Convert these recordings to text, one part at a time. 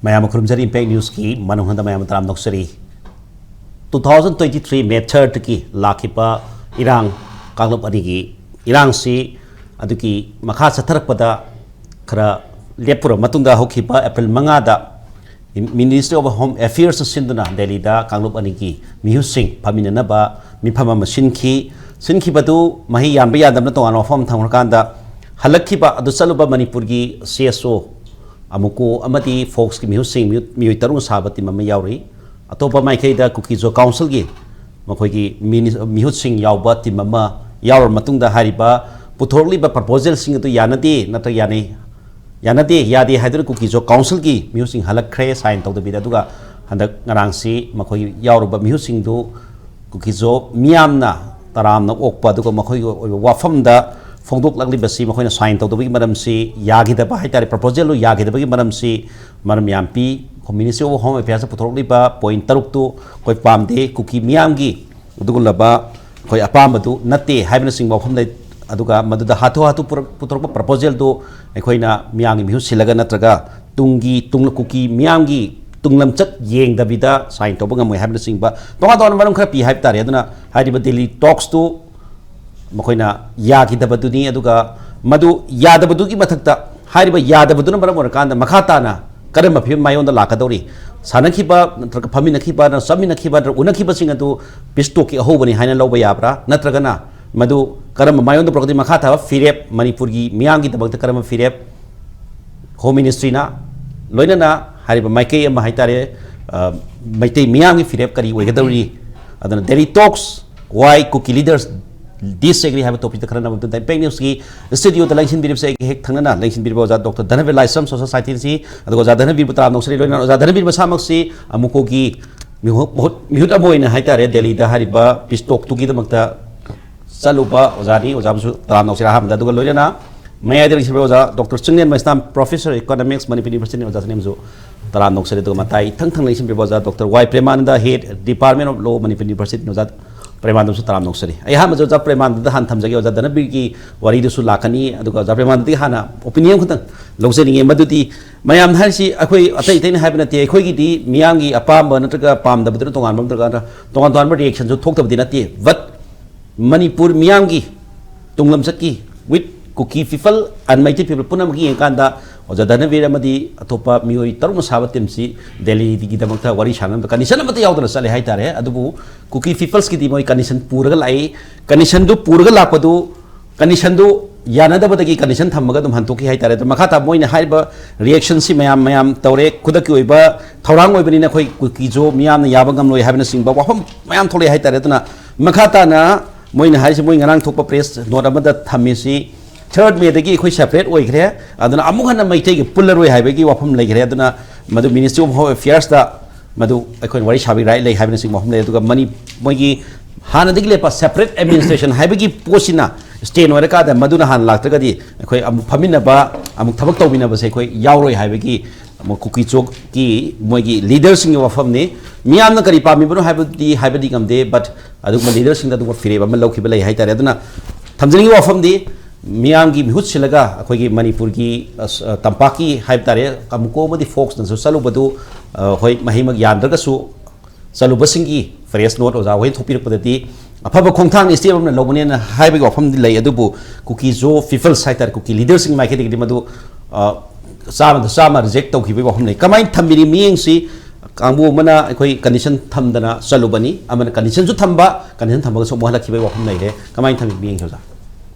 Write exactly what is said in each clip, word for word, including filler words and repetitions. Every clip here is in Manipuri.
ꯃꯌꯥꯝ ꯈꯨꯔꯨꯝꯖꯔꯤ꯫ ꯏꯝꯄꯦꯛ ꯅ꯭ꯌꯨꯁꯀꯤ ꯃꯅꯨꯡ ꯍꯟꯗ ꯃꯌꯥꯝ ꯇꯔꯥꯝ ꯅꯣꯛꯆꯔꯤ꯫ Two thousand twenty three May third ꯀꯤ ꯂꯥꯛꯈꯤꯕ ꯏꯔꯥꯡ, ꯀꯥꯡꯂꯨꯞ ꯑꯅꯤꯒꯤ ꯏꯔꯥꯡꯁꯤ ꯑꯗꯨꯒꯤ ꯃꯈꯥ ꯆꯠꯊꯔꯛꯄꯗ ꯈꯔ ꯂꯦꯞꯄꯨꯔꯕ ꯃꯇꯨꯡꯗ, ꯍꯧꯈꯤꯕ April ꯃꯉꯥꯗ Ministry of Home Affairs ꯁꯤꯟꯗꯨꯅ ꯗꯦꯜꯂꯤꯗ ꯀꯥꯡꯂꯨꯞ ꯑꯅꯤꯒꯤ ꯃꯤꯍꯨꯠꯁꯤꯡ ꯐꯝꯃꯤꯟꯅꯅꯕ ꯃꯤꯐꯝ ꯑꯃ ꯁꯤꯟꯈꯤ꯫ ꯁꯤꯟꯈꯤꯕꯗꯨ ꯃꯍꯩ ꯌꯥꯟꯕ ꯌꯥꯗꯕꯅ ꯇꯣꯉꯥꯟꯕ ꯋꯥꯐꯝ ꯑꯃ ꯊꯝꯈ꯭ꯔꯀꯥꯟꯗ, ꯍꯜꯂꯛꯈꯤꯕ ꯑꯗꯨ ꯆꯠꯂꯨꯕ ꯃꯅꯤꯄꯨꯔꯒꯤ CSO, ꯑꯃꯨꯀꯣ ꯑꯃꯗꯤ ꯐꯣꯛꯁꯀꯤ ꯃꯤꯍꯨꯠꯁꯤꯡ, ꯃꯤꯍꯨꯠ, ꯃꯤꯑꯣꯏ ꯇꯔꯨꯛꯅ ꯁꯥꯕ ꯇꯤꯝ ꯑꯃ ꯌꯥꯎꯔꯤ꯫ ꯑꯇꯣꯞꯄ ꯃꯥꯏꯀꯩꯗ ꯀꯨꯀꯤ-ꯖꯣ ꯀꯥꯎꯟꯁꯤꯜꯒꯤ ꯃꯈꯣꯏꯒꯤ ꯃꯤꯅꯤ-, ꯃꯤꯍꯨꯠꯁꯤꯡ ꯌꯥꯎꯕ ꯇꯤꯝ ꯑꯃ ꯌꯥꯎꯔꯕ ꯃꯇꯨꯡꯗ, ꯍꯥꯏꯔꯤꯕ ꯄꯨꯊꯣꯔꯛꯂꯤꯕ ꯄ꯭ꯔꯄꯣꯖꯦꯜꯁꯤꯡ ꯑꯗꯨ ꯌꯥꯅꯗꯦ, ꯅꯠꯇ꯭ꯔꯒ ꯌꯥꯅꯩ, ꯌꯥꯅꯗꯦ, ꯌꯥꯗꯦ ꯍꯥꯏꯗꯨꯅ ꯀꯨꯀꯤ-ꯖꯣ ꯀꯥꯎꯟꯁꯤꯜꯒꯤ ꯃꯤꯍꯨꯠꯁꯤꯡ ꯍꯜꯂꯛꯈ꯭ꯔꯦ ꯁꯥꯏꯟ ꯇꯧꯗꯕꯤꯗ꯫ ꯑꯗꯨꯒ ꯍꯟꯗꯛ ꯉꯔꯥꯡꯁꯤ ꯃꯈꯣꯏ ꯌꯥꯎꯔꯨꯕ ꯃꯤꯍꯨꯠꯁꯤꯡꯗꯨ ꯀꯨꯀꯤ-ꯖꯣ ꯃꯤꯌꯥꯝꯅ ꯇꯔꯥꯝꯅ ꯑꯣꯛꯄ, ꯑꯗꯨꯒ ꯃꯈꯣꯏꯒꯤ ꯑꯣꯏꯕ ꯋꯥꯐꯝꯗ ꯐꯣꯡꯗꯣꯛꯂꯛꯂꯤꯕꯁꯤ ꯃꯈꯣꯏꯅ ꯁꯥꯏꯟ ꯇꯧꯗꯕꯒꯤ ꯃꯔꯝꯁꯤ, ꯌꯥꯈꯤꯗꯕ ꯍꯥꯏꯇꯥꯔꯦ, ꯄ꯭ꯔꯄꯣꯖꯦꯜꯗꯨ ꯌꯥꯈꯤꯗꯕꯒꯤ ꯃꯔꯝꯁꯤ ꯃꯔꯝ ꯌꯥꯝ ꯄꯤ꯫ ꯑꯩꯈꯣꯏ Ministry of Home Affairs ꯄꯨꯊꯣꯔꯛꯂꯤꯕ ꯄꯣꯏꯟ ꯇꯔꯨꯛꯇꯨ ꯑꯩꯈꯣꯏ ꯄꯥꯝꯗꯦ, ꯀꯨꯀꯤ ꯃꯤꯌꯥꯝꯒꯤ ꯑꯗꯨꯒꯨꯝꯂꯕ ꯑꯩꯈꯣꯏ ꯑꯄꯥꯝꯕꯗꯨ ꯅꯠꯇꯦ ꯍꯥꯏꯕꯅꯆꯤꯡꯕ ꯋꯥꯐꯝ ꯂꯩ꯫ ꯑꯗꯨꯒ ꯃꯗꯨꯗ ꯍꯥꯊꯨ ꯍꯥꯊꯨ ꯄꯨꯔꯛ-, ꯄꯨꯊꯣꯔꯛꯄ ꯄ꯭ꯔꯄꯣꯖꯦꯜꯗꯨ ꯑꯩꯈꯣꯏꯅ ꯃꯤꯌꯥꯝꯒꯤ ꯃꯤꯍꯨꯠ ꯁꯤꯜꯂꯒ ꯅꯠꯇ꯭ꯔꯒ ꯇꯨꯡꯒꯤ, ꯇꯨꯡ ꯀꯨꯀꯤ ꯃꯤꯌꯥꯝꯒꯤ ꯇꯨꯡꯂꯝꯆꯠ ꯌꯦꯡꯗꯕꯤꯗ ꯁꯥꯏꯟ ꯇꯧꯕ ꯉꯝꯃꯣꯏ ꯍꯥꯏꯕꯅꯆꯤꯡꯕ ꯇꯣꯉꯥꯟ ꯇꯣꯉꯥꯟꯕ ꯃꯔꯝ ꯈꯔ ꯄꯤ ꯍꯥꯏꯕ ꯇꯥꯔꯦ꯫ ꯑꯗꯨꯅ ꯍꯥꯏꯔꯤꯕ ꯗꯦꯜꯂꯤ ꯇꯣꯛꯁꯇꯨ ꯃꯈꯣꯏꯅ ꯌꯥꯈꯤꯗꯕꯗꯨꯅꯤ꯫ ꯑꯗꯨꯒ ꯃꯗꯨ ꯌꯥꯗꯕꯗꯨꯒꯤ ꯃꯊꯛꯇ, ꯍꯥꯏꯔꯤꯕ ꯌꯥꯗꯕꯗꯨꯅ ꯃꯔꯝ ꯑꯣꯏꯔꯀꯥꯟꯗ ꯃꯈꯥ ꯇꯥꯅ ꯀꯔꯝꯕ ꯐꯤꯕꯝ ꯃꯥꯌꯣꯟꯗ ꯂꯥꯛꯀꯗꯧꯔꯤ? ꯁꯥꯟꯅꯈꯤꯕ ꯅꯠꯇ꯭ꯔꯒ ꯐꯝꯃꯤꯟꯅꯈꯤꯕ, ꯆꯠꯃꯤꯟꯅꯈꯤꯕ ꯅꯠꯇ꯭ꯔꯒ ꯎꯅꯈꯤꯕꯁꯤꯡ ꯑꯗꯨ ꯄꯤꯁ ꯇꯣꯛꯀꯤ ꯑꯍꯧꯕꯅꯤ ꯍꯥꯏꯅ ꯂꯧꯕ ꯌꯥꯕ꯭ꯔꯥ? ꯅꯠꯇ꯭ꯔꯒꯅ ꯃꯗꯨ ꯀꯔꯝꯕ ꯃꯥꯌꯣꯟꯗ ꯄꯨꯔꯛꯀꯗꯣꯏ? ꯃꯈꯥ ꯊꯥꯕ ꯐꯤꯔꯦꯞ, ꯃꯅꯤꯄꯨꯔꯒꯤ ꯃꯤꯌꯥꯝꯒꯤꯗꯃꯛꯇ ꯀꯔꯝꯕ ꯐꯤꯔꯦꯞ? ꯍꯣꯝ ꯃꯤꯅꯤꯁꯇ꯭ꯔꯤꯅ ꯂꯣꯏꯅꯅ ꯍꯥꯏꯔꯤꯕ ꯃꯥꯏꯀꯩ ꯑꯃ ꯍꯥꯏꯇꯥꯔꯦ, ꯑ, ꯃꯩꯇꯩ ꯃꯤꯌꯥꯝꯒꯤ ꯐꯤꯔꯦꯞ ꯀꯔꯤ ꯑꯣꯏꯒꯗꯧꯔꯤ? ꯑꯗꯨꯅ Delhi talks, why Kuki leaders disagree ꯍꯥꯏꯕ ꯇꯣꯄꯤꯛꯇ ꯈꯟꯅꯅꯕ ꯃꯇꯨꯡꯗ ꯏꯝꯄꯦꯛ ꯅ꯭ꯌꯨꯁꯀꯤ ꯁ꯭ꯇꯨꯗꯤꯑꯣꯗ ꯂꯦꯡꯁꯤꯟꯕꯤꯔꯤꯕꯁꯦ ꯑꯩꯒꯤ ꯍꯦꯛ ꯊꯪꯅꯅ ꯂꯦꯡꯁꯤꯟꯕꯤꯔꯤꯕ ꯑꯣꯖꯥ ꯗꯣꯛꯇꯔ ꯙꯅꯕꯤꯔ ꯂꯥꯏꯁ꯭ꯔꯝ, ꯁꯣꯁꯦꯜ ꯁꯥꯏꯟꯁ ꯁꯥꯏꯟꯇꯤꯁꯅꯤ꯫ ꯑꯗꯨꯒ ꯑꯣꯖꯥ ꯙꯅꯕꯤꯔꯕꯨ ꯇꯔꯥꯝꯅ ꯑꯣꯛꯆꯔꯤ꯫ ꯂꯣꯏꯅꯅ ꯑꯣꯖꯥ ꯙꯅꯕꯤꯔ ꯃꯁꯥꯃꯛꯁꯤ ꯑꯃꯨꯀꯣꯒꯤ ꯃꯤꯍꯨꯠ, ꯃꯍꯨꯠ, ꯃꯤꯍꯨꯠ ꯑꯃ ꯑꯣꯏꯅ ꯍꯥꯏꯇꯥꯔꯦ, ꯗꯦꯜꯂꯤꯗ ꯍꯥꯏꯔꯤꯕ ꯄꯤꯁ ꯇꯣꯛꯇꯨꯒꯤꯗꯃꯛꯇ ꯆꯠꯂꯨꯕ ꯑꯣꯖꯥꯅꯤ꯫ ꯑꯣꯖꯥꯕꯨꯁꯨ ꯇꯔꯥꯝꯅ ꯑꯣꯛꯆꯔꯤ ꯑꯍꯥꯟꯕꯗ꯫ ꯑꯗꯨꯒ ꯂꯣꯏꯅꯅ ꯃꯌꯥꯏꯗ ꯂꯩꯁꯤꯟꯕ ꯑꯣꯖꯥ doctor Chinglen Meisnam, Professor Economics, Manipur University, ꯑꯣꯖꯥꯁꯤꯅ ꯑꯃꯁꯨ ꯇꯔꯥꯝꯅ ꯑꯣꯛꯆꯔꯤ꯫ ꯑꯗꯨꯒ ꯃꯇꯥꯏ ꯏꯊꯪ ꯊꯪꯅ ꯂꯩꯁꯤꯟꯕꯤꯕ ꯑꯣꯖꯥ ꯗꯣꯛꯇꯔ ꯋꯥꯏ ꯄ꯭ꯔꯦꯃꯥꯅꯟꯗ, Head Department of Law, Manipur University, ꯑꯣꯖꯥ ꯄ꯭ꯔꯦꯃꯥꯅꯟꯗꯁꯨ ꯇꯔꯥꯝꯅ ꯑꯣꯛꯆꯔꯤ꯫ ꯑꯩ ꯑꯍꯥꯟꯕꯁꯦ ꯑꯣꯖꯥ ꯄ꯭ꯔꯦꯃꯥꯅꯟꯗꯗ ꯍꯥꯟꯅ ꯊꯝꯖꯒꯦ, ꯑꯣꯖꯥ ꯙꯅꯕꯤꯔꯒꯤ ꯋꯥꯔꯤꯗꯨꯁꯨ ꯂꯥꯛꯀꯅꯤ, ꯑꯗꯨꯒ ꯑꯣꯖꯥ ꯄ꯭ꯔꯦꯃꯥꯅꯟꯗꯗꯒꯤ ꯍꯥꯟꯅ ꯑꯣꯄꯤꯅꯤꯌꯟ ꯈꯛꯇꯪ ꯂꯧꯖꯅꯤꯡꯉꯦ꯫ ꯃꯗꯨꯗꯤ ꯃꯌꯥꯝꯅ ꯍꯥꯏꯔꯤꯁꯤ ꯑꯩꯈꯣꯏ ꯑꯇꯩ ꯑꯇꯩꯅ ꯍꯥꯏꯕ ꯅꯠꯇꯦ, ꯑꯩꯈꯣꯏꯒꯤꯗꯤ ꯃꯤꯌꯥꯝꯒꯤ ꯑꯄꯥꯝꯕ ꯅꯠꯇ꯭ꯔꯒ ꯄꯥꯝꯗꯕꯗꯨꯅ ꯇꯣꯉꯥꯟꯕ ꯑꯃ ꯅꯠꯇ꯭ꯔꯒ ꯇꯣꯉꯥꯟ ꯇꯣꯉꯥꯟꯕ ꯔꯤꯌꯦꯛꯁꯟꯁꯨ ꯊꯣꯛꯇꯕꯗꯤ ꯅꯠꯇꯦ꯫ But ꯃꯅꯤꯄꯨꯔ ꯃꯤꯌꯥꯝꯒꯤ ꯇꯨꯡꯂꯝꯆꯠꯀꯤ with Kuki people and Meitei people ꯄꯨꯝꯅꯃꯛꯀꯤ ꯌꯦꯡꯀꯥꯟꯗ ꯑꯣꯖꯥ ꯙꯅꯕꯤꯔ ꯑꯃꯗꯤ ꯑꯇꯣꯞꯄ ꯃꯤꯑꯣꯏ ꯇꯔꯨꯛꯅ ꯁꯥꯕ ꯇꯤꯝꯁꯤ ꯗꯦꯜꯂꯤꯒꯤꯗꯃꯛꯇ ꯋꯥꯔꯤ ꯁꯥꯟꯅꯕꯗ ꯀꯟꯗꯤꯁꯟ ꯑꯃꯠꯇ ꯌꯥꯎꯗꯅ ꯆꯠꯂꯦ ꯍꯥꯏꯇꯥꯔꯦ꯫ ꯑꯗꯨꯕꯨ ꯀꯨꯀꯤ ꯄꯤꯄꯜꯁꯀꯤꯗꯤ ꯃꯣꯏ ꯀꯟꯗꯤꯁꯟ ꯄꯨꯔꯒ ꯂꯥꯛꯏ꯫ ꯀꯟꯗꯤꯁꯟꯗꯨ ꯄꯨꯔꯒ ꯂꯥꯛꯄꯗꯨ ꯀꯟꯗꯤꯁꯟꯗꯨ ꯌꯥꯅꯗꯕꯗꯒꯤ ꯀꯟꯗꯤꯁꯟ ꯊꯝꯃꯒ ꯑꯗꯨꯝ ꯍꯟꯗꯣꯛꯈꯤ ꯍꯥꯏꯇꯥꯔꯦ꯫ ꯑꯗꯣ ꯃꯈꯥ ꯇꯥꯕ ꯃꯣꯏꯅ ꯍꯥꯏꯔꯤꯕ ꯔꯤꯌꯦꯛꯁꯟꯁꯤ ꯃꯌꯥꯝ ꯃꯌꯥꯝ ꯇꯧꯔꯦ꯫ ꯈꯨꯗꯛꯀꯤ ꯑꯣꯏꯕ ꯊꯧꯔꯥꯡ ꯑꯣꯏꯕꯅꯤꯅ ꯑꯩꯈꯣꯏ ꯀꯨꯀꯤꯁꯨ ꯃꯤꯌꯥꯝꯅ ꯌꯥꯕ ꯉꯝꯂꯣꯏ ꯍꯥꯏꯕꯅꯆꯤꯡꯕ ꯋꯥꯐꯝ ꯃꯌꯥꯝ ꯊꯣꯛꯂꯛꯑꯦ ꯍꯥꯏꯇꯥꯔꯦ꯫ ꯑꯗꯨꯅ ꯃꯈꯥ ꯇꯥꯅ ꯃꯣꯏꯅ ꯍꯥꯏꯔꯤꯁꯤ, ꯃꯣꯏ ꯉꯔꯥꯡ ꯊꯣꯛꯄ ꯄ꯭ꯔꯦꯁ ꯅꯣꯠ ꯑꯃꯗ ꯊꯝꯃꯤꯁꯤ, ꯊꯔꯗ ꯃꯦꯗꯒꯤ ꯑꯩꯈꯣꯏ ꯁꯦꯄꯔꯦꯠ ꯑꯣꯏꯈ꯭ꯔꯦ, ꯑꯗꯨꯅ ꯑꯃꯨꯛ ꯍꯟꯅ ꯃꯩꯇꯩꯒꯤ ꯄꯨꯜꯂꯔꯣꯏ ꯍꯥꯏꯕꯒꯤ ꯋꯥꯐꯝ ꯂꯩꯈ꯭ꯔꯦ꯫ ꯑꯗꯨꯅ ꯃꯗꯨ ꯃꯤꯅꯤꯁꯇ꯭ꯔꯤ ꯑꯣꯐ ꯍꯣꯝ ꯑꯦꯐꯤꯌꯔꯁꯇ ꯃꯗꯨ ꯑꯩꯈꯣꯏꯅ ꯋꯥꯔꯤ ꯁꯥꯕꯒꯤ ꯔꯥꯏꯠ ꯂꯩ ꯍꯥꯏꯕꯅꯆꯤꯡꯕ ꯋꯥꯐꯝ ꯂꯩ꯫ ꯑꯗꯨꯒ ꯃꯅꯤ ꯃꯣꯏꯒꯤ ꯍꯥꯟꯅꯗꯒꯤ ꯂꯩꯕ ꯁꯦꯄꯔꯦꯠ ꯑꯦꯗꯃꯤꯅꯤꯁꯇ꯭ꯔꯦꯁꯟ ꯍꯥꯏꯕꯒꯤ ꯄꯣꯠꯁꯤꯅ ꯁ꯭ꯇꯦꯟ ꯑꯣꯏꯔꯀꯥꯟꯗ ꯃꯗꯨꯅ ꯍꯥꯟꯅ ꯂꯥꯛꯇ꯭ꯔꯒꯗꯤ ꯑꯩꯈꯣꯏ ꯑꯃꯨꯛ ꯐꯝꯃꯤꯟꯅꯕ, ꯑꯃꯨꯛ ꯊꯕꯛ ꯇꯧꯃꯤꯟꯅꯕꯁꯦ ꯑꯩꯈꯣꯏ ꯌꯥꯎꯔꯣꯏ ꯍꯥꯏꯕꯒꯤ ꯑꯃꯨꯛ ꯀꯨꯀꯤ ꯆꯣꯛꯀꯤ ꯃꯣꯏꯒꯤ ꯂꯤꯗꯔꯁꯤꯡꯒꯤ ꯋꯥꯐꯝꯅꯤ꯫ ꯃꯤꯌꯥꯝꯅ ꯀꯔꯤ ꯄꯥꯝꯃꯤꯕꯅꯣ ꯍꯥꯏꯕꯗꯤ ꯍꯥꯏꯕꯗꯤ ꯉꯝꯗꯦ, but ꯑꯗꯨꯒꯨꯝꯕ ꯂꯤꯗꯔꯁꯤꯡꯗ ꯑꯗꯨꯒꯨꯝꯕ ꯐꯤꯔꯦꯞ ꯑꯃ ꯂꯧꯈꯤꯕ ꯂꯩ ꯍꯥꯏꯇꯥꯔꯦ꯫ ꯑꯗꯨꯅ ꯊꯝꯖꯅꯤꯡꯉꯤꯕ ꯋꯥꯐꯝꯗꯤ ꯃꯤꯌꯥꯝꯒꯤ ꯃꯤꯍꯨꯠ ꯁꯤꯜꯂꯒ ꯑꯩꯈꯣꯏꯒꯤ ꯃꯅꯤꯄꯨꯔꯒꯤ, ꯑ, ꯇꯝꯄꯥꯛꯀꯤ ꯍꯥꯏꯕ ꯇꯥꯔꯦ, ꯀꯥꯃꯨꯀꯣ ꯑꯃꯗꯤ ꯐꯣꯛꯁꯅꯁꯨ ꯆꯠꯂꯨꯕꯗꯨ, ꯑ, ꯍꯣꯏ, ꯃꯍꯩꯃꯛ ꯌꯥꯟꯗ꯭ꯔꯒꯁꯨ ꯆꯠꯂꯨꯕꯁꯤꯡꯒꯤ ꯄ꯭ꯔꯦꯁ ꯅꯣꯠ ꯑꯣꯖꯥ ꯍꯣꯏ ꯊꯣꯛꯄꯤꯔꯛꯄꯗꯗꯤ ꯑꯐꯕ ꯈꯣꯡꯊꯥꯡꯅꯤ, ꯁ꯭ꯇꯦꯞ ꯑꯃꯅ ꯂꯧꯕꯅꯦꯅ ꯍꯥꯏꯕꯒꯤ ꯋꯥꯐꯝꯗꯤ ꯂꯩ꯫ ꯑꯗꯨꯕꯨ ꯀꯨꯀꯤ ꯖꯣ ꯄꯤꯄꯜꯁ ꯍꯥꯏꯇꯥꯔꯦ, ꯀꯨꯀꯤ ꯂꯤꯗꯔꯁꯤꯡꯒꯤ ꯃꯥꯏꯀꯩꯗꯒꯤꯗꯤ ꯃꯗꯨ, ꯑ, ꯆꯥꯝꯃꯗ ꯆꯥꯝꯃ ꯔꯤꯖꯦꯛ ꯇꯧꯈꯤꯕꯒꯤ ꯋꯥꯐꯝ ꯂꯩ꯫ ꯀꯃꯥꯏꯅ ꯊꯝꯕꯤꯔꯤ? ꯃꯤꯠꯌꯦꯡꯁꯤ ꯀꯥꯡꯕꯨ ꯑꯃꯅ ꯑꯩꯈꯣꯏ ꯀꯟꯗꯤꯁꯟ ꯊꯝꯗꯅ ꯆꯠꯂꯨꯕꯅꯤ, ꯑꯃꯅ ꯀꯟꯗꯤꯁꯟꯁꯨ ꯊꯝꯕ, ꯀꯟꯗꯤꯁꯟ ꯊꯝꯃꯒꯁꯨ ꯑꯃꯨꯛ ꯍꯜꯂꯛꯈꯤꯕꯒꯤ ꯋꯥꯐꯝ ꯂꯩꯔꯦ꯫ ꯀꯃꯥꯏꯅ ꯊꯝꯕꯤꯔꯤ ꯃꯤꯠꯌꯦꯡꯁꯤ ꯑꯣꯖꯥ?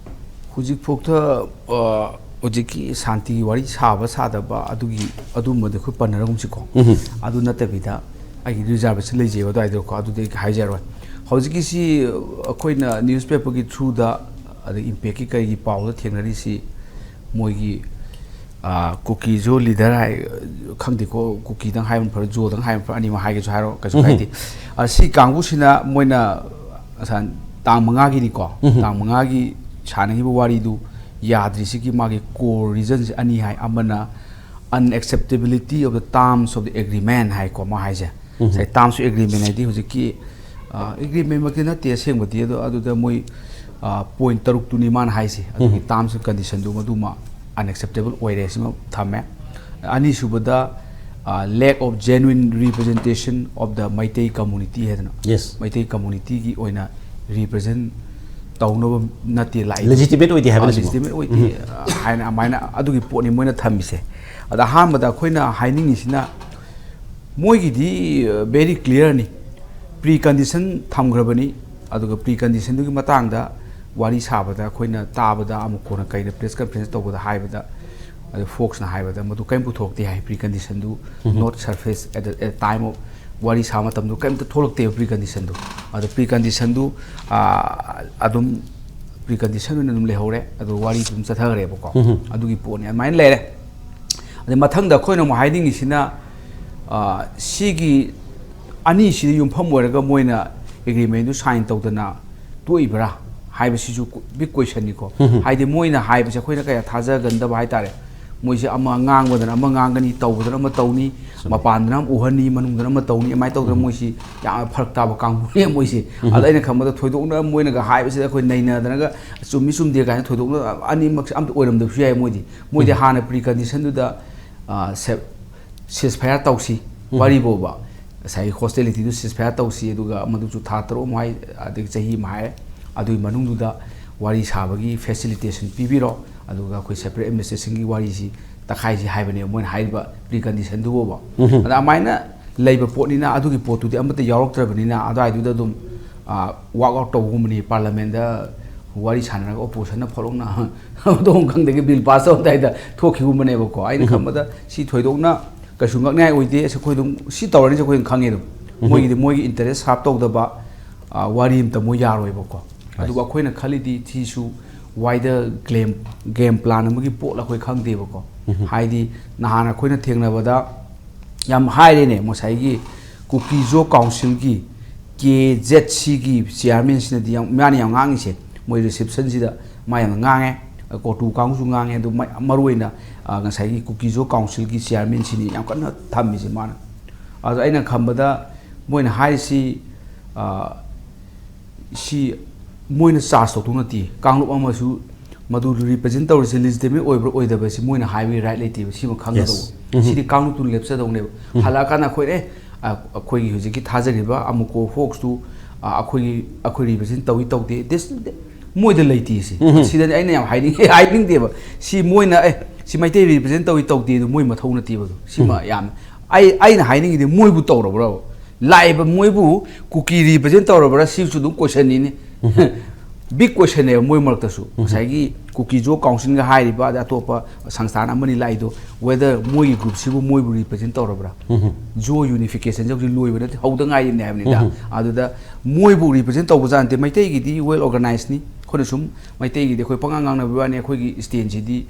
ꯍꯧꯖꯤꯛꯐꯥꯎꯗ, ꯑ, ꯍꯧꯖꯤꯛꯀꯤ ꯁꯥꯟꯇꯤꯒꯤ ꯋꯥꯔꯤ ꯁꯥꯕ ꯁꯥꯗꯕ ꯑꯗꯨꯒꯤ, ꯑꯗꯨꯝꯕꯗꯤ ꯑꯩꯈꯣꯏ ꯄꯟꯅꯔꯒꯨꯝꯁꯤꯀꯣ꯫ ꯑꯗꯨ ꯅꯠꯇꯕꯤꯗ ꯑꯩꯒꯤ ꯔꯤꯖꯥꯔꯕꯦꯁꯟ ꯂꯩꯖꯩꯕ ꯑꯗꯨꯋꯥꯏꯗꯀꯣ, ꯑꯗꯨꯗꯤ ꯑꯩ ꯍꯥꯏꯖꯔꯣꯏ꯫ ꯍꯧꯖꯤꯛꯀꯤꯁꯤ ꯑꯩꯈꯣꯏꯅ ꯅ꯭ꯌꯨꯁꯄꯦꯄꯔꯒꯤ ꯊ꯭ꯔꯨꯗ, ꯑꯗꯩ ꯏꯝꯄꯦꯛꯀꯤ ꯀꯔꯤꯒꯤ ꯄꯥꯎꯗ ꯊꯦꯡꯅꯔꯤꯁꯤ, ꯃꯣꯏꯒꯤ, ꯑ, ꯀꯨꯀꯤꯁꯨ ꯂꯤꯗꯔ ꯍꯥꯏ, ꯈꯪꯗꯦꯀꯣ, ꯀꯨꯀꯤꯗꯪ ꯍꯥꯏꯕꯅ ꯐꯔꯣ, ꯖꯣꯗꯪ ꯍꯥꯏꯕꯅ ꯐꯔꯣ, ꯑꯅꯤꯃꯛ ꯍꯥꯏꯒꯦꯁꯨ ꯍꯥꯏꯔꯣ, ꯀꯩꯁꯨ ꯀꯥꯏꯗꯦ꯫ ꯑ, ꯁꯤ ꯀꯥꯡꯕꯨꯁꯤꯅ ꯃꯣꯏꯅ, ꯑꯁꯥ, ꯇꯥꯡ ꯃꯉꯥꯒꯤꯅꯤꯀꯣ, ꯇꯥꯡ ꯃꯉꯥꯒꯤ ꯁꯥꯟꯅꯈꯤꯕ ꯋꯥꯔꯤꯗꯨ ꯌꯥꯗ꯭ꯔꯤꯁꯤꯒꯤ ꯃꯥꯒꯤ core reasonꯁꯦ ꯑꯅꯤ ꯍꯥꯏ꯫ ꯑꯃꯅ unacceptability of the terms of the agreement ꯍꯥꯏꯀꯣ, ꯃꯥ ꯍꯥꯏꯁꯦ꯫ ꯉꯁꯥꯏ terms of agreement ꯍꯥꯏꯗꯤ ꯍꯧꯖꯤꯛꯀꯤ ꯑꯦꯒ꯭ꯔꯤꯃꯦꯟꯃꯛꯇꯤ ꯅꯠꯇꯦ ꯑꯁꯦꯡꯕꯗꯤ, ꯑꯗꯣ ꯑꯗꯨꯗ ꯃꯣꯏ ꯄꯣꯏꯟ ꯇꯔꯨꯛꯇꯨꯅꯤ ꯃꯥꯅ ꯍꯥꯏꯁꯦ, ꯑꯗꯨꯒꯤ ꯇꯥꯔꯝꯁ ꯑꯦꯟ ꯀꯟꯗꯤꯁꯟꯗꯨ ꯃꯗꯨꯃ ꯑꯟꯑꯦꯛꯁꯦꯞꯇꯦꯕꯜ ꯑꯣꯏꯔꯦ, ꯁꯤꯃ ꯊꯝꯃꯦ꯫ ꯑꯅꯤꯁꯨꯕꯗ, lack of genuine representation of the Meitei community ꯍꯥꯏꯗꯅ, Yes. ꯃꯩꯇꯩ ꯀꯝꯃꯨꯅꯤꯇꯤꯒꯤ ꯑꯣꯏꯅ ꯔꯤꯄ꯭ꯔꯖꯦꯟ ꯇꯧꯅꯕ ꯅꯠꯇꯦ ꯂꯥꯛꯏ꯫ Legitimate ꯑꯣꯏꯗꯦ ꯍꯥꯏꯕꯅꯤ ꯁꯤꯕꯣ꯫ Legitimate ꯑꯣꯏꯗꯦ ꯍꯥꯏꯅ ꯑꯗꯨꯃꯥꯏꯅ ꯑꯗꯨꯒꯤ ꯄꯣꯠꯅꯤ ꯃꯣꯏꯅ ꯊꯝꯃꯤꯁꯦ꯫ ꯑꯗ ꯑꯍꯥꯟꯕꯗ ꯑꯩꯈꯣꯏꯅ ꯍꯥꯏꯅꯤꯡꯉꯤꯁꯤꯅ, ꯃꯣꯏꯒꯤꯗꯤ ꯚꯦꯔꯤ ꯀ꯭ꯂꯤꯌꯥꯔꯅꯤ, ꯄ꯭ꯔꯤ ꯀꯟꯗꯤꯁꯟ ꯊꯝꯈ꯭ꯔꯕꯅꯤ꯫ ꯑꯗꯨꯒ ꯄ꯭ꯔꯤ ꯀꯟꯗꯤꯁꯟꯗꯨꯒꯤ ꯃꯇꯥꯡꯗ ꯋꯥꯔꯤ ꯁꯥꯕꯗ ꯑꯩꯈꯣꯏꯅ ꯇꯥꯕꯗ, ꯑꯃꯨꯛ ꯀꯣꯟꯅ ꯀꯩꯗ ꯄ꯭ꯔꯦꯁ ꯀꯟꯐ꯭ꯔꯦꯟꯁ ꯇꯧꯕꯗ ꯍꯥꯏꯕꯗ, ꯑꯗꯨ ꯐꯣꯛꯁꯅ ꯍꯥꯏꯕꯗ ꯃꯗꯨ ꯀꯔꯤꯝ ꯄꯨꯊꯣꯔꯛꯇꯦ ꯍꯥꯏ꯫ ꯄ꯭ꯔꯤ ꯀꯟꯗꯤꯁꯟꯗꯨ not surface at the, at time of ꯋꯥꯔꯤ ꯁꯥꯕ ꯃꯇꯝꯗꯨ ꯀꯔꯤꯝꯇ ꯊꯣꯛꯂꯛꯇꯦꯕ ꯄ꯭ꯔꯤ ꯀꯟꯗꯤꯁꯟꯗꯨ꯫ ꯑꯗꯣ ꯄ꯭ꯔꯤ ꯀꯟꯗꯤꯁꯟꯗꯨ ꯑꯗꯨꯝ ꯄ꯭ꯔꯤ ꯀꯟꯗꯤꯁꯟ ꯑꯣꯏꯅ ꯑꯗꯨꯝ ꯂꯩꯍꯧꯔꯦ꯫ ꯑꯗꯣ ꯋꯥꯔꯤ ꯑꯗꯨꯝ ꯆꯠꯊꯈ꯭ꯔꯦꯕꯀꯣ꯫ ꯑꯗꯨꯒꯤ ꯄꯣꯠꯅꯤ꯫ ꯑꯗꯨꯃꯥꯏꯅ ꯂꯩꯔꯦ꯫ ꯑꯗꯩ ꯃꯊꯪꯗ ꯑꯩꯈꯣꯏꯅ ꯑꯃꯨꯛ ꯍꯥꯏꯅꯤꯡꯉꯤꯁꯤꯅ, ꯑ, ꯁꯤꯒꯤ ꯑꯅꯤꯁꯤꯗ ꯌꯨꯝꯐꯝ ꯑꯣꯏꯔꯒ ꯃꯣꯏꯅ ꯑꯦꯒ꯭ꯔꯤꯃꯦꯟꯗꯨ ꯁꯥꯏꯟ ꯇꯧꯗꯅ ꯇꯣꯛꯏꯕ꯭ꯔꯥ ꯍꯥꯏꯕꯁꯤꯁꯨ ꯕꯤꯛ ꯀꯣꯏꯁꯟꯅꯤꯀꯣ꯫ ꯍꯥꯏꯗꯤ ꯃꯣꯏꯅ ꯍꯥꯏꯕꯁꯦ ꯑꯩꯈꯣꯏꯅ ꯀꯌꯥ ꯊꯥꯖꯒꯟꯗꯕ ꯍꯥꯏꯇꯥꯔꯦ꯫ ꯃꯣꯏꯁꯦ ꯑꯃ ꯉꯥꯡꯕꯗꯅ ꯑꯃ ꯉꯥꯡꯒꯅꯤ, ꯇꯧꯕꯗꯅ ꯑꯃ ꯇꯧꯅꯤ, ꯃꯄꯥꯟꯗꯅ ꯑꯃ ꯎꯍꯟꯅꯤ, ꯃꯅꯨꯡꯗꯅ ꯑꯃ ꯇꯧꯅꯤ, ꯑꯗꯨꯃꯥꯏꯅ ꯇꯧꯗꯅ ꯃꯣꯏꯁꯤ ꯌꯥꯝꯅ ꯐꯔꯛ ꯇꯥꯕ ꯀꯥꯡꯕꯨꯅꯦ ꯃꯣꯏꯁꯤ꯫ ꯑꯗ ꯑꯩꯅ ꯈꯟꯕꯗ ꯊꯣꯏꯗꯣꯛꯅ ꯃꯣꯏꯅꯒ ꯍꯥꯏꯕꯁꯤꯗ ꯑꯩꯈꯣꯏ ꯅꯩꯅꯗꯅꯒ ꯆꯨꯝꯃꯤ ꯆꯨꯝꯗꯦ ꯀꯥꯏꯅ ꯊꯣꯏꯗꯣꯛꯅ ꯑꯅꯤꯃꯛꯁꯦ ꯑꯝꯇ ꯑꯣꯏꯔꯝꯗꯕꯁꯨ ꯌꯥꯏ ꯃꯣꯏꯗꯤ꯫ ꯃꯣꯏꯗꯤ ꯍꯥꯟꯅ ꯄ꯭ꯔꯤ ꯀꯟꯗꯤꯁꯟꯗꯨꯗ, ꯑ, ꯁꯦ-, ceasefire ꯇꯧꯁꯤ, ꯋꯥꯔꯤ ꯐꯥꯎꯕ ꯉꯁꯥꯏꯒꯤ ꯍꯣꯁꯇꯤꯂꯤꯇꯤꯗꯨ ceasefire ꯇꯧꯁꯤ, ꯑꯗꯨꯒ ꯃꯗꯨꯁꯨ ꯊꯥ ꯇꯔꯨꯛ ꯑꯃ ꯍꯥꯏ, ꯑꯗꯒꯤ ꯆꯍꯤ ꯑꯃ ꯍꯥꯏ, ꯑꯗꯨꯒꯤ ꯃꯅꯨꯡꯗꯨꯗ ꯋꯥꯔꯤ ꯁꯥꯕꯒꯤ ꯐꯦꯁꯤꯂꯤꯇꯦꯁꯟ ꯄꯤꯕꯤꯔꯣ, ꯑꯗꯨꯒ ꯑꯩꯈꯣꯏ ꯁꯦꯄꯔꯦꯠ ꯑꯦꯗꯃꯤꯅꯤꯁꯇ꯭ꯔꯦꯁꯟꯒꯤ ꯋꯥꯔꯤꯁꯤ ꯇꯛꯈꯥꯏꯁꯤ ꯍꯥꯏꯕꯅꯦꯕ ꯃꯣꯏꯅ ꯍꯥꯏꯔꯤꯕ ꯄ꯭ꯔꯤ ꯀꯟꯗꯤꯁꯟꯗꯨ ꯐꯥꯎꯕ꯫ ꯑꯗ ꯑꯗꯨꯃꯥꯏꯅ ꯂꯩꯕ ꯄꯣꯠꯅꯤꯅ ꯑꯗꯨꯒꯤ ꯄꯣꯠꯇꯨꯗꯤ ꯑꯃꯠꯇ ꯌꯥꯎꯔꯛꯇ꯭ꯔꯕꯅꯤꯅ ꯑꯗꯨꯋꯥꯏꯗꯨꯗ ꯑꯗꯨꯝ, ꯑ, walk out ꯇꯧꯕꯒꯨꯝꯕꯅꯤ꯫ ꯄꯥꯔꯂꯥꯃꯦꯟꯗ ꯋꯥꯔꯤ ꯁꯥꯟꯅꯔꯒ ꯑꯣꯄꯣꯖꯤꯁꯟꯅ ꯐꯣꯂꯣꯡꯅ ꯃꯊꯣꯡ ꯈꯪꯗꯒꯤ ꯕꯤꯜ ꯄꯥꯁ ꯇꯧꯔꯝꯗꯥꯏꯗ ꯊꯣꯛꯈꯤꯒꯨꯝꯕꯅꯦꯕꯀꯣ꯫ ꯑꯩꯅ ꯈꯟꯕꯗ ꯁꯤ ꯊꯣꯏꯗꯣꯛꯅ ꯀꯩꯁꯨ ꯉꯛꯅꯤꯡꯉꯥꯏ ꯑꯣꯏꯗꯦ꯫ ꯑꯁ, ꯑꯩꯈꯣꯏ ꯑꯗꯨꯝ ꯁꯤ ꯇꯧꯔꯅꯤꯁꯦ ꯑꯩꯈꯣꯏ ꯑꯗꯨꯝ ꯈꯪꯉꯦ ꯑꯗꯨꯝ꯫ ꯃꯣꯏꯒꯤꯗꯤ ꯃꯣꯏꯒꯤ ꯏꯟꯇꯔꯦꯁ ꯁꯥꯔꯞ ꯇꯧꯗꯕ, ꯑ, ꯋꯥꯔꯤ ꯑꯝꯇ ꯃꯣꯏ ꯌꯥꯔꯣꯏꯕꯀꯣ꯫ ꯑꯗꯨꯒ ꯑꯩꯈꯣꯏꯅ ꯈꯜꯂꯤꯗꯤ ꯁꯤꯁꯨ wider game, game plan ꯑꯃꯒꯤ ꯄꯣꯠ ꯑꯩꯈꯣꯏ ꯈꯪꯗꯦꯕꯀꯣ꯫ ꯍꯥꯏꯗꯤ ꯅꯍꯥꯟ ꯑꯩꯈꯣꯏꯅ ꯊꯦꯡꯅꯕꯗ ꯌꯥꯝ ꯍꯥꯏꯔꯦꯅꯦ, ꯉꯁꯥꯏꯒꯤ ꯀꯨꯀꯤꯖꯣ ꯀꯥꯎꯟꯁꯤꯜꯒꯤ ꯀꯦ ꯖꯦꯠ ꯁꯤꯒꯤ ꯆꯤꯌꯥꯔꯃꯦꯟꯁꯤꯅꯗꯤ ꯌꯥꯝ, ꯃꯥꯅ ꯌꯥꯝ ꯉꯥꯡꯉꯤꯁꯦ, ꯃꯣꯏ ꯔꯤꯁꯦꯞꯁꯟꯁꯤꯗ ꯃꯥ ꯌꯥꯝꯅ ꯉꯥꯡꯉꯦ, ꯀꯣꯇꯨ ꯀꯥꯡꯕꯨꯁꯨ ꯉꯥꯡꯉꯦ, ꯑꯗꯨ ꯃ-, ꯃꯔꯨꯑꯣꯏꯅ, ꯑ, ꯉꯁꯥꯏꯒꯤ ꯀꯨꯀꯤꯖꯣ ꯀꯥꯎꯟꯁꯤꯜꯒꯤ ꯆꯤꯌꯥꯔꯃꯦꯟꯁꯤꯅꯤ ꯌꯥꯝ ꯀꯟꯅ ꯊꯝꯃꯤꯁꯦ ꯃꯥꯅ꯫ ꯑꯗꯣ ꯑꯩꯅ ꯈꯟꯕꯗ ꯃꯣꯏꯅ ꯍꯥꯏꯔꯤꯁꯤ, ꯑꯥ, ꯁꯤ ꯃꯣꯏꯅ ꯆꯥꯔꯖ ꯇꯧꯗꯧ ꯅꯠꯇꯦ꯫ ꯀꯥꯡꯂꯨꯞ ꯑꯃꯁꯨ ꯃꯗꯨ ꯔꯤꯄ꯭ꯔꯖꯦꯟ ꯇꯧꯔꯤꯁꯦ ꯂꯤꯖꯤꯇꯤꯃꯦꯠ ꯑꯣꯏꯕ꯭ꯔꯥ ꯑꯣꯏꯗꯕ꯭ꯔꯥ ꯁꯤ ꯃꯣꯏꯅ ꯍꯥꯏꯕꯒꯤ ꯔꯥꯏꯠ ꯂꯩꯇꯦꯕ꯫ ꯁꯤꯃ ꯈꯪꯒꯗꯧꯕ꯫ Yes. ꯎꯝ꯫ ꯁꯤꯗꯤ ꯀꯥꯡꯂꯨꯞꯇꯨꯅ ꯂꯦꯞꯆꯗꯧꯅꯦꯕ꯫ ꯍꯜꯂꯛꯑꯀꯥꯟꯗ ꯑꯩꯈꯣꯏ, ꯑꯦ, ꯑ, ꯑꯩꯈꯣꯏꯒꯤ ꯍꯧꯖꯤꯛꯀꯤ ꯊꯥꯖꯔꯤꯕ ꯑꯃꯨꯀꯣ ꯍꯣꯛꯁꯇꯨ, ꯑ, ꯑꯩꯈꯣꯏꯒꯤ, ꯑꯩꯈꯣꯏ ꯔꯤꯄ꯭ꯔꯖꯦꯟ ꯇꯧꯏ ꯇꯧꯗꯦ, this, ꯃꯣꯏꯗ ꯂꯩꯇꯦ ꯁꯤ꯫ ꯎꯝ꯫ ꯁꯤꯗꯅꯤ ꯑꯩꯅ ꯌꯥꯝ ꯍꯥꯏꯅꯤꯡ-, ꯍꯥꯏꯅꯤꯡꯗꯦꯕ꯫ ꯁꯤ ꯃꯣꯏꯅ, ꯑꯦ, ꯁꯤ ꯃꯩꯇꯩ ꯔꯤꯄ꯭ꯔꯖꯦꯟ ꯇꯧꯏ ꯇꯧꯗꯦ ꯑꯗꯨ ꯃꯣꯏ ꯃꯊꯧ ꯅꯠꯇꯦꯕ ꯑꯗꯨ꯫ ꯁꯤꯃ ꯎꯝ꯫ ꯌꯥꯝ, ꯑꯩ, ꯑꯩꯅ ꯍꯥꯏꯅꯤꯡꯉꯤꯗꯤ ꯃꯣꯏꯕꯨ ꯇꯧꯔꯕ꯭ꯔꯕ? ꯂꯥꯛꯏꯕ ꯃꯣꯏꯕꯨ ꯀꯨꯀꯤ ꯔꯤꯄ꯭ꯔꯖꯦꯟ ꯇꯧꯔꯕ꯭ꯔꯥ? ꯁꯤꯁꯨ ꯑꯗꯨꯝ ꯀꯣꯏꯁꯟꯅꯤꯅꯦ꯫ ꯕꯤꯛ ꯀꯣꯏꯁꯟꯅꯦꯕ ꯃꯣꯏ ꯃꯔꯛꯇꯁꯨ꯫ ꯉꯁꯥꯏꯒꯤ ꯀꯨꯀꯤ ꯖꯣ ꯀꯥꯎꯟꯁꯤꯜꯒ ꯍꯥꯏꯔꯤꯕ, ꯑꯗꯩ ꯑꯇꯣꯞꯄ ꯁꯪꯁꯊꯥꯟ ꯑꯃꯅꯤ ꯂꯥꯛꯏꯗꯣ, whether ꯃꯣꯏꯒꯤ ꯒ꯭ꯔꯨꯞꯁꯤꯕꯨ ꯃꯣꯏꯕꯨ ꯔꯤꯄ꯭ꯔꯖꯦꯟ ꯇꯧꯔꯕ꯭ꯔꯥ? ꯖꯣ ꯌꯨꯅꯤꯐꯤꯀꯦꯁꯟꯁꯦ ꯍꯧꯖꯤꯛ ꯂꯣꯏꯕ ꯅꯠꯇꯦ, ꯍꯧꯗ ꯉꯥꯏꯔꯤꯕꯅꯦ ꯍꯥꯏꯕꯅꯤꯗ꯫ ꯑꯗꯨꯗ ꯃꯣꯏꯕꯨ ꯔꯤꯄ꯭ꯔꯖꯦꯟ ꯇꯧꯕꯖꯥꯠ ꯅꯠꯇꯦ꯫ ꯃꯩꯇꯩꯒꯤꯗꯤ ꯋꯦꯜ ꯑꯣꯔꯒꯅꯥꯏꯖꯅꯤ꯫ ꯑꯩꯈꯣꯏꯅ ꯁꯨꯝ ꯃꯩꯇꯩꯒꯤꯗꯤ ꯑꯩꯈꯣꯏ ꯄꯉꯥꯡ ꯉꯥꯡꯅꯕꯒꯤ ꯋꯥꯅꯤ, ꯑꯩꯈꯣꯏꯒꯤ ꯁ꯭ꯇꯦꯟꯁꯤꯗꯤ,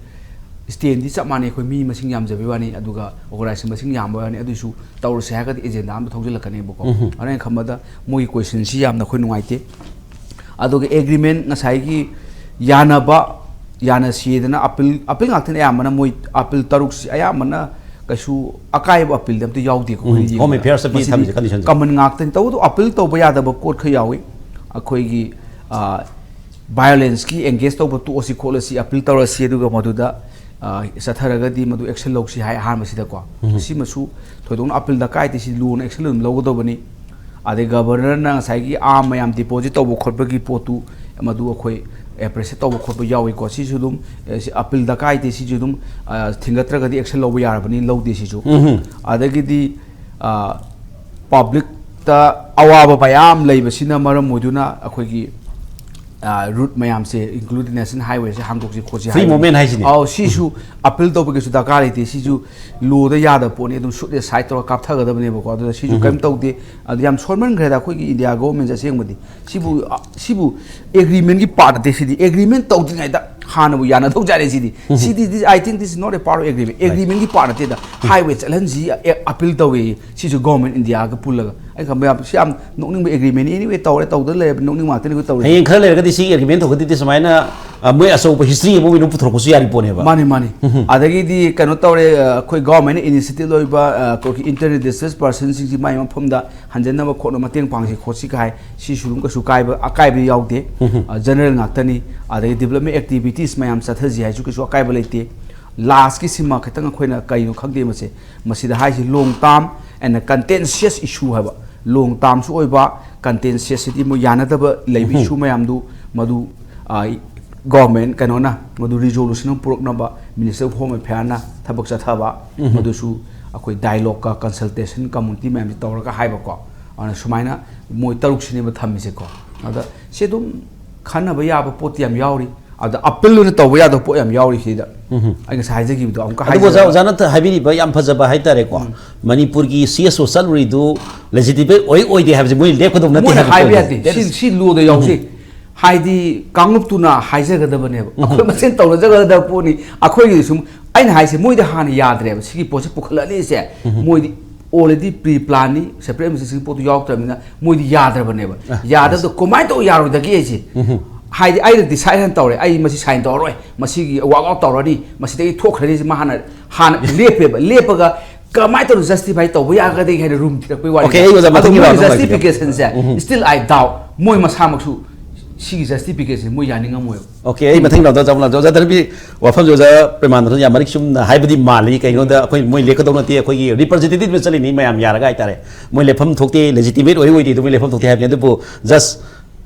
ꯁ꯭ꯇꯦꯟꯗꯤ ꯆꯞ ꯃꯥꯟꯅꯩ, ꯑꯩꯈꯣꯏ ꯃꯤ ꯃꯁꯤꯡ ꯌꯥꯝꯖꯕꯒꯤ ꯋꯥꯅꯤ, ꯑꯗꯨꯒ ꯑꯣꯔꯒꯅꯥꯏꯖꯦꯁꯟ ꯃꯁꯤꯡ ꯌꯥꯝꯕ ꯋꯥꯅꯤ꯫ ꯑꯗꯨꯏꯁꯨ ꯇꯧꯔꯁꯦ ꯍꯥꯏꯔꯒꯗꯤ ꯑꯦꯖꯦꯟꯗꯥ ꯑꯃ ꯊꯧꯖꯤꯜꯂꯛꯀꯅꯦꯕꯀꯣ꯫ ꯑꯗꯨꯅ ꯑꯩꯅ ꯈꯟꯕꯗ ꯃꯣꯏꯒꯤ ꯀꯣꯏꯁꯟꯁꯤ ꯌꯥꯝꯅ ꯑꯩꯈꯣꯏ ꯅꯨꯡꯉꯥꯏꯇꯦ꯫ ꯑꯗꯨꯒ ꯑꯦꯒ꯭ꯔꯤꯃꯦꯟ ꯉꯁꯥꯏꯒꯤ ꯌꯥꯅꯕ, ꯌꯥꯅꯁꯦꯗꯅ ꯑꯄꯤꯜ, ꯑꯄꯤꯜ ꯉꯥꯛꯇꯅꯤ ꯑꯌꯥꯝꯕꯅ, ꯃꯣꯏ ꯑꯄꯤꯜ ꯇꯔꯨꯛꯁꯤ ꯑꯌꯥꯝꯕꯅ ꯀꯩꯁꯨ ꯑꯀꯥꯏꯕ ꯑꯄꯤꯜꯗꯤ ꯑꯝꯇ ꯌꯥꯎꯗꯦꯀꯣ꯫ ꯎꯝ, ꯑꯩꯈꯣꯏꯅ Home ꯌꯦꯡꯕꯗ꯫ Affairs ꯇ ꯄꯤ ꯃꯁꯤꯗꯤ ꯊꯝꯃꯤꯁꯦ condition ꯁꯦ꯫ ꯀꯃꯟ ꯉꯥꯛꯇꯅꯤ꯫ ꯇꯧꯕꯇꯕꯨ ꯑꯄꯤꯜ ꯇꯧꯕ ꯌꯥꯗꯕ ꯀꯣꯠ ꯈꯔ ꯌꯥꯎꯏ꯫ ꯑꯩꯈꯣꯏꯒꯤ, ꯑ, ꯚꯥꯏꯑꯣꯂꯦꯟꯁꯀꯤ ꯑꯦꯡꯒꯦꯖ ꯇꯧꯕ ꯇꯣꯛꯑꯁꯤ ꯈꯣꯠꯂꯁꯤ, ꯑꯄꯤꯜ ꯇꯧꯔꯁꯤ, ꯑꯗꯨꯒ ꯃꯗꯨꯗ, ꯑ, ꯆꯠꯊꯔꯒꯗꯤ ꯃꯗꯨ ꯑꯦꯛꯁꯟ ꯂꯧꯁꯤ ꯍꯥꯏ ꯑꯍꯥꯟꯕꯁꯤꯗꯀꯣ꯫ ꯁꯤꯃꯁꯨ ꯊꯣꯏꯗꯣꯛꯅ ꯑꯄꯤꯜ ꯗꯔꯀꯥꯔ ꯂꯩꯇꯦ, ꯁꯤ ꯂꯣꯅ ꯑꯦꯛꯁꯟ ꯑꯗꯨꯝ ꯂꯧꯒꯗꯧꯕꯅꯤ꯫ ꯑꯗꯩ ꯒꯕꯔꯅꯔꯅ ꯉꯁꯥꯏꯒꯤ ꯑꯥꯔꯝ ꯃꯌꯥꯝ ꯗꯤꯄꯣꯖꯤꯠ ꯇꯧꯕ ꯈꯣꯠꯄꯒꯤ ꯄꯣꯠꯇꯨ, ꯃꯗꯨ ꯑꯩꯈꯣꯏ ꯑꯦꯄ꯭ꯔꯤꯁꯤꯌꯦꯠ ꯇꯧꯕ ꯈꯣꯠꯄ ꯌꯥꯎꯏꯀꯣ꯫ ꯁꯤꯁꯨ ꯑꯗꯨꯝ, ꯑ, ꯁꯤ ꯑꯄꯤꯜ ꯗꯔꯀꯥꯔ ꯂꯩꯇꯦ, ꯁꯤꯁꯨ ꯑꯗꯨꯝ, ꯑ, ꯊꯤꯡꯒꯠꯇ꯭ꯔꯒꯗꯤ ꯑꯦꯛꯁꯟ ꯂꯧꯕ ꯌꯥꯔꯕꯅꯤ, ꯂꯧꯗꯦ ꯁꯤꯁꯨ꯫ ꯑꯗꯒꯤꯗꯤ, ꯑ, ꯄꯕ꯭ꯂꯤꯛꯇ ꯑꯋꯥꯕ ꯃꯌꯥꯝ ꯂꯩꯕꯁꯤꯅ ꯃꯔꯝ ꯑꯣꯏꯗꯨꯅ ꯑꯩꯈꯣꯏꯒꯤ, ꯑ, ꯔꯨꯠ ꯃꯌꯥꯝꯁꯦ, including National Highway ꯁꯦ ꯍꯥꯡꯗꯣꯛꯁꯤ ꯈꯣꯠꯁꯤ Free ꯍꯥꯏꯕꯅꯤ꯫ movement ꯍꯥꯏꯁꯤꯅꯦ꯫ ꯑꯧ, ꯁꯤꯁꯨ ꯑꯄꯤꯜ ꯇꯧꯕꯒꯤꯁꯨ ꯗꯔꯀꯥꯔ ꯂꯩꯇꯦ꯫ ꯁꯤꯁꯨ ꯂꯣꯗ ꯌꯥꯗꯕ ꯄꯣꯠꯅꯤ, ꯑꯗꯨꯝ ꯁꯨꯠ ꯑꯦꯁꯥꯏꯠ ꯇꯧꯔꯒ ꯀꯥꯞꯊꯒꯗꯕꯅꯦꯕꯀꯣ꯫ ꯑꯗꯨꯗ ꯁꯤꯁꯨ ꯀꯔꯤꯝ ꯇꯧꯗꯦ꯫ ꯑꯗꯨ ꯌꯥꯝ ꯁꯣꯟꯃꯟꯈ꯭ꯔꯦꯗ ꯑꯩꯈꯣꯏꯒꯤ ꯏꯟꯗꯤꯌꯥ ꯒꯣꯚꯔꯟꯃꯦꯟꯁꯦ꯫ ꯑꯁꯦꯡꯕꯗꯤ ꯁꯤꯕꯨ, ꯑ, ꯁꯤꯕꯨ ꯑꯦꯒ꯭ꯔꯤꯃꯦꯟꯒꯤ ꯄꯥꯔꯠ ꯅꯠꯇꯦ꯫ ꯁꯤꯗꯤ ꯑꯦꯒ꯭ꯔꯤꯃꯦꯟ ꯇꯧꯗ꯭ꯔꯤꯉꯩꯗ ꯍꯥꯟꯅꯕꯨ ꯌꯥꯅ ꯊꯣꯛꯆꯔꯦ ꯁꯤꯗꯤ꯫ ꯁꯤꯗꯤ, this, I think this is not a part of agreement. ꯑꯦꯒ꯭ꯔꯤꯃꯦꯟꯒꯤ ꯄꯥꯔꯠ ꯅꯠꯇꯦꯗ꯫ ꯍꯥꯏꯋꯦ ꯆꯠꯍꯟꯁꯤ, ꯑꯦ, ꯑꯄꯤꯜ ꯇꯧꯋꯦ꯫ ꯁꯤꯁꯨ ꯒꯣꯚꯔꯟꯃꯦꯟ ꯏꯟꯗꯤꯌꯥꯒ ꯄꯨꯜꯂꯒ꯫ ꯑꯩ ꯈꯪꯕ ꯌꯥꯝ, ꯁꯤ ꯌꯥꯝ ꯅꯣꯛꯅꯤꯡꯕ ꯑꯦꯒ꯭ꯔꯤꯃꯦꯟ꯫ ꯑꯦꯅꯤꯋꯦ, ꯇꯧꯔꯦ, ꯇꯧꯗ ꯂꯩꯔꯕ ꯅꯣꯛꯅꯤꯡꯕ ꯉꯥꯛꯇꯅꯤ ꯑꯩꯈꯣꯏ ꯇꯧꯔꯤꯁꯦ꯫ ꯍꯌꯦꯡ ꯈꯔ ꯂꯩꯔꯒꯗꯤ ꯁꯤꯒꯤ ꯑꯦꯒ꯭ꯔꯤꯃꯦꯟ ꯇꯧꯒꯗꯗꯤ ꯁꯨꯃꯥꯏꯅ ꯑ, ꯃꯣꯏ ꯑꯆꯧꯕ ꯍꯤꯁꯇ꯭ꯔꯤ ꯑꯃ ꯑꯣꯏꯅ ꯄꯨꯊꯣꯔꯛꯄꯁꯨ ꯌꯥꯔꯤ ꯄꯣꯠꯅꯦꯕ꯫ ꯃꯥꯅꯤ, ꯃꯥꯅꯤ꯫ ꯑꯗꯒꯤꯗꯤ ꯀꯩꯅꯣ ꯇꯧꯔꯦ, ꯑ, ꯑꯩꯈꯣꯏ ꯒꯚꯔꯟꯃꯦꯟꯅ ꯏꯅꯤꯁꯤꯌꯦꯇꯤꯚ ꯂꯧꯔꯤꯕ, ꯑ, ꯑꯩꯈꯣꯏꯒꯤ ꯏꯟꯇꯔ ꯔꯤꯂꯤꯖꯤꯌꯁ ꯄꯔꯁꯟꯁꯤꯡꯁꯤ ꯃꯥꯏ ꯃꯐꯝꯗ ꯍꯟꯖꯟꯅꯕ ꯈꯣꯠꯅꯕ ꯃꯇꯦꯡ ꯄꯥꯡꯁꯤ ꯈꯣꯠꯁꯤ ꯀꯥꯏ, ꯁꯤꯁꯨ ꯑꯗꯨꯝ ꯀꯩꯁꯨ ꯀꯥꯏꯕ, ꯑꯀꯥꯏꯕ ꯌꯥꯎꯗꯦ꯫ ꯑ, ꯖꯦꯅꯔꯦꯜ ꯉꯥꯛꯇꯅꯤ꯫ ꯑꯗꯒꯤ ꯗꯤꯕꯂꯞꯃꯦꯟ ꯑꯦꯛꯇꯤꯚꯤꯇꯤꯁ ꯃꯌꯥꯝ ꯆꯠꯊꯁꯤ ꯍꯥꯏꯁꯨ ꯀꯩꯁꯨ ꯑꯀꯥꯏꯕ ꯂꯩꯇꯦ꯫ ꯂꯥꯁꯀꯤꯁꯤꯃ ꯈꯤꯇꯪ ꯑꯩꯈꯣꯏꯅ ꯀꯩꯅꯣ ꯈꯪꯗꯦ ꯃꯁꯦ, ꯃꯁꯤꯗ ꯍꯥꯏꯁꯤ ꯂꯣꯡ ꯇꯥꯔꯝ ꯑꯦꯟ ꯀꯟꯇꯦꯟꯁꯤꯌꯁ ꯏꯁꯨ ꯍꯥꯏꯕ, ꯂꯣꯡ ꯇꯥꯔꯝꯁꯨ ꯑꯣꯏꯕ, ꯀꯟꯇꯦꯟꯁꯤꯌꯁ ꯍꯥꯏꯗꯤ ꯃꯣꯏ ꯌꯥꯅꯗꯕ ꯂꯩꯕ ꯏꯁꯨ ꯃꯌꯥꯝꯗꯨ ꯃꯗꯨ, ꯑ, ꯒꯚꯔꯟꯃꯦꯟ ꯀꯩꯅꯣꯅ ꯃꯗꯨ ꯔꯤꯖꯣꯂꯨꯁꯟ ꯑꯃ ꯄꯨꯔꯛꯅꯕ ꯃꯤꯅꯤꯁꯇꯔ ꯑꯣꯐ ꯍꯣꯝ ꯑꯦꯐꯤꯌꯔꯅ ꯊꯕꯛ ꯆꯠꯊꯕ, ꯃꯗꯨꯁꯨ ꯑꯩꯈꯣꯏ ꯗꯥꯏꯂꯣꯒꯀ ꯀꯟꯁꯜꯇꯦꯁꯟ ꯀꯝꯃꯨꯅꯤꯇꯤ ꯃꯌꯥꯝꯁꯤ ꯇꯧꯔꯒ ꯍꯥꯏꯕꯀꯣ꯫ ꯑꯗꯨꯅ ꯁꯨꯃꯥꯏꯅ ꯃꯣꯏ ꯇꯔꯨꯛꯁꯤꯅꯦꯕ ꯊꯝꯃꯤꯁꯦꯀꯣ꯫ ꯑꯗ ꯁꯤ ꯑꯗꯨꯝ ꯈꯟꯅꯕ ꯌꯥꯕ ꯄꯣꯠꯇꯤ ꯌꯥꯝ ꯌꯥꯎꯔꯤ꯫ ꯑꯗ ꯑꯄꯤꯜ ꯑꯣꯏꯅ ꯇꯧꯕ ꯌꯥꯗꯕ ꯄꯣꯠ ꯌꯥꯝ ꯌꯥꯎꯔꯤ ꯁꯤꯗ꯫ ꯑꯩ ꯉꯁꯥꯏ ꯍꯥꯏꯖꯈꯤꯕꯗꯣ ꯑꯃꯨꯛꯀ ꯑꯗꯨꯕꯨ ꯑꯣꯖꯥ, ꯍꯥꯏꯖꯔꯒꯦ꯫ ꯑꯣꯖꯥꯅ ꯊ- ꯍꯥꯏꯕꯤꯔꯤꯕ ꯌꯥꯝ ꯐꯖꯕ ꯍꯥꯏꯇꯥꯔꯦꯀꯣ꯫ ꯃꯅꯤꯄꯨꯔꯒꯤ ꯁꯤ ꯑꯦꯁ ꯑꯣ ꯆꯠꯂꯨꯔꯤꯗꯨ ꯂꯦꯖꯤꯇꯤꯃꯦꯠ ꯑꯣꯏ ꯑꯣꯏꯗꯦ ꯍꯥꯏꯕꯁꯦ ꯃꯣꯏ ꯂꯦꯞꯀꯗꯧ ꯅꯠꯇꯦ ꯃꯣꯏꯅ ꯍꯥꯏꯕ ꯍꯥꯏꯕ ꯄꯣꯠꯇꯣ꯫ ꯌꯥꯗꯦ꯫ ꯁꯤ, ꯁꯤ ꯂꯣꯗ ꯌꯥꯎꯖꯩ꯫ ꯍꯥꯏꯗꯤ ꯀꯥꯡꯂꯨꯞꯇꯨꯅ ꯍꯥꯏꯖꯒꯗꯕꯅꯦꯕ꯫ ꯑꯩꯈꯣꯏ ꯃꯁꯦꯟ ꯇꯧꯅꯖꯒꯗꯕ ꯄꯣꯠꯅꯤ꯫ ꯑꯩꯈꯣꯏꯒꯤꯗꯤ ꯁꯨꯝ, ꯑꯩꯅ ꯍꯥꯏꯁꯦ, ꯃꯣꯏꯗ ꯍꯥꯟꯅ ꯌꯥꯗ꯭ꯔꯦꯕ ꯁꯤꯒꯤ ꯄꯣꯠꯁꯦ ꯄꯨꯈꯠꯂꯛꯂꯤꯁꯦ꯫ ꯃꯣꯏꯗꯤ already pre planꯅꯤ, separate administration ꯄꯣꯠꯇꯨ ꯌꯥꯎꯗ꯭ꯔꯕꯅꯤꯅ ꯃꯣꯏꯗꯤ ꯌꯥꯗ꯭ꯔꯕꯅꯦꯕ꯫ ꯌꯥꯗꯕꯗꯣ ꯀꯃꯥꯏꯅ ꯇꯧ ꯌꯥꯔꯣꯏꯗꯒꯦ ꯑꯩꯁꯦ? ꯍꯥꯏꯗꯤ ꯑꯩꯅ ꯗꯤꯁꯥꯏꯠ ꯍꯥꯟꯅ ꯇꯧꯔꯦ, ꯑꯩ ꯃꯁꯤ ꯁꯥꯏꯟ ꯇꯧꯔꯔꯣꯏ, ꯃꯁꯤꯒꯤ ꯋꯥꯛ ꯑꯥꯎꯠ ꯇꯧꯔꯅꯤ, ꯃꯁꯤꯗꯒꯤ ꯊꯣꯛꯈ꯭ꯔꯅꯤ, ꯁꯤ ꯃꯥ ꯍꯥꯟꯅ, ꯍꯥꯟꯅ ꯂꯦꯞꯄꯦꯕ꯫ ꯂꯦꯞꯄꯒ ꯀꯃꯥꯏꯅ ꯇꯧꯅ ꯖꯁꯇꯤꯐꯥꯏ ꯇꯧꯕ ꯌꯥꯒꯗꯒꯦ ꯍꯥꯏꯅ ꯔꯨꯝ ꯊꯤꯔꯛꯄꯩ ꯋꯥꯅꯤ꯫ Okay, ꯑꯩ ꯑꯣꯖꯥ ꯃꯊꯪꯒꯤ ꯑꯗꯨ ꯃꯣꯏ round ꯍꯪꯖꯒꯦ꯫ ꯖꯁꯇꯤꯐꯤꯀꯦꯁꯟꯁꯦ, still I doubt, ꯃꯣꯏ ꯃꯁꯥꯃꯛꯁꯨ ꯁꯤꯒꯤ ꯖꯁꯇꯤꯐꯤꯀꯦꯁꯟ ꯃꯣꯏ ꯌꯥꯅꯤꯡꯉꯝꯃꯣꯏꯕ꯫ Okay, ꯑꯩ ꯃꯊꯪ ꯔꯥꯎꯟꯗ ꯆꯪꯕ ꯂꯥꯛꯆ-, ꯑꯣꯖꯥ ꯙꯔꯃꯤ ꯋꯥꯐꯝꯁꯦ ꯑꯣꯖꯥ ꯄ꯭ꯔꯦꯃꯥꯅꯟꯗꯅ ꯌꯥꯝ ꯃꯔꯤꯛ ꯆꯨꯝꯅ ꯍꯥꯏꯕꯗꯤ ꯃꯥꯜꯂꯤ꯫ ꯀꯩꯒꯤꯅꯣꯗ ꯑꯩꯈꯣꯏ ꯃꯣꯏ ꯂꯦꯞꯀꯗꯧ ꯅꯠꯇꯦ, ꯑꯩꯈꯣꯏꯒꯤ ꯔꯤꯄ꯭ꯔꯖꯦꯟꯇꯦꯇꯤꯚ ꯆꯠꯂꯤꯅꯤ ꯃꯌꯥꯝ ꯌꯥꯔꯒ ꯍꯥꯏꯇꯥꯔꯦ꯫ ꯃꯣꯏ ꯂꯦꯞꯐꯝ ꯊꯣꯛꯇꯦ, ꯂꯦꯖꯤꯇꯤꯃꯦꯠ ꯑꯣꯏ ꯑꯣꯏꯗꯦ ꯑꯗꯨ ꯃꯣꯏ ꯂꯦꯞꯐꯝ ꯊꯣꯛꯇꯦ ꯍꯥꯏꯕꯅꯤ꯫ ꯑꯗꯨꯕꯨ ꯖꯁ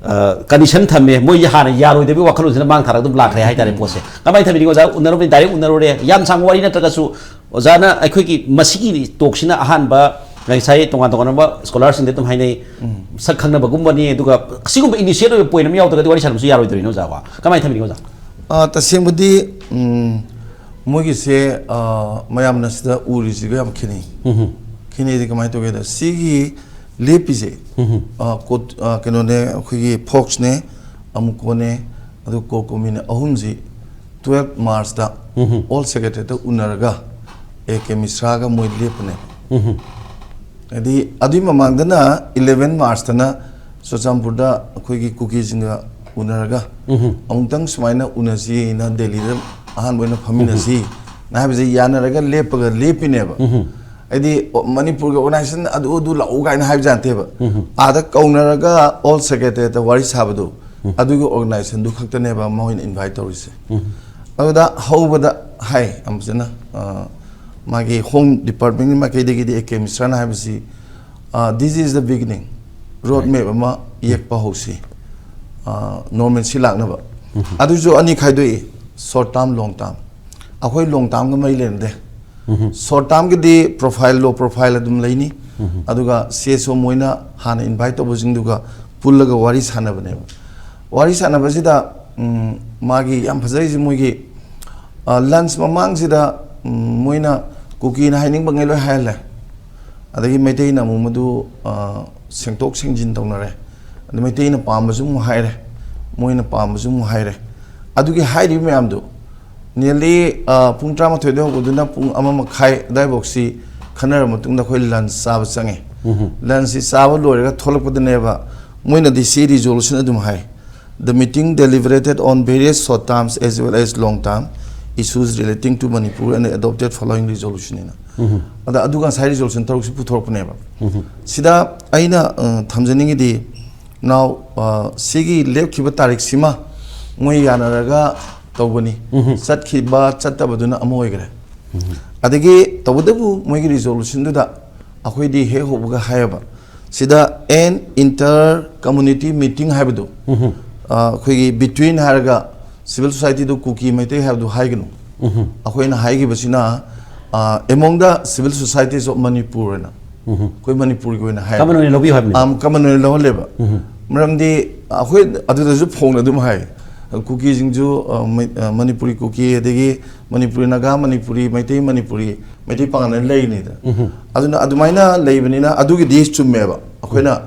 ꯀꯟꯗꯤꯁꯟ ꯊꯝꯃꯦ, ꯃꯣꯏ ꯍꯥꯟꯅ ꯌꯥꯔꯣꯏꯗꯕꯒꯤ ꯋꯥꯈꯜꯂꯣꯟꯁꯤꯅ ꯃꯥꯡ ꯊꯥꯔꯒ ꯑꯗꯨꯝ ꯂꯥꯛꯈ꯭ꯔꯦ ꯍꯥꯏꯇꯥꯔꯦ ꯄꯣꯠꯁꯦ꯫ ꯀꯃꯥꯏꯅ ꯊꯝꯕꯤꯅꯤꯡꯉꯤ ꯑꯣꯖꯥ? ꯎꯅꯔꯨꯕꯅꯤ, ꯗꯥꯏꯔꯦꯛ ꯎꯅꯔꯨꯔꯦ, ꯌꯥꯝ ꯁꯥꯡꯕ ꯋꯥꯔꯤ ꯅꯠꯇ꯭ꯔꯒꯁꯨ ꯑꯣꯖꯥꯅ ꯑꯩꯈꯣꯏꯒꯤ ꯃꯁꯤꯒꯤ ꯇꯣꯛꯁꯤꯅ ꯑꯍꯥꯟꯕ ꯉꯁꯥꯏ ꯇꯣꯉꯥꯟ ꯇꯣꯉꯥꯟꯕ ꯁ꯭ꯀꯣꯂꯥꯔꯁꯤꯡꯗ ꯑꯗꯨꯝ ꯍꯥꯏꯅꯩ, ꯁꯛ ꯈꯪꯅꯕꯒꯨꯝꯕꯅꯤ, ꯑꯗꯨꯒ ꯑꯁꯤꯒꯨꯝꯕ ꯏꯅꯤꯁꯤꯌꯦꯠ ꯑꯣꯏꯕ ꯄꯣꯏꯟ ꯑꯃ ꯌꯥꯎꯗ꯭ꯔꯒꯗꯤ ꯋꯥꯔꯤ ꯁꯥꯟꯅꯕꯁꯨ ꯌꯥꯔꯣꯏꯗꯣꯏꯅꯤ ꯑꯣꯖꯥ꯫ ꯀꯃꯥꯏꯅ ꯊꯝꯕꯤꯅꯤꯡꯉꯤ ꯑꯣꯖꯥ? ꯑ, ꯇꯁꯦꯡꯕꯗꯤ, ꯎꯝ, ꯃꯣꯏꯒꯤꯁꯦ, ꯑ, ꯃꯌꯥꯝꯅ ꯁꯤꯗ ꯎꯔꯤꯁꯤꯒ ꯌꯥꯝ ꯈꯦꯠꯅꯩ꯫ ꯈꯦꯠꯅꯩꯗꯤ ꯀꯃꯥꯏꯅ ꯇꯧꯒꯦꯗ, ꯁꯤꯒꯤ ꯂꯦꯞꯄꯤꯁꯦ, ꯑ, ꯀꯣꯠ-, ꯑ, ꯀꯩꯅꯣꯅꯦ, ꯑꯩꯈꯣꯏꯒꯤ ꯐꯣꯛꯁꯅꯦ, ꯑꯃꯨꯀꯣꯅꯦ, ꯑꯗꯨ ꯀꯣꯀꯣꯃꯤꯅꯦ, ꯑꯍꯨꯝꯁꯤ ꯇꯨꯌꯦꯜꯞ ꯃꯥꯔꯆꯇ ꯑꯣꯜ ꯁꯦꯀ꯭ꯔꯦꯇꯔꯤꯌꯦꯠꯇ ꯎꯅꯔꯒ ꯑꯦ ꯀꯦ ꯃꯤꯁ꯭ꯔꯥꯒ ꯃꯣꯏ ꯂꯦꯞꯄꯅꯦ꯫ ꯍꯥꯏꯗꯤ ꯑꯗꯨꯒꯤ ꯃꯃꯥꯡꯗꯅ ꯏꯂꯦꯚꯦꯟ ꯃꯥꯔꯁꯇꯅ ꯆꯨꯔꯆꯥꯟꯄꯨꯔꯗ ꯑꯩꯈꯣꯏꯒꯤ ꯀꯨꯀꯤꯁꯤꯡꯒ ꯎꯅꯔꯒ ꯑꯃꯨꯛꯇꯪ ꯁꯨꯃꯥꯏꯅ ꯎꯅꯁꯤꯅ ꯗꯦꯜꯂꯤꯗ ꯑꯍꯥꯟꯕ ꯑꯣꯏꯅ ꯐꯝꯃꯤꯟꯅꯁꯤ ꯍꯥꯏꯕꯁꯦ ꯌꯥꯅꯔꯒ ꯂꯦꯞꯄꯒ ꯂꯦꯞꯄꯤꯅꯦꯕ꯫ ꯍꯥꯏꯗꯤ, ꯑꯣ, ꯃꯅꯤꯄꯨꯔꯒꯤ ꯑꯣꯔꯒꯅꯥꯏꯖꯦꯁꯟ ꯑꯗꯨ ꯑꯗꯨ ꯂꯥꯛꯎ ꯀꯥꯏꯅ ꯍꯥꯏꯕꯁꯦ ꯅꯠꯇꯦꯕ꯫ ꯑꯥꯗ ꯀꯧꯅꯔꯒ ꯑꯣꯜ ꯁꯦꯀ꯭ꯔꯦꯇꯦꯔꯤꯌꯦꯠꯇ ꯋꯥꯔꯤ ꯁꯥꯕꯗꯣ, ꯑꯗꯨꯒꯤ ꯑꯣꯔꯒꯅꯥꯏꯖꯦꯁꯟꯗꯨ ꯈꯛꯇꯅꯦꯕ ꯃꯣꯏꯅ ꯏꯟꯚꯥꯏꯠ ꯇꯧꯔꯤꯁꯦ꯫ ꯑꯗꯨꯗ ꯍꯧꯕꯗ ꯍꯥꯏ ꯌꯥꯝ ꯐꯖꯅ, ꯑ, ꯃꯥꯒꯤ ꯍꯣꯝ ꯗꯤꯄꯥꯔꯠꯃꯦꯟꯒꯤ ꯃꯥꯏꯀꯩꯗꯒꯤꯗꯤ ꯑꯦ ꯀꯦ ꯃꯤꯁ꯭ꯔꯥꯅ ꯍꯥꯏꯕꯁꯤ, "This is the beginning, road map ꯑꯃ ꯌꯦꯛꯄ ꯍꯧꯁꯤ, ꯅꯣꯔꯃꯦꯜꯁꯤ ꯂꯥꯛꯅꯕ"꯫ ꯑꯗꯨꯁꯨ ꯑꯅꯤ ꯈꯥꯏꯗꯣꯛꯏ, ꯁꯣꯔꯠ ꯇꯥꯔꯝ, ꯂꯣꯡ ꯇꯥꯔꯝ꯫ ꯑꯩꯈꯣꯏ ꯂꯣꯡ ꯇꯥꯔꯝꯒ ꯃꯔꯤ ꯂꯩꯅꯗꯦ꯫ ꯁꯣꯔꯠ ꯇꯥꯔꯝꯒꯤꯗꯤ ꯄ꯭ꯔꯣꯐꯥꯏꯜ, ꯂꯣ ꯄ꯭ꯔꯣꯐꯥꯏꯜ ꯑꯗꯨꯝ ꯂꯩꯅꯤ꯫ ꯑꯗꯨꯒ ꯁꯤ ꯑꯦꯁ ꯑꯣ ꯃꯣꯏꯅ ꯍꯥꯟꯅ ꯏꯟꯚꯥꯏꯠ ꯇꯧꯕꯁꯤꯡꯗꯨꯒ ꯄꯨꯜꯂꯒ ꯋꯥꯔꯤ ꯁꯥꯟꯅꯕꯅꯦꯕ꯫ ꯋꯥꯔꯤ ꯁꯥꯟꯅꯕꯁꯤꯗ, ꯎꯝ, ꯃꯥꯒꯤ ꯌꯥꯝ ꯐꯖꯔꯤꯁꯦ ꯃꯣꯏꯒꯤ, ꯑ, ꯂꯟꯁ ꯃꯃꯥꯡꯁꯤꯗ, ꯎꯝ, ꯃꯣꯏꯅ ꯀꯨꯀꯤꯅ ꯍꯥꯏꯅꯤꯡꯕꯉꯩ ꯂꯣꯏ ꯍꯥꯏꯍꯜꯂꯦ꯫ ꯑꯗꯒꯤ ꯃꯩꯇꯩꯅ ꯑꯃꯨꯛ ꯃꯗꯨ, ꯑ, ꯁꯦꯡꯗꯣꯛ ꯁꯦꯡꯖꯤꯟ ꯇꯧꯅꯔꯦ꯫ ꯑꯗ ꯃꯩꯇꯩꯅ ꯄꯥꯝꯕꯁꯨ ꯑꯃꯨꯛ ꯍꯥꯏꯔꯦ, ꯃꯣꯏꯅ ꯄꯥꯝꯕꯁꯨ ꯑꯃꯨꯛ ꯍꯥꯏꯔꯦ꯫ ꯑꯗꯨꯒꯤ ꯍꯥꯏꯔꯤꯕ ꯃꯌꯥꯝꯗꯨ nearly, ꯑ, ꯄꯨꯡ ꯇꯔꯥꯃꯥꯊꯣꯏꯗ ꯍꯧꯕꯗꯨꯅ ꯄꯨꯡ ꯑꯃ ꯃꯈꯥꯏ ꯑꯗꯨꯋꯥꯏꯐꯥꯎꯁꯤ ꯈꯟꯅꯔ ꯃꯇꯨꯡꯗ ꯑꯩꯈꯣꯏ ꯂꯟꯁ ꯆꯥꯕ ꯆꯪꯉꯦ꯫ ꯂꯟꯁꯁꯤ ꯆꯥꯕ ꯂꯣꯏꯔꯒ ꯊꯣꯛꯂꯛꯄꯗꯅꯦꯕ ꯃꯣꯏꯅꯗꯤ ꯁꯤ ꯔꯤꯖꯣꯂꯨꯁꯟ ꯑꯗꯨꯝ ꯍꯥꯏ꯫ "The meeting deliberated on various short terms as well as long term issues relating to Manipur and adopted following resolution" ꯍꯥꯏꯅ꯫ ꯑꯗ ꯑꯗꯨꯒ ꯉꯁꯥꯏ ꯔꯤꯖꯣꯂꯨꯁꯟ ꯇꯔꯨꯛꯁꯤ ꯄꯨꯊꯣꯔꯛꯄꯅꯦꯕ꯫ ꯁꯤꯗ ꯑꯩꯅ, ꯑ, ꯊꯝꯖꯅꯤꯡꯉꯤꯗꯤ, ꯅꯥꯎ, ꯑ, ꯁꯤꯒꯤ ꯂꯦꯞꯈꯤꯕ ꯇꯥꯔꯤꯛꯁꯤꯃ ꯃꯣꯏ ꯌꯥꯅꯔꯒ ꯇꯧꯕꯅꯤ꯫ ꯆꯠꯈꯤꯕ ꯆꯠꯇꯕꯗꯨꯅ ꯑꯃ ꯑꯣꯏꯈ꯭ꯔꯦ꯫ ꯑꯗꯒꯤ ꯇꯧꯕꯇꯕꯨ ꯃꯣꯏꯒꯤ ꯔꯤꯖꯣꯂꯨꯁꯟꯗꯨꯗ ꯑꯩꯈꯣꯏꯗꯤ ꯍꯦꯛ ꯍꯧꯕꯒ ꯍꯥꯏꯌꯦꯕ, ꯁꯤꯗ "an inter community meeting" ꯍꯥꯏꯕꯗꯣ, ꯑ, ꯑꯩꯈꯣꯏꯒꯤ between ꯍꯥꯏꯔꯒ ꯁꯤꯚꯤꯜ ꯁꯣꯁꯥꯏꯇꯤꯗꯨ ꯀꯨꯀꯤ ꯃꯩꯇꯩ ꯍꯥꯏꯕꯗꯨ ꯍꯥꯏꯒꯅꯨ꯫ ꯑꯩꯈꯣꯏꯅ ꯍꯥꯏꯈꯤꯕꯁꯤꯅ, ꯑ, "among the civil societies of Manipur" ꯍꯥꯏꯅ꯫ ꯑꯩꯈꯣꯏ ꯃꯅꯤꯄꯨꯔꯒꯤ ꯑꯣꯏꯅ ꯍꯥꯏ꯫ ꯀꯃꯟ ꯑꯣꯏꯅ ꯂꯧꯕꯤꯌꯨ ꯍꯥꯏꯕꯅꯦ꯫ ꯑꯝ, ꯀꯃꯟ ꯑꯣꯏꯅ ꯂꯧꯍꯜꯂꯦꯕ꯫ ꯃꯔꯝꯗꯤ ꯑꯩꯈꯣꯏ ꯑꯗꯨꯗꯁꯨ ꯐꯣꯡꯅ ꯑꯗꯨꯝ ꯍꯥꯏ, ꯀꯨꯀꯤꯁꯤꯡꯁꯨ, ꯑ, ꯃꯩ-, ꯑ, ꯃꯅꯤꯄꯨꯔꯤ ꯀꯨꯀꯤ, ꯑꯗꯒꯤ ꯃꯅꯤꯄꯨꯔꯤ ꯅꯥꯒꯥ ꯃꯅꯤꯄꯨꯔꯤ, ꯃꯩꯇꯩ ꯃꯅꯤꯄꯨꯔꯤ, ꯃꯩꯇꯩ ꯄꯥꯉꯜꯅ ꯂꯩꯔꯤꯅꯤꯗ꯫ ꯑꯗꯨꯅ ꯑꯗꯨꯃꯥꯏꯅ ꯂꯩꯕꯅꯤꯅ ꯑꯗꯨꯒꯤꯗꯤ ꯆꯨꯝꯃꯦꯕ꯫ ꯑꯩꯈꯣꯏꯅ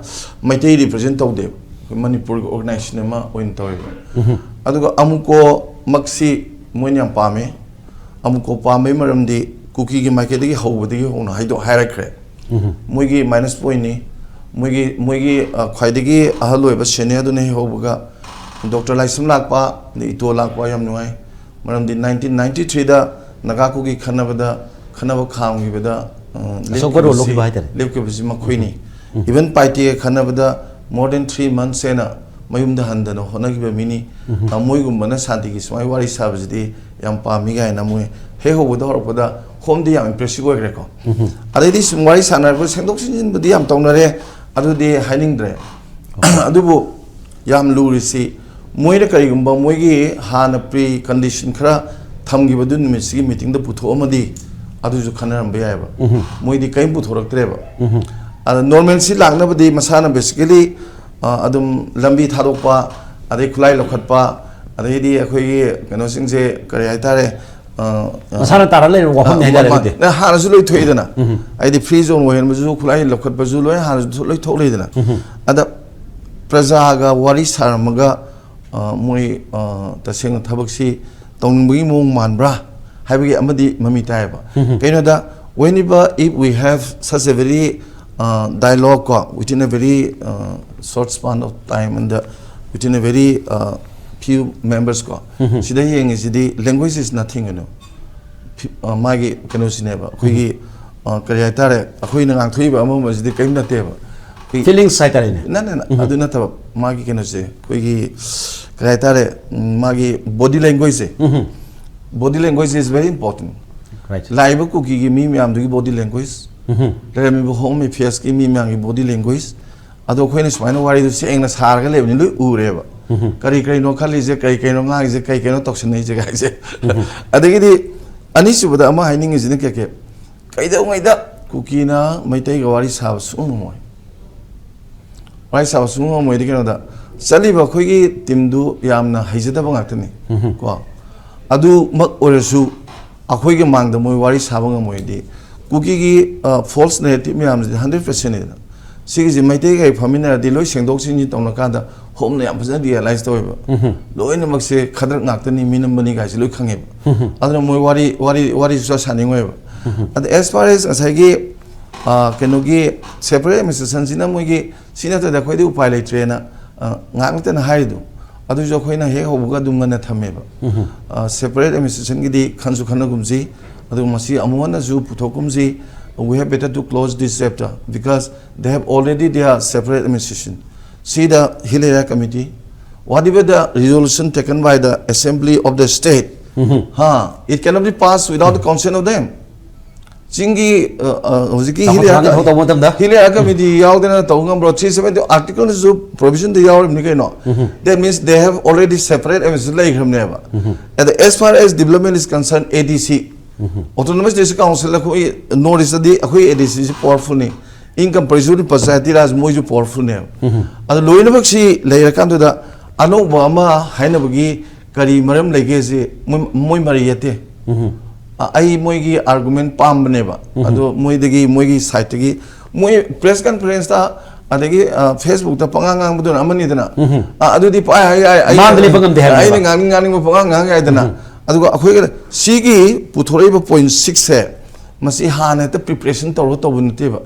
ꯃꯩꯇꯩ ꯔꯤꯄ꯭ꯔꯖꯦꯟ ꯇꯧꯗꯦꯕ꯫ ꯑꯩꯈꯣꯏ ꯃꯅꯤꯄꯨꯔꯒꯤ ꯑꯣꯔꯒꯅꯥꯏꯖꯦꯁꯟ ꯑꯃ ꯑꯣꯏꯅ ꯇꯧꯋꯦꯕ꯫ ꯑꯗꯨꯒ ꯑꯃꯨꯀꯣꯃꯛꯁꯤ ꯃꯣꯏꯅ ꯌꯥꯝ ꯄꯥꯝꯃꯦ꯫ ꯑꯃꯨꯀꯣ ꯄꯥꯝꯕꯩ ꯃꯔꯝꯗꯤ ꯀꯨꯀꯤꯒꯤ ꯃꯥꯏꯀꯩꯗꯒꯤ ꯍꯧꯕꯗꯒꯤ ꯍꯧꯅ ꯍꯥꯏꯗꯣ-, ꯍꯥꯏꯔꯛꯈ꯭ꯔꯦ꯫ ꯎꯝ꯫ ꯃꯣꯏꯒꯤ ꯃꯥꯏꯅꯁ ꯄꯣꯏꯟꯅꯤ꯫ ꯃꯣꯏꯒꯤ ꯃꯣꯏꯒꯤ ꯑ, ꯈ꯭ꯋꯥꯏꯗꯒꯤ ꯑꯍꯜ ꯑꯣꯏꯕ ꯁꯦꯅꯤꯌꯔꯗꯨꯅ ꯍꯦꯛ ꯍꯧꯕꯒ ꯗꯣꯛꯇꯔ ꯂꯥꯏꯁ꯭ꯔꯝ ꯂꯥꯛꯄ, ꯑꯗꯩ ꯏꯇꯣ ꯂꯥꯛꯄ ꯌꯥꯝ ꯅꯨꯡꯉꯥꯏ꯫ ꯃꯔꯝꯗꯤ ꯅꯥꯏꯟꯇꯤꯟ ꯅꯥꯏꯟꯇꯤ ꯊ꯭ꯔꯤꯗ ꯅꯥꯒꯥ ꯀꯨꯀꯤ ꯈꯟꯅꯕꯗ, ꯈꯟꯅꯕ ꯈꯥꯝꯈꯤꯕꯗ, ꯑ, ꯑꯆꯧꯕ ꯔꯣꯜ ꯂꯦꯞꯈꯤꯕꯁꯤ, ꯂꯧꯈꯤꯕ ꯍꯥꯏꯇꯥꯔꯦ꯫ ꯂꯦꯞꯈꯤꯕꯁꯤ ꯃꯈꯣꯏꯅꯤ꯫ ꯎꯝ꯫ ꯏꯚꯟ ꯄꯥꯏꯇꯦꯒ ꯈꯟꯅꯕꯗ more than three months ꯍꯦꯟꯅ ꯃꯌꯨꯝꯗ ꯍꯟꯗꯅ ꯍꯣꯠꯅꯈꯤꯕ ꯃꯤꯅꯤ꯫ ꯎꯝ꯫ ꯑ, ꯃꯣꯏꯒꯨꯝꯕꯅ ꯁꯥꯟꯇꯤꯒꯤ ꯁꯨꯃꯥꯏꯅ ꯋꯥꯔꯤ ꯁꯥꯕꯁꯤꯗꯤ ꯌꯥꯝ ꯄꯥꯝꯃꯤ ꯀꯥꯏꯅ ꯃꯣꯏ ꯍꯦꯛ ꯍꯧꯕꯗ ꯍꯧꯔꯛꯄꯗ ꯍꯣꯝꯗꯤ ꯌꯥꯝ ꯏꯝꯄ꯭ꯔꯦꯁꯤꯞ ꯑꯣꯏꯈ꯭ꯔꯦꯀꯣ꯫ ꯎꯝ꯫ ꯑꯗꯩꯗꯤ ꯁꯨꯝ ꯋꯥꯔꯤ ꯁꯥꯟꯅꯔꯛꯄ ꯁꯦꯡꯗꯣꯛ ꯁꯦꯡꯖꯤꯟꯕꯨꯗꯤ ꯌꯥꯝ ꯇꯧꯅꯔꯦ, ꯑꯗꯨꯗꯤ ꯍꯥꯏꯅꯤꯡꯗ꯭ꯔꯦ꯫ ꯑꯗꯨꯕꯨ ꯌꯥꯝ ꯂꯨꯔꯤꯁꯤ, ꯃꯣꯏꯅ ꯀꯔꯤꯒꯨꯝꯕ ꯃꯣꯏꯒꯤ ꯍꯥꯟꯅ ꯄ꯭ꯔꯤ ꯀꯟꯗꯤꯁꯟ ꯈꯔ ꯊꯝꯈꯤꯕꯗꯨ ꯅꯨꯃꯤꯠꯁꯤꯒꯤ ꯃꯤꯇꯤꯡꯗ ꯄꯨꯊꯣꯛꯑꯝꯃꯗꯤ ꯑꯗꯨꯁꯨ ꯈꯟꯅꯔꯝꯕ ꯌꯥꯏꯑꯕ꯫ ꯎꯝ꯫ ꯃꯣꯏꯗꯤ ꯀꯔꯤꯝ ꯄꯨꯊꯣꯔꯛꯇ꯭ꯔꯦꯕ꯫ ꯎꯝ꯫ ꯑꯗ ꯅꯣꯔꯃꯦꯜꯁꯤ ꯂꯥꯛꯅꯕꯗꯤ ꯃꯁꯥꯅ ꯕꯦꯁꯤꯀꯦꯂꯤ, ꯑ, ꯑꯗꯨꯝ ꯂꯝꯕꯤ ꯊꯥꯗꯣꯛꯄ, ꯑꯗꯩ ꯈꯨꯠꯂꯥꯏ ꯂꯧꯈꯠꯄ, ꯑꯗꯩꯗꯤ ꯑꯩꯈꯣꯏꯒꯤ ꯀꯩꯅꯣꯁꯤꯡꯁꯦ ꯀꯔꯤ ꯍꯥꯏꯇꯥꯔꯦ, ꯑ, ꯑ, ꯃꯁꯥꯅ ꯇꯥꯔ ꯂꯩꯔꯕ ꯋꯥꯐꯝꯅꯤ ꯑ, ꯍꯥꯏꯇꯥꯔꯦ ꯃ-, ꯑꯗꯨꯗꯤ꯫ ꯃ-, ꯍꯥꯟꯅꯁꯨ ꯂꯣꯏ ꯊꯣꯛꯏꯗꯅ꯫ ꯎꯝ꯫ ꯍꯥꯏꯗꯤ ꯐ꯭ꯔꯤ ꯖꯣꯟ ꯑꯣꯏꯍꯟꯕꯁꯨ, ꯈꯨꯠꯂꯥꯏ ꯂꯧꯈꯠꯄꯁꯨ ꯂꯣꯏ ꯍꯥꯟꯅꯁꯨ ꯂꯣꯏ ꯊꯣꯛ ꯂꯩꯗꯅ꯫ ꯎꯝ꯫ ꯑꯗ ꯄ꯭ꯔꯖꯥꯒ ꯋꯥꯔꯤ ꯁꯥꯔꯝꯃꯒ, ꯑ, ꯃꯣꯏ, ꯑ, ꯇꯁꯦꯡꯅ ꯊꯕꯛꯁꯤ ꯇꯧꯅꯤꯡꯕꯒꯤ ꯃꯑꯣꯡ ꯃꯥꯟꯕ꯭ꯔꯥ ꯍꯥꯏꯕꯒꯤ ꯑꯃꯗꯤ ꯃꯃꯤ ꯇꯥꯏꯌꯦꯕ꯫ ꯎꯝ꯫ ꯀꯩꯅꯣꯗ, whenever if we have such a very, uh, dialogue ꯀꯣ, within a very, uh, short span of time and the, within a very, uh, few members ꯀꯣ, ꯎꯝ꯫ ꯁꯤꯗ ꯌꯦꯡꯉꯤꯁꯤꯗꯤ language is nothing, you know꯫ ꯐꯤ-, ꯑ, ꯃꯥꯒꯤ ꯀꯩꯅꯣꯁꯤꯅꯦꯕ, ꯑꯩꯈꯣꯏꯒꯤ, ꯎꯝ꯫ ꯑ, ꯀꯔꯤ ꯍꯥꯏꯇꯥꯔꯦ, ꯑꯩꯈꯣꯏꯅ ꯉꯥꯡꯊꯣꯛꯏꯕ ꯑꯃ ꯑꯃꯁꯤꯗꯤ ꯀꯔꯤꯝ ꯅꯠꯇꯦꯕ꯫ ꯑꯩꯈꯣꯏ ꯐꯤꯂꯤꯡꯁ ꯍꯥꯏꯇꯥꯔꯦꯅꯦ꯫ ꯅ-, ꯅ-, ꯅ-, ꯎꯝ꯫ ꯑꯗꯨ ꯅꯠꯇꯕ, ꯃꯥꯒꯤ ꯀꯩꯅꯣꯁꯦ, ꯑꯩꯈꯣꯏꯒꯤ ꯀꯔꯤ ꯍꯥꯏꯇꯥꯔꯦ, ꯎꯝ, ꯃꯥꯒꯤ ꯕꯣꯗꯤ ꯂꯦꯡꯒ꯭ꯋꯦꯖꯁꯦ꯫ Um. Body language is very important꯫ Right꯫ ꯂꯥꯛꯏꯕ ꯀꯨꯀꯤꯒꯤ ꯃꯤ ꯃꯌꯥꯝꯗꯨꯒꯤ ꯕꯣꯗꯤ ꯂꯦꯡꯒ꯭ꯋꯦꯖ, ꯎꯝ꯫ ꯂꯩꯔꯝꯃꯤꯕ ꯍꯣꯝ ꯑꯦꯐꯤꯌꯔꯁꯀꯤ ꯃꯤ ꯃꯌꯥꯝꯒꯤ ꯕꯣꯗꯤ ꯂꯦꯡꯒ꯭ꯋꯦꯖ, ꯑꯗꯣ ꯑꯩꯈꯣꯏꯅ ꯁꯨꯃꯥꯏꯅ ꯋꯥꯔꯤꯗꯨ ꯁꯦꯡꯅ ꯁꯥꯔꯒ ꯂꯩꯕꯅꯤ, ꯂꯣꯏ ꯎꯔꯦꯕ꯫ ꯎꯝ꯫ ꯀꯔꯤ ꯀꯔꯤꯅꯣ ꯈꯜꯂꯤꯁꯦ, ꯀꯔꯤ ꯀꯔꯤꯅꯣ ꯉꯥꯡꯉꯤꯁꯦ, ꯀꯔꯤ ꯀꯔꯤꯅꯣ ꯇꯧꯁꯤꯟꯅꯩꯁꯦ ꯀꯥꯏꯁꯦ꯫ ꯎꯝ꯫ ꯑꯗꯒꯤꯗꯤ ꯑꯅꯤꯁꯨꯕꯗ ꯑꯃ ꯍꯥꯏꯅꯤꯡꯉꯤꯁꯤꯅ ꯀꯩ ꯀꯩ? ꯀꯩꯗꯧꯉꯩꯗ ꯀꯨꯀꯤꯅ ꯃꯩꯇꯩꯒ ꯋꯥꯔꯤ ꯁꯥꯕ ꯁꯨꯡꯉꯝ ꯉꯝꯃꯣꯏ꯫ ꯋꯥꯔꯤ ꯁꯥꯕ ꯁꯨꯡꯉꯝ ꯉꯝꯃꯣꯏꯗꯤ ꯀꯩꯅꯣꯗ, ꯆꯠꯂꯤꯕ ꯑꯩꯈꯣꯏꯒꯤ ꯇꯤꯝꯗꯨ ꯌꯥꯝꯅ ꯍꯩꯖꯗꯕ ꯉꯥꯛꯇꯅꯤ꯫ ꯎꯝ꯫ ꯀꯣ? ꯑꯗꯨꯃꯛ ꯑꯣꯏꯔꯁꯨ ꯑꯩꯈꯣꯏꯒꯤ ꯃꯥꯡꯗ ꯃꯣꯏ ꯋꯥꯔꯤ ꯁꯥꯕ ꯉꯝꯃꯣꯏꯗꯤ, ꯀꯨꯀꯤꯒꯤ, ꯑ, ꯐꯣꯜꯁ ꯅꯦꯔꯦꯇꯤꯚ ꯃꯌꯥꯝꯁꯤꯗꯤ ꯍꯟꯗ꯭ꯔꯦꯠ ꯄꯥꯔꯁꯦꯟꯅꯤꯗꯅ꯫ ꯁꯤꯒꯤꯁꯤ ꯃꯩꯇꯩꯒ ꯐꯝꯃꯤꯟꯅꯔꯗꯤ ꯂꯣꯏ ꯁꯦꯡꯗꯣꯛ ꯁꯦꯡꯖꯤꯟ ꯇꯧꯅꯀꯥꯟꯗ ꯍꯣꯝꯅ ꯌꯥꯝ ꯐꯖꯅ ꯔꯤꯌꯦꯂꯥꯏꯁ ꯇꯧꯋꯦꯕ꯫ ꯎꯝ꯫ ꯂꯣꯏꯅꯃꯛꯁꯦ ꯈꯗ꯭ꯔꯛ ꯉꯥꯛꯇꯅꯤ, ꯃꯤꯅꯝꯕꯅꯤ ꯀꯥꯏꯁꯦ ꯂꯣꯏ ꯈꯪꯉꯦꯕ꯫ ꯎꯝ꯫ ꯑꯗꯨꯅ ꯃꯣꯏ ꯋꯥꯔꯤ, ꯋꯥꯔꯤ, ꯋꯥꯔꯤꯁꯨ ꯁꯥꯅꯤꯡꯉꯣꯏꯕ꯫ ꯎꯝ꯫ ꯑꯗ as far as ꯉꯁꯥꯏꯒꯤ ꯑ, ꯀꯩꯅꯣꯒꯤ separate administrationꯁꯤꯅ ꯃꯣꯏꯒꯤ ꯁꯤ ꯅꯠꯇ꯭ꯔꯗꯤ ꯑꯩꯈꯣꯏꯗꯤ ꯎꯄꯥꯏ ꯂꯩꯇ꯭ꯔꯦꯅ, ꯑ, ꯉꯥꯏꯍꯥꯛ ꯅꯠꯇꯅ ꯍꯥꯏꯔꯤꯗꯣ, ꯑꯗꯨꯁꯨ ꯑꯩꯈꯣꯏꯅ ꯍꯦꯛ ꯍꯧꯕꯒ ꯑꯗꯨꯝ ꯉꯟꯅ ꯊꯝꯃꯦꯕ꯫ ꯑ, separate administrationꯒꯤꯗꯤ ꯈꯟꯁꯨ ꯈꯟꯅꯒꯨꯝꯁꯤ, ꯑꯗꯨꯒ ꯃꯁꯤ ꯑꯃꯨꯛ ꯍꯟꯅꯁꯨ ꯄꯨꯊꯣꯛꯀꯨꯝꯁꯤ꯫ We have better to close this chapter because they have already their separate administration. See the Hill Area Committee, whatever the resolution taken by the Assembly of the state, huh, it cannot be passed without the consent of them. ꯆꯤꯡꯒꯤ, ꯑ, ꯑ, ꯍꯧꯖꯤꯛꯀꯤ ꯆꯥꯎꯈꯠ Hill Area ꯊꯧꯔꯥꯡꯒꯤ ꯊꯕꯛ ꯇꯧꯕ ꯃꯇꯝꯗ? Hill Area Committee ꯌꯥꯎꯗꯅ ꯇꯧ ꯉꯝꯕ꯭ꯔꯣ? Three seventy articleꯁꯨ provisionꯗ ꯌꯥꯎꯔꯤꯕꯅꯤ ꯀꯩꯅꯣ꯫ That means they have already separate administration ꯂꯩꯈ꯭ꯔꯕꯅꯦꯕ꯫ And as far as development is concerned, ADC, Autonomous District Council, ꯑꯩꯈꯣꯏ North Eastꯇꯗꯤ ꯑꯩꯈꯣꯏ ADCꯁꯤ powerfulꯅꯤ꯫ In comparison to Panchayati Raj, ꯃꯣꯏꯁꯨ powerfulꯅꯦꯕ꯫ ꯑꯗꯣ ꯂꯣꯏꯅꯃꯛ ꯁꯤ ꯂꯩꯔꯀꯥꯟꯗꯨꯗ ꯑꯅꯧꯕ ꯑꯃ ꯍꯥꯏꯅꯕꯒꯤ ꯀꯔꯤ ꯃꯔꯝ ꯂꯩꯒꯦꯁꯦ ꯃꯣꯏ, ꯃꯣꯏ ꯃꯔꯩ ꯌꯦꯠꯇꯦ꯫ ꯑ-, ꯑꯩ ꯃꯣꯏꯒꯤ argument ꯄꯥꯝꯕꯅꯦꯕ꯫ ꯑꯗꯣ ꯃꯣꯏꯗꯒꯤ, ꯃꯣꯏꯒꯤ sideꯇꯒꯤ, ꯃꯣꯏ press conferenceꯇ, ꯑꯗꯒꯤ, ꯑ, Facebookꯇ ꯄꯉꯥꯡ ꯉꯥꯡꯕꯗꯨꯅ ꯑꯃꯅꯤꯗꯅ꯫ ꯑ, ꯑꯗꯨꯗꯤ ꯄ-, ꯑꯩ, ꯑꯩ, ꯑꯩ, ꯃꯥꯡꯗ ꯂꯦꯞꯄ ꯉꯝꯗꯦ ꯍꯥꯏꯕꯅꯦꯕ꯫ ꯑꯩꯅ ꯉꯥꯡꯅꯤꯡ ꯉꯥꯡꯅꯤꯡꯕ ꯄꯉꯥꯡ ꯉꯥꯡ ꯌꯥꯏꯗꯅ꯫ ꯑꯗꯨꯒ ꯑꯩꯈꯣꯏꯒꯤ ꯁꯤꯒꯤ ꯄꯨꯊꯣꯔꯛꯏꯕ point sixꯁꯦ, ꯃꯁꯤ ꯍꯥꯟꯅ ꯍꯦꯛꯇ preparation ꯇꯧꯔꯒ ꯇꯧꯕ ꯅꯠꯇꯦꯕ꯫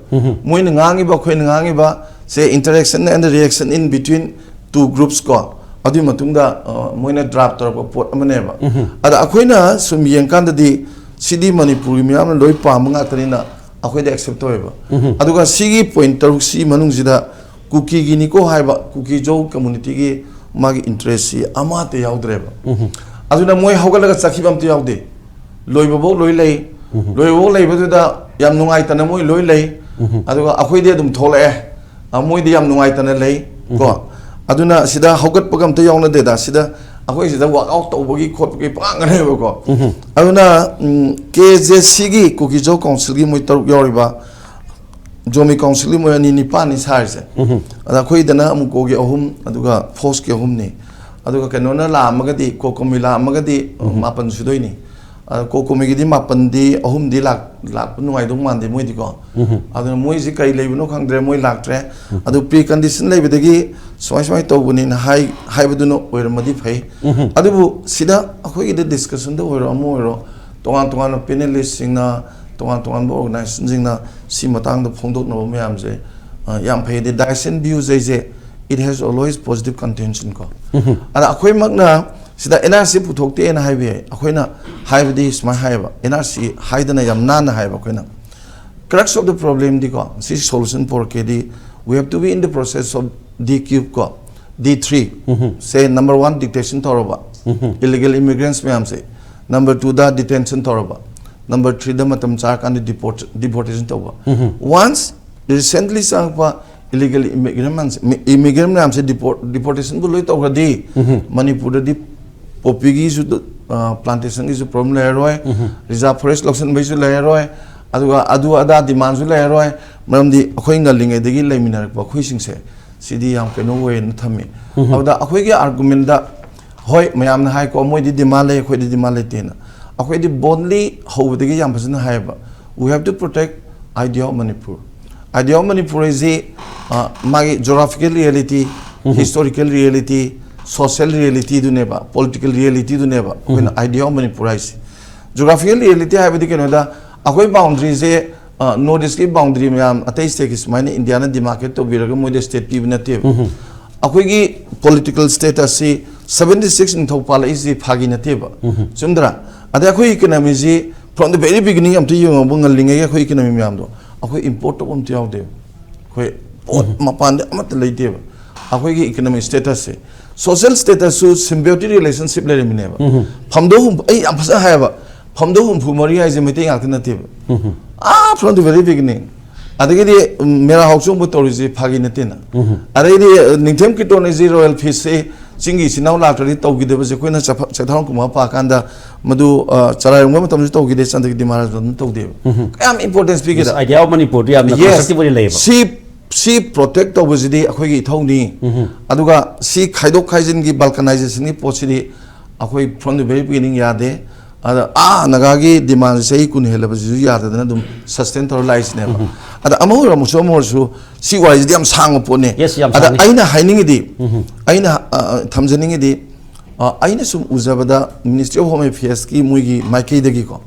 ꯃꯣꯏꯅ ꯉꯥꯡꯉꯤꯕ, ꯑꯩꯈꯣꯏꯅ ꯉꯥꯡꯉꯤꯕ ꯁꯦ, interaction and reaction in between two groups ꯀꯣ, ꯑꯗꯨꯒꯤ ꯃꯇꯨꯡꯗ, ꯑ, ꯃꯣꯏꯅ draft ꯇꯧꯔꯛꯄ ꯄꯣꯠ ꯑꯃꯅꯦꯕ꯫ ꯑꯗ ꯑꯩꯈꯣꯏꯅ ꯁꯨꯝ ꯌꯦꯡꯀꯥꯟꯗꯗꯤ ꯁꯤꯗꯤ ꯃꯅꯤꯄꯨꯔꯒꯤ ꯃꯤꯌꯥꯝꯅ ꯂꯣꯏ ꯄꯥꯝꯕ ꯉꯥꯛꯇꯅꯤꯅ ꯑꯩꯈꯣꯏꯗ accept ꯇꯧꯋꯦꯕ꯫ ꯑꯗꯨꯒ ꯁꯤꯒꯤ point ꯇꯔꯨꯛꯁꯤ ꯃꯅꯨꯡꯁꯤꯗ ꯀꯨꯀꯤꯒꯤꯅꯤꯀꯣ ꯍꯥꯏꯕ, ꯀꯨꯀꯤ ꯖꯣ communityꯒꯤ ꯃꯥꯒꯤ interestꯁꯤ ꯑꯃꯠꯇ ꯌꯥꯎꯗ꯭ꯔꯦꯕ꯫ ꯑꯗꯨꯅ ꯃꯣꯏ ꯍꯧꯒꯠꯂꯒ ꯆꯠꯈꯤꯕ ꯑꯝꯇ ꯌꯥꯎꯗꯦ꯫ ꯂꯣꯏꯕꯐꯧ ꯂꯣꯏ ꯂꯩ꯫ ꯂꯣꯏꯕꯐꯧ ꯂꯩꯕꯗꯨꯗ ꯌꯥꯝ ꯅꯨꯡꯉꯥꯏꯇꯅ ꯃꯣꯏ ꯂꯣꯏ ꯂꯩ꯫ ꯑꯗꯨꯒ ꯑꯩꯈꯣꯏꯗꯤ ꯑꯗꯨꯝ ꯊꯣꯛꯂꯛꯑꯦ꯫ ꯑ, ꯃꯣꯏꯗꯤ ꯌꯥꯝ ꯅꯨꯡꯉꯥꯏꯇꯅ ꯂꯩ ꯀꯣ꯫ ꯑꯗꯨꯅ ꯁꯤꯗ ꯍꯧꯒꯠꯄꯒ ꯑꯝꯇ ꯌꯥꯎꯅꯗꯦꯗ꯫ ꯁꯤꯗ ꯑꯩꯈꯣꯏ ꯁꯤꯗ workout ꯇꯧꯕꯒꯤ ꯈꯣꯠꯄꯒꯤ ꯄꯉꯥꯡ ꯉꯥꯡꯅꯩꯕꯀꯣ꯫ ꯑꯗꯨꯅ, ꯎꯝ, KJCꯒꯤ, ꯀꯨꯀꯤ ꯖꯣ councilꯒꯤ ꯃꯣꯏ ꯇꯔꯨꯛ ꯌꯥꯎꯔꯤꯕ, ꯖꯣꯃꯤ councilꯒꯤ ꯃꯣꯏ ꯑꯅꯤ, ꯅꯤꯄꯥꯟꯅꯤ ꯁꯥꯔꯤꯁꯦ꯫ ꯑꯗ ꯑꯩꯈꯣꯏꯗꯅ ꯑꯃꯨꯛ ꯀꯣꯒꯤ ꯑꯍꯨꯝ, ꯑꯗꯨꯒ ꯐꯣꯛꯁꯀꯤ ꯑꯍꯨꯝꯅꯤ꯫ ꯑꯗꯨꯒ ꯀꯩꯅꯣꯅ ꯂꯥꯛꯑꯝꯃꯒꯗꯤ, ꯀꯣꯀꯣꯃꯤ ꯂꯥꯛꯑꯝꯃꯒꯗꯤ ꯃꯥꯄꯟ ꯁꯨꯗꯣꯏꯅꯤ꯫ ꯑꯗ ꯀꯣꯀꯣꯃꯤꯒꯤꯗꯤ ꯃꯥꯄꯟꯗꯤ, ꯑꯍꯨꯝꯗꯤ ꯂꯥꯛ-, ꯂꯥꯛꯄ ꯅꯨꯡꯉꯥꯏꯗꯧ ꯃꯥꯟꯗꯦ ꯃꯣꯏꯗꯤꯀꯣ꯫ ꯑꯗꯨꯅ ꯃꯣꯏꯁꯤ ꯀꯔꯤ ꯂꯩꯕꯅꯣ ꯈꯪꯗ꯭ꯔꯦ, ꯃꯣꯏ ꯂꯥꯛꯇ꯭ꯔꯦ꯫ ꯑꯗꯨ pre condition ꯂꯩꯕꯗꯒꯤ ꯁꯨꯃꯥꯏ ꯁꯨꯃꯥꯏ ꯇꯧꯕꯅꯤꯅ ꯍꯥꯏ-, ꯍꯥꯏꯕꯗꯨꯅ ꯑꯣꯏꯔꯝꯃꯗꯤ ꯐꯩ꯫ ꯑꯗꯨꯕꯨ ꯁꯤꯗ ꯑꯩꯈꯣꯏꯒꯤꯗ discussionꯗ ꯑꯣꯏꯔꯣ, ꯑꯃ ꯑꯣꯏꯔꯣ, ꯇꯣꯉꯥꯟ ꯇꯣꯉꯥꯟꯕ panelistꯁꯤꯡꯅ ꯇꯣꯉꯥꯟ ꯇꯣꯉꯥꯟꯕ organization ꯁꯤꯡꯅ ꯁꯤ ꯃꯇꯥꯡꯗ ꯐꯣꯡꯗꯣꯛꯅꯕ ꯃꯌꯥꯝꯁꯦ, ꯑ, ꯌꯥꯝ ꯐꯩ꯫ ꯑꯗꯩ Diocesan views ꯍꯥꯏꯁꯦ, it has always positive contention ꯀꯣ꯫ ꯑꯗ ꯑꯩꯈꯣꯏꯃꯛꯅ ꯁꯤꯗ N R C ꯄꯨꯊꯣꯛꯇꯦꯅ ꯍꯥꯏꯕ ꯌꯥꯏ꯫ ꯑꯩꯈꯣꯏꯅ ꯍꯥꯏꯕꯗꯤ ꯁꯨꯃꯥꯏꯅ ꯍꯥꯏꯌꯦꯕ, N R C ꯍꯥꯏꯗꯅ ꯌꯥꯝ ꯅꯥꯟꯅ ꯍꯥꯏꯌꯦꯕ ꯑꯩꯈꯣꯏꯅ꯫ Crux of the problem ꯗꯤꯀꯣ, ꯁꯤ solution ꯄꯨꯔꯛꯀꯦꯗꯤ, we have to be in the process of D cube ꯀꯣ, D three ꯁꯦ number one detection ꯇꯧꯔꯕ, illegal immigrants ꯃꯌꯥꯝꯁꯦ, number two ꯗ detention ꯇꯧꯔꯕ, number three ꯗ ꯃꯇꯝ ꯆꯥꯔꯀꯥꯟꯗ deport deportation ꯇꯧꯕ꯫ Once recently ꯆꯪꯉꯛꯄ illegal immigrant ꯃꯌꯥꯝꯁꯦ, immigrant ꯃꯌꯥꯝꯁꯦ deport deportation ꯕꯨ ꯂꯣꯏ ꯇꯧꯈ꯭ꯔꯗꯤ, ꯃꯅꯤꯄꯨꯔꯗꯗꯤ poppy ꯒꯤꯁꯨ, ꯑ, plantation ꯒꯤꯁꯨ problem ꯂꯩꯔꯔꯣꯏ, reserve forest ꯂꯧꯁꯤꯟꯕꯒꯤꯁꯨ ꯂꯩꯔꯔꯣꯏ, ꯑꯗꯨꯒ ꯑꯗꯨ ꯑꯗꯥ demand ꯁꯨ ꯂꯩꯔꯔꯣꯏ꯫ ꯃꯔꯝꯗꯤ ꯑꯩꯈꯣꯏ ꯉꯜꯂꯤꯉꯩꯗꯒꯤ ꯂꯩꯃꯤꯟꯅꯔꯛꯄ ꯑꯩꯈꯣꯏꯁꯤꯡꯁꯦ, ꯁꯤꯗꯤ ꯌꯥꯝ ꯀꯩꯅꯣ ꯑꯣꯏꯌꯦꯅ ꯊꯝꯃꯤ꯫ ꯑꯗꯨꯗ ꯑꯩꯈꯣꯏꯒꯤ argument ꯇ, ꯍꯣꯏ, ꯃꯌꯥꯝꯅ ꯍꯥꯏꯀꯣ, "ꯃꯣꯏꯗꯤ demand ꯂꯩ, ꯑꯩꯈꯣꯏꯗꯤ demand ꯂꯩꯇꯦꯅ"꯫ ꯑꯩꯈꯣꯏꯗꯤ boldly ꯍꯧꯕꯗꯒꯤ ꯌꯥꯝ ꯐꯖꯅ ꯍꯥꯏꯌꯦꯕ, "We have to protect idea of Manipur." Idea of Manipur ꯍꯥꯏꯁꯤ, ꯑ, ꯃꯥꯒꯤ geographical reality, historical reality, social reality ꯗꯨꯅꯦꯕ, political reality ꯗꯨꯅꯦꯕ ꯑꯩꯈꯣꯏꯅ idea of Manipur ꯍꯥꯏꯁꯦ꯫ Geographical reality ꯍꯥꯏꯕꯗꯤ ꯀꯩꯅꯣꯗ, ꯑꯩꯈꯣꯏ boundary ꯁꯦ, ꯑ, North East ꯀꯤ boundary ꯃꯌꯥꯝ ꯑꯇꯩ state ꯀꯤ ꯁꯨꯃꯥꯏꯅ ꯏꯟꯗꯤꯌꯥꯅ demarcate ꯇꯧꯕꯤꯔꯒ ꯃꯣꯏꯗ state ꯄꯤꯕ ꯅꯠꯇꯦꯕ꯫ ꯑꯩꯈꯣꯏꯒꯤ political status ꯁꯤ seventy six ꯅꯤꯡꯊꯧ ꯄꯥꯜꯂꯛꯏꯁꯤ ꯐꯥꯒꯤ ꯅꯠꯇꯦꯕ꯫ ꯆꯨꯝꯗ꯭ꯔꯥ? ꯑꯗꯩ ꯑꯩꯈꯣꯏ economy ꯁꯤ from the very beginning ꯑꯝꯇ ꯌꯦꯡꯉꯣꯕ, ꯉꯜꯂꯤꯉꯩꯒꯤ ꯑꯩꯈꯣꯏ economy ꯃꯌꯥꯝꯗꯣ, ꯑꯩꯈꯣꯏ import ꯇꯧꯕ ꯑꯝꯇ ꯌꯥꯎꯗꯦꯕ꯫ ꯑꯩꯈꯣꯏ ꯄꯣꯠ ꯃꯄꯥꯟꯗ ꯑꯃꯠꯇ ꯂꯩꯇꯦꯕ꯫ ꯑꯩꯈꯣꯏꯒꯤ economic status ꯁꯦ, social status ꯁꯨ symbiotic relationship ꯂꯩꯔꯝꯃꯤꯅꯦꯕ꯫ ꯐꯝꯗꯧ ꯍꯨꯝꯐꯨ, ꯑꯩ ꯌꯥꯝ ꯐꯖꯅ ꯍꯥꯏꯌꯦꯕ, ꯐꯝꯗꯧ ꯍꯨꯝꯐꯨ ꯃꯔꯤ ꯍꯥꯏꯁꯦ ꯃꯩꯇꯩ ꯉꯥꯛꯇ ꯅꯠꯇꯦꯕ꯫ ꯑꯥ, from the very beginning꯫ ꯑꯗꯒꯤꯗꯤ, ꯎꯝ, ꯃꯦꯔꯥ ꯍꯥꯎꯆꯣꯡꯕ ꯇꯧꯔꯤꯁꯦ ꯐꯥꯒꯤ ꯅꯠꯇꯦꯅ꯫ ꯑꯗꯩꯗꯤ, ꯑ, ꯅꯤꯡꯊꯦꯝ ꯀꯤꯔꯇꯣꯟ ꯍꯥꯏꯁꯦ royal feast ꯁꯦ ꯆꯤꯡꯒꯤ ꯏꯆꯤꯟ ꯏꯅꯥꯎ ꯂꯥꯛꯇ꯭ꯔꯗꯤ ꯇꯧꯈꯤꯗꯕꯁꯦ ꯑꯩꯈꯣꯏꯅ ꯆꯐ-, ꯆꯩꯊꯥꯔꯣꯟ ꯀꯨꯝꯍꯥ ꯄꯥꯀꯥꯟꯗ ꯃꯗꯨ, ꯑ, ꯆꯔꯥꯏꯔꯣꯡꯕ ꯃꯇꯝꯁꯨ ꯇꯧꯈꯤꯗꯦ, ꯆꯟꯗ꯭ꯔꯒꯤꯗꯤ ꯃꯍꯥꯔꯥꯖ ꯃꯇꯝꯁꯨ ꯇꯧꯗꯦꯕ꯫ ꯀꯌꯥꯝ importance ꯄꯤꯒꯦꯗ? Idea of Manipur ꯗꯨ ꯌꯥꯝꯅ constructive ꯑꯣꯏꯅ ꯂꯩꯌꯦꯕ꯫ ꯁꯤ, ꯁꯤ protect ꯇꯧꯕꯁꯤꯗꯤ ꯑꯩꯈꯣꯏꯒꯤ ꯏꯊꯧꯅꯤ꯫ ꯑꯗꯨꯒ ꯁꯤ ꯈꯥꯏꯗꯣꯛ ꯈꯥꯏꯖꯤꯟꯒꯤ, balkanization ꯒꯤ ꯄꯣꯠꯁꯤꯗꯤ ꯑꯩꯈꯣꯏ from the very beginning ꯌꯥꯗꯦ꯫ ꯑꯗ ꯑꯥ ꯅꯥꯒꯥꯒꯤ demand ꯁꯦ ꯆꯍꯤ ꯀꯨꯟ ꯍꯦꯜꯂꯕꯁꯤꯁꯨ ꯌꯥꯗꯗꯅ ꯑꯗꯨꯝ sustain ꯇꯧꯔ ꯂꯥꯛꯏꯁꯤꯅꯦꯕ꯫ ꯑꯗ ꯑꯃ ꯑꯣꯏꯔꯝꯃꯁꯨ ꯑꯃ ꯑꯣꯏꯔꯁꯨ, ꯁꯤ ꯋꯥꯔꯤꯁꯤꯗꯤ ꯌꯥꯝ ꯁꯥꯡꯕ ꯄꯣꯠꯅꯦ꯫ Yes, ꯌꯥꯝ ꯑꯗ ꯁꯥꯡꯉꯤ꯫ ꯑꯩꯅ ꯍꯥꯏꯅꯤꯡꯉꯤꯗꯤ, ꯑꯩꯅ, ꯑ, ꯑ, ꯊꯝꯖꯅꯤꯡꯉꯤꯗꯤ, ꯑ, ꯑꯩꯅ ꯁꯨꯝ ꯎꯖꯕꯗ Ministry of Home Affairs ꯀꯤ ꯃꯣꯏꯒꯤ ꯃꯥꯏꯀꯩꯗꯒꯤꯀꯣ,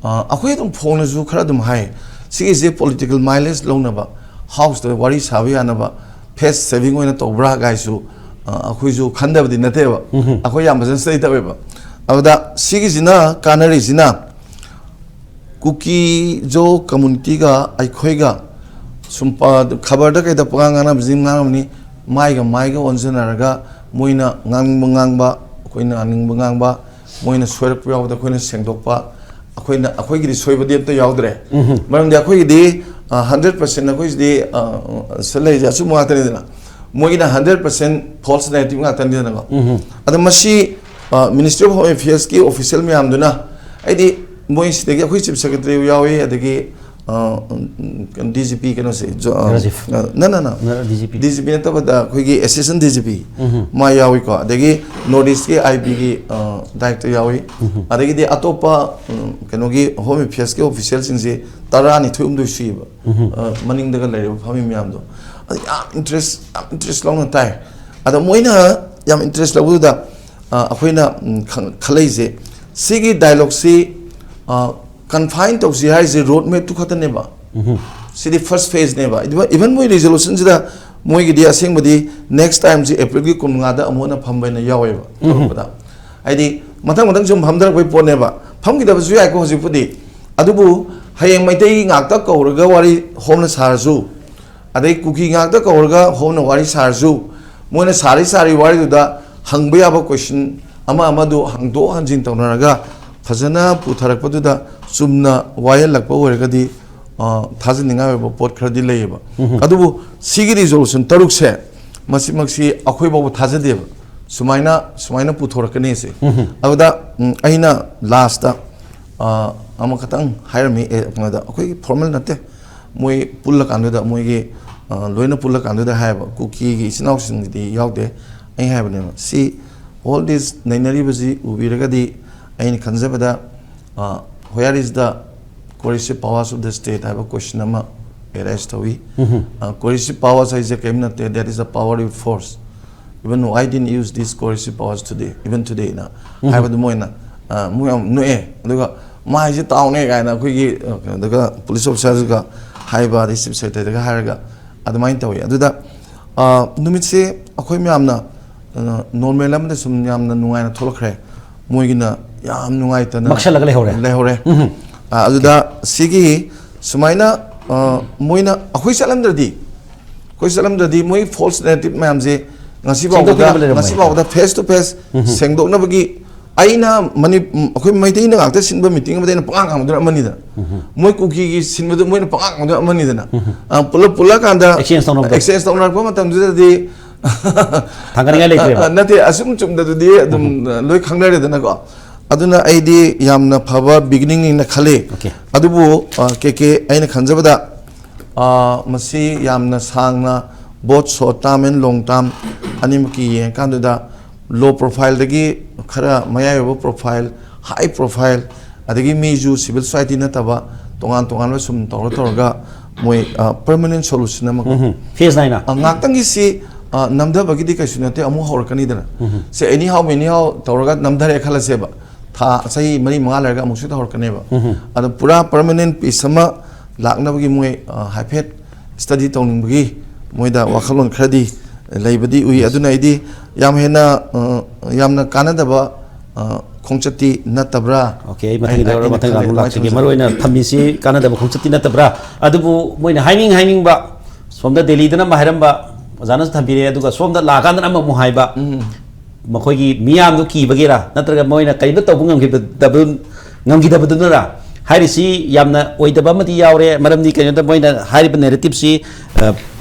ꯑ, ꯑꯩꯈꯣꯏ ꯑꯗꯨꯝ ꯐꯣꯡꯅꯁꯨ ꯈꯔ ꯑꯗꯨꯝ ꯍꯥꯏ, ꯁꯤꯒꯤꯁꯦ ꯄꯣꯂꯤꯇꯤꯀꯦꯜ ꯃꯥꯏꯂꯦꯖ ꯂꯧꯅꯕ, ꯍꯥꯎꯁꯇ ꯋꯥꯔꯤ ꯁꯥꯕ ꯌꯥꯅꯕ, ꯐꯦꯁ ꯁꯦꯚꯤꯡ ꯑꯣꯏꯅ ꯇꯧꯕ꯭ꯔꯥ ꯀꯥꯏꯁꯨ, ꯑ, ꯑꯩꯈꯣꯏꯁꯨ ꯈꯟꯗꯕꯗꯤ ꯅꯠꯇꯦꯕ꯫ ꯑꯩꯈꯣꯏ ꯌꯥꯝ ꯐꯖꯅ ꯁ꯭ꯇꯗꯤ ꯇꯧꯋꯦꯕ꯫ ꯑꯗꯨꯗ ꯁꯤꯒꯤꯁꯤꯅ ꯀꯥꯟꯅꯔꯤꯁꯤꯅ ꯀꯨꯀꯤ ꯖꯣ ꯀꯝꯃꯨꯅꯤꯇꯤꯒ ꯑꯩꯈꯣꯏꯒ ꯁꯨꯝ ꯄ-, ꯈꯕꯔꯗ ꯀꯩꯗ ꯄꯉꯥꯡ ꯉꯥꯡꯅꯕꯁꯤ ꯉꯥꯡꯉꯝꯅꯤ, ꯃꯥꯏꯒ ꯃꯥꯏꯒ ꯑꯣꯟꯁꯤꯟꯅꯔꯒ ꯃꯣꯏꯅ ꯉꯥꯡꯅꯤꯡꯕ ꯉꯥꯡꯕ, ꯑꯩꯈꯣꯏꯅ ꯉꯥꯡꯅꯤꯡꯕ ꯉꯥꯡꯕ, ꯃꯣꯏꯅ ꯁꯣꯏꯔꯛꯄ ꯌꯥꯎꯕꯗ ꯑꯩꯈꯣꯏꯅ ꯁꯦꯡꯗꯣꯛꯄ, ꯑꯩꯈꯣꯏꯅ, ꯑꯩꯈꯣꯏꯒꯤꯗꯤ ꯁꯣꯏꯕꯗꯤ ꯑꯝꯇ ꯌꯥꯎꯗ꯭ꯔꯦ꯫ ꯃꯔꯝꯗꯤ ꯑꯩꯈꯣꯏꯒꯤꯗꯤ, ꯑ, ꯍꯟꯗ꯭ꯔꯦꯠ ꯄꯥꯔꯁꯦꯟ ꯑꯩꯈꯣꯏꯁꯤꯗꯤ, ꯑ, ꯁꯤꯗ ꯂꯩꯔꯤꯁꯦ ꯑꯆꯨꯝꯕ ꯉꯥꯛꯇꯅꯤꯗꯅ, ꯃꯣꯏꯒꯤꯅ ꯍꯟꯗ꯭ꯔꯦꯠ ꯄꯥꯔꯁꯦꯟ ꯐꯣꯜꯁ ꯅꯦꯔꯦꯇꯤꯚ ꯉꯥꯛꯇꯅꯤꯗꯅꯀꯣ꯫ ꯑꯗꯣ ꯃꯁꯤ, ꯑ, ꯃꯤꯅꯤꯁꯇ꯭ꯔꯤ ꯑꯣꯐ ꯍꯣꯝ ꯑꯦꯐꯤꯌꯔꯁꯀꯤ ꯑꯣꯐꯤꯁꯤꯌꯦꯜ ꯃꯌꯥꯝꯗꯨꯅ, ꯍꯥꯏꯗꯤ ꯃꯣꯏ ꯁꯤꯗꯒꯤ ꯑꯩꯈꯣꯏ ꯆꯤꯐ ꯁꯦꯀ꯭ꯔꯦꯇꯔꯤ ꯌꯥꯎꯏ, ꯑꯗꯒꯤ, ꯑ, ꯎꯝ, ꯀꯩꯅꯣ, ꯗꯤ ꯖꯤ ꯄꯤ ꯀꯩꯅꯣꯁꯦ, ꯖꯣ-, ꯑ, ꯔꯥꯖꯤꯐ꯫ ꯑ, ꯅ, ꯅ, ꯅ꯫ ꯅ, D G P. D G P ꯅꯠꯇꯕꯗ ꯑꯩꯈꯣꯏꯒꯤ ꯑꯦꯁꯤꯁꯇꯦꯟ ꯗꯤ ꯖꯤ ꯄꯤ ꯃꯥ ꯌꯥꯎꯏꯀꯣ, ꯑꯗꯒꯤ ꯅꯣꯔꯠ ꯏꯁꯀꯤ ꯑꯥꯏ ꯕꯤꯒꯤ, ꯑ, ꯗꯥꯏꯔꯦꯛꯇꯔ ꯌꯥꯎꯏ, ꯑꯗꯒꯤꯗꯤ ꯑꯇꯣꯞꯄ, ꯎꯝ, ꯀꯩꯅꯣꯒꯤ ꯍꯣꯝ ꯑꯦꯐꯤꯌꯔꯁꯀꯤ ꯑꯣꯐꯤꯁꯤꯌꯦꯜꯁꯤꯡꯁꯦ ꯇꯔꯥꯅꯤꯊꯣꯏ ꯍꯨꯝꯗꯣꯏ ꯁꯨꯏꯕ, ꯑ, ꯃꯅꯤꯡꯗꯒ ꯂꯩꯔꯤꯕ ꯐꯝꯃꯤ ꯃꯌꯥꯝꯗꯣ꯫ ꯑꯗ ꯌꯥꯝ ꯏꯟꯇꯔꯦꯁ, ꯌꯥꯝ ꯏꯟꯇꯔꯦꯁ ꯂꯧꯅ ꯇꯥꯏ꯫ ꯑꯗ ꯃꯣꯏꯅ ꯌꯥꯝ ꯏꯟꯇꯔꯦꯁ ꯂꯧꯕꯗꯨꯗ, ꯑ, ꯑꯩꯈꯣꯏꯅ, ꯎꯝ, ꯈꯪ-, ꯈꯜꯂꯛꯏꯁꯦ, ꯁꯤꯒꯤ ꯗꯥꯏꯂꯣꯒꯁꯤ, ꯑ, ꯀꯟꯐꯥꯏꯟ ꯇꯧꯁꯤ ꯍꯥꯏꯔꯤꯁꯦ ꯔꯣꯗ ꯃꯦꯞꯇꯨ ꯈꯛꯇꯅꯦꯕ꯫ ꯁꯤꯗꯤ ꯐꯥꯔꯁ ꯐꯦꯖꯅꯦꯕ꯫ ꯏꯚꯟ ꯃꯣꯏ ꯔꯤꯖꯣꯂꯨꯁꯟꯁꯤꯗ ꯃꯣꯏꯒꯤꯗꯤ ꯑꯁꯦꯡꯕꯗꯤ ꯅꯦꯛꯁ ꯇꯥꯏꯝꯁꯤ ꯑꯦꯄ꯭ꯔꯤꯜꯒꯤ ꯀꯨꯟꯃꯉꯥꯗ ꯑꯃꯨꯛ ꯍꯟꯅ ꯐꯝꯕ ꯍꯥꯏꯅ ꯌꯥꯎꯋꯦꯕ꯫ ꯇꯧꯔꯛꯄꯗ ꯍꯥꯏꯗꯤ ꯃꯊꯪ ꯃꯊꯪ ꯁꯨꯝ ꯐꯝꯊꯔꯛꯄꯩ ꯄꯣꯠꯅꯦꯕ꯫ ꯐꯝꯈꯤꯗꯕꯁꯨ ꯌꯥꯏꯀꯣ ꯍꯧꯖꯤꯛꯄꯨꯗꯤ, ꯑꯗꯨꯕꯨ ꯍꯌꯦꯡ ꯃꯩꯇꯩ ꯉꯥꯛꯇ ꯀꯧꯔꯒ ꯋꯥꯔꯤ ꯍꯣꯝꯅ ꯁꯥꯔꯁꯨ, ꯑꯗꯩ ꯀꯨꯀꯤ ꯉꯥꯛꯇ ꯀꯧꯔꯒ ꯍꯣꯝꯅ ꯋꯥꯔꯤ ꯁꯥꯔꯁꯨ, ꯃꯣꯏꯅ ꯁꯥꯔꯤ ꯁꯥꯔꯤ ꯋꯥꯔꯤꯗꯨꯗ ꯍꯪꯕ ꯌꯥꯕ ꯀꯣꯏꯁꯟ ꯑꯃ ꯑꯃꯗꯨ ꯍꯪꯗꯣꯛ ꯍꯟꯖꯤꯟ ꯇꯧꯅꯔꯒ ꯐꯖꯅ ꯄꯨꯊꯔꯛꯄꯗꯨꯗ ꯆꯨꯝꯅ ꯋꯥꯌꯦꯜꯂꯛꯄ ꯑꯣꯏꯔꯒꯗꯤ, ꯑ, ꯊꯥꯖꯅꯤꯡꯉꯥꯏ ꯑꯣꯏꯕ ꯄꯣꯠ ꯈꯔꯗꯤ ꯂꯩꯌꯦꯕ꯫ ꯑꯗꯨꯕꯨ ꯁꯤꯒꯤ ꯔꯤꯖꯣꯂꯨꯁꯟ ꯇꯔꯨꯛꯁꯦ ꯃꯁꯤꯃꯛꯁꯤ ꯑꯩꯈꯣꯏ ꯐꯥꯎꯕ ꯊꯥꯖꯗꯦꯕ, ꯁꯨꯃꯥꯏꯅ, ꯁꯨꯃꯥꯏꯅ ꯄꯨꯊꯣꯔꯛꯀꯅꯤꯁꯦ꯫ ꯑꯗꯨꯗ, ꯎꯝ, ꯑꯩꯅ ꯂꯥꯁꯇ, ꯑ, ꯑꯃꯈꯛꯇꯪ ꯍꯥꯏꯔꯝꯃꯤ, ꯑꯦ, ꯀꯩꯅꯣꯗ, ꯑꯩꯈꯣꯏꯒꯤ ꯐꯣꯔꯃꯦꯜ ꯅꯠꯇꯦ, ꯃꯣꯏ ꯄꯨꯜꯂꯀꯥꯟꯗꯨꯗ, ꯃꯣꯏꯒꯤ, ꯑ, ꯂꯣꯏꯅ ꯄꯨꯜꯂꯀꯥꯟꯗꯨꯗ ꯍꯥꯏꯌꯦꯕ, ꯀꯨꯀꯤꯒꯤ ꯏꯆꯤꯟ ꯏꯅꯥꯎꯁꯤꯡꯒꯤꯗꯤ ꯌꯥꯎꯗꯦ꯫ ꯑꯩ ꯍꯥꯏꯕꯅꯦꯕ, ꯁꯤ, all this ꯅꯩꯅꯔꯤꯕꯁꯤ ꯎꯕꯤꯔꯒꯗꯤ ꯑꯩꯅ ꯈꯟꯖꯕꯗ, ꯑ, where is the coercive powers of the state ꯍꯥꯏꯕ ꯀꯣꯏꯁꯟ ꯑꯃ ꯑꯦꯔꯥꯏꯁ ꯇꯧꯏ꯫ ꯑ, coercive powers ꯍꯥꯏꯁꯦ ꯀꯔꯤꯝ ꯅꯠꯇꯦ, that is a power with force. Even why didn't use these coercive powers today, even today ꯅ ꯍꯥꯏꯕꯗꯨ ꯃꯣꯏꯅ, ꯑ, ꯃꯣꯏ ꯌꯥꯝ ꯅꯣꯛꯑꯦ꯫ ꯑꯗꯨꯒ ꯃꯥꯏꯁꯦ ꯇꯥꯎꯅꯦ ꯀꯥꯏꯅ ꯑꯩꯈꯣꯏꯒꯤ, ꯑ, ꯀꯩꯅꯣꯗꯒ, ꯄꯨꯂꯤꯁ ꯑꯣꯐꯤꯁꯔꯒ ꯍꯥꯏꯕ, ꯑꯗꯩ ꯆꯤꯐ ꯁꯦꯀ꯭ꯔꯦꯇꯔꯤꯗꯒ ꯍꯥꯏꯔꯒ ꯑꯗꯨꯃꯥꯏꯅ ꯇꯧꯋꯤ꯫ ꯑꯗꯨꯗ, ꯑ, ꯅꯨꯃꯤꯠꯁꯦ ꯑꯩꯈꯣꯏ ꯃꯌꯥꯝꯅ, ꯑ, ꯅꯣꯔꯃꯦꯜ ꯑꯃꯗ ꯁꯨꯝ ꯌꯥꯝꯅ ꯅꯨꯡꯉꯥꯏꯅ ꯊꯣꯛꯂꯛꯈ꯭ꯔꯦ꯫ ꯃꯣꯏꯒꯤꯅ ꯌꯥꯝ ꯅꯨꯡꯉꯥꯏꯇꯅ ꯃꯛꯁꯜꯂꯒ ꯂꯩꯍꯧꯔꯦ꯫ ꯂꯩꯍꯧꯔꯦ꯫ ꯎꯝ꯫ ꯑ, ꯑꯗꯨꯗ ꯁꯤꯒꯤ ꯁꯨꯃꯥꯏꯅ, ꯑ, ꯃꯣꯏꯅ ꯑꯩꯈꯣꯏ ꯆꯠꯂꯝꯗ꯭ꯔꯗꯤ, ꯑꯩꯈꯣꯏ ꯆꯠꯂꯝꯗ꯭ꯔꯗꯤ ꯃꯣꯏ ꯐꯣꯜꯁ ꯅꯦꯔꯦꯇꯤꯚ ꯃꯌꯥꯝꯁꯦ ꯉꯁꯤ ꯐꯥꯎꯕꯗ, ꯁꯦꯡꯗꯣꯛꯄꯤꯅꯕ ꯂꯩꯔꯝꯃꯣꯏ꯫ ꯉꯁꯤ ꯐꯥꯎꯕꯗ ꯐꯦꯁ ꯇꯨ ꯐꯦꯁ ꯎꯝ꯫ ꯁꯦꯡꯗꯣꯛꯅꯕꯒꯤ ꯑꯩꯅ ꯃꯅꯤ-, ꯎꯝ, ꯑꯩꯈꯣꯏ ꯃꯩꯇꯩꯅ ꯉꯥꯛꯇ ꯁꯤꯟꯕ ꯃꯤꯇꯤꯡ ꯑꯃꯗ ꯑꯩꯅ ꯄꯉꯥꯡ ꯉꯥꯡꯕꯗꯨꯅ ꯑꯃꯅꯤꯗꯅ꯫ ꯎꯝ꯫ ꯃꯣꯏ ꯀꯨꯀꯤꯒꯤ ꯁꯤꯟꯕꯗꯨ ꯃꯣꯏꯅ ꯄꯉꯥꯡ ꯉꯥꯡꯕꯗꯨꯅ ꯑꯃꯅꯤꯗꯅ꯫ ꯎꯝ꯫ ꯑ, ꯄꯨꯂꯞ ꯄꯨꯜꯂꯀꯥꯟꯗ exchange ꯇꯧꯅꯕꯗꯣ꯫ Exchange ꯇꯧꯅꯔꯛꯄ ꯃꯇꯝꯗꯨꯗꯗꯤ ꯊꯥꯡꯒꯠꯅꯤꯡꯉꯥꯏ ꯂꯩꯇ꯭ꯔꯦꯕ꯫ ꯑ, ꯅꯠꯇꯦ, ꯑꯁꯨꯝ ꯆꯨꯝꯗꯗꯨꯗꯤ ꯑꯗꯨꯝ, ꯎꯝ꯫ ꯑ, ꯂꯣꯏ ꯈꯪꯅꯔꯦꯗꯅꯀꯣ꯫ ꯑꯗꯨꯅ ꯑꯩꯗꯤ ꯌꯥꯝꯅ ꯐꯕ ꯕꯤꯒꯤꯅꯤꯡꯅꯤꯅ ꯈꯜꯂꯤ꯫ Okay꯫ ꯑꯗꯨꯕꯨ, ꯑ, ꯀꯦ ꯀꯦ, ꯑꯩꯅ ꯈꯟꯖꯕꯗ, ꯑ, ꯃꯁꯤ ꯌꯥꯝꯅ ꯁꯥꯡꯅ, both short term and long term ꯑꯅꯤꯃꯛꯀꯤ ꯌꯦꯡꯉꯀꯥꯟꯗꯨꯗ, low profile ꯗꯒꯤ ꯈꯔ ꯃꯌꯥꯏ ꯑꯣꯏꯕ profile, high profile, ꯑꯗꯒꯤ ꯃꯤꯁꯨ civil society ꯅꯠꯇꯕ ꯇꯣꯉꯥꯟ ꯇꯣꯉꯥꯟꯕ ꯁꯨꯝ ꯇꯧꯔ ꯇꯧꯔꯒ ꯃꯣꯏ, ꯑ, permanent solution ꯑꯃ ꯀꯣ꯫ ꯎꯝ, phase ꯅꯥꯏꯅ꯫ ꯑ, ꯉꯥꯛꯇꯪꯒꯤ ꯁꯤ, ꯑ, ꯅꯝꯊꯕꯒꯤꯗꯤ ꯀꯩꯁꯨ ꯅꯠꯇꯦ, ꯑꯃꯨꯛ ꯍꯧꯔꯛꯀꯅꯤꯗꯅ꯫ ꯎꯝ꯫ ꯁꯦ, anyhow anyhow ꯇꯧꯔꯒ ꯅꯝꯊꯔꯦ ꯈꯜꯂꯁꯦꯕ, ꯊꯥ, ꯆꯍꯤ ꯃꯔꯤ ꯃꯉꯥ ꯂꯩꯔꯒ ꯑꯃꯨꯛꯁꯨ ꯍꯧꯔꯛꯀꯅꯦꯕ꯫ ꯎꯝ꯫ ꯑꯗꯣ ꯄꯨꯔꯥ permanent peace ꯑꯃ ꯂꯥꯛꯅꯕꯒꯤ ꯃꯣꯏ, ꯑ, ꯍꯥꯏꯐꯦꯠ study ꯇꯧꯅꯤꯡꯕꯒꯤ ꯃꯣꯏꯗ ꯋꯥꯈꯜꯂꯣꯟ ꯈꯔꯗꯤ ꯂꯩꯕꯗꯤ ꯎꯏ꯫ ꯑꯗꯨꯅ ꯑꯩꯗꯤ ꯌꯥꯝ ꯍꯦꯟꯅ, ꯑ, ꯌꯥꯝꯅ ꯀꯥꯟꯅꯗꯕ, ꯑ, ꯈꯣꯡꯆꯠꯇꯤ ꯅꯠꯇꯕ꯭ꯔꯥ? Okay, ꯑꯩ ꯃꯊꯪꯒꯤꯗ ꯑꯩ ꯂꯧꯔꯒ ꯃꯊꯪ ꯈꯜꯂꯦ, ꯂꯥꯛ ꯑꯗꯨꯃꯥꯏꯅ ꯂꯥꯛꯆꯒꯦ꯫ ꯈꯜꯂꯦ꯫ ꯃꯔꯨ ꯑꯣꯏꯅ ꯊꯝꯃꯤꯁꯤ ꯀꯥꯟꯅꯗꯕ ꯈꯣꯡꯆꯠꯇꯤ ꯅꯠꯇꯕ꯭ꯔꯥ? ꯑꯗꯨꯕꯨ ꯃꯣꯏꯅ ꯍꯥꯏꯅꯤꯡ ꯍꯥꯏꯅꯤꯡꯕ, ꯁꯣꯝꯗ ꯗꯦꯜꯂꯤꯗꯅ ꯑꯃ ꯍꯥꯏꯔꯝꯕ, ꯑꯣꯖꯥꯅꯁꯨ ꯊꯝꯕꯤꯔꯦ, ꯑꯗꯨꯒ ꯁꯣꯝꯗ ꯂꯥꯛꯑꯀꯥꯟꯗꯅ ꯑꯃꯃꯨꯛ ꯍꯥꯏꯕ꯫ ꯎꯝ꯫ ꯃꯈꯣꯏꯒꯤ ꯃꯤꯌꯥꯝꯗꯨ ꯀꯤꯕꯒꯤꯔꯥ, ꯅꯠꯇ꯭ꯔꯒ ꯃꯣꯏꯅ ꯀꯔꯤꯝꯇ ꯇꯧꯕ ꯉꯝꯈꯤꯗꯕ-, ꯉꯝꯈꯤꯗꯕꯗꯨꯅꯔꯥ? ꯍꯥꯏꯔꯤꯁꯤ ꯌꯥꯝꯅ ꯑꯣꯏꯗꯕ ꯑꯃꯗꯤ ꯌꯥꯎꯔꯦ꯫ ꯃꯔꯝꯗꯤ ꯀꯩꯅꯣꯗ ꯃꯣꯏꯅ ꯍꯥꯏꯔꯤꯕ narrative ꯁꯤ, ꯑ,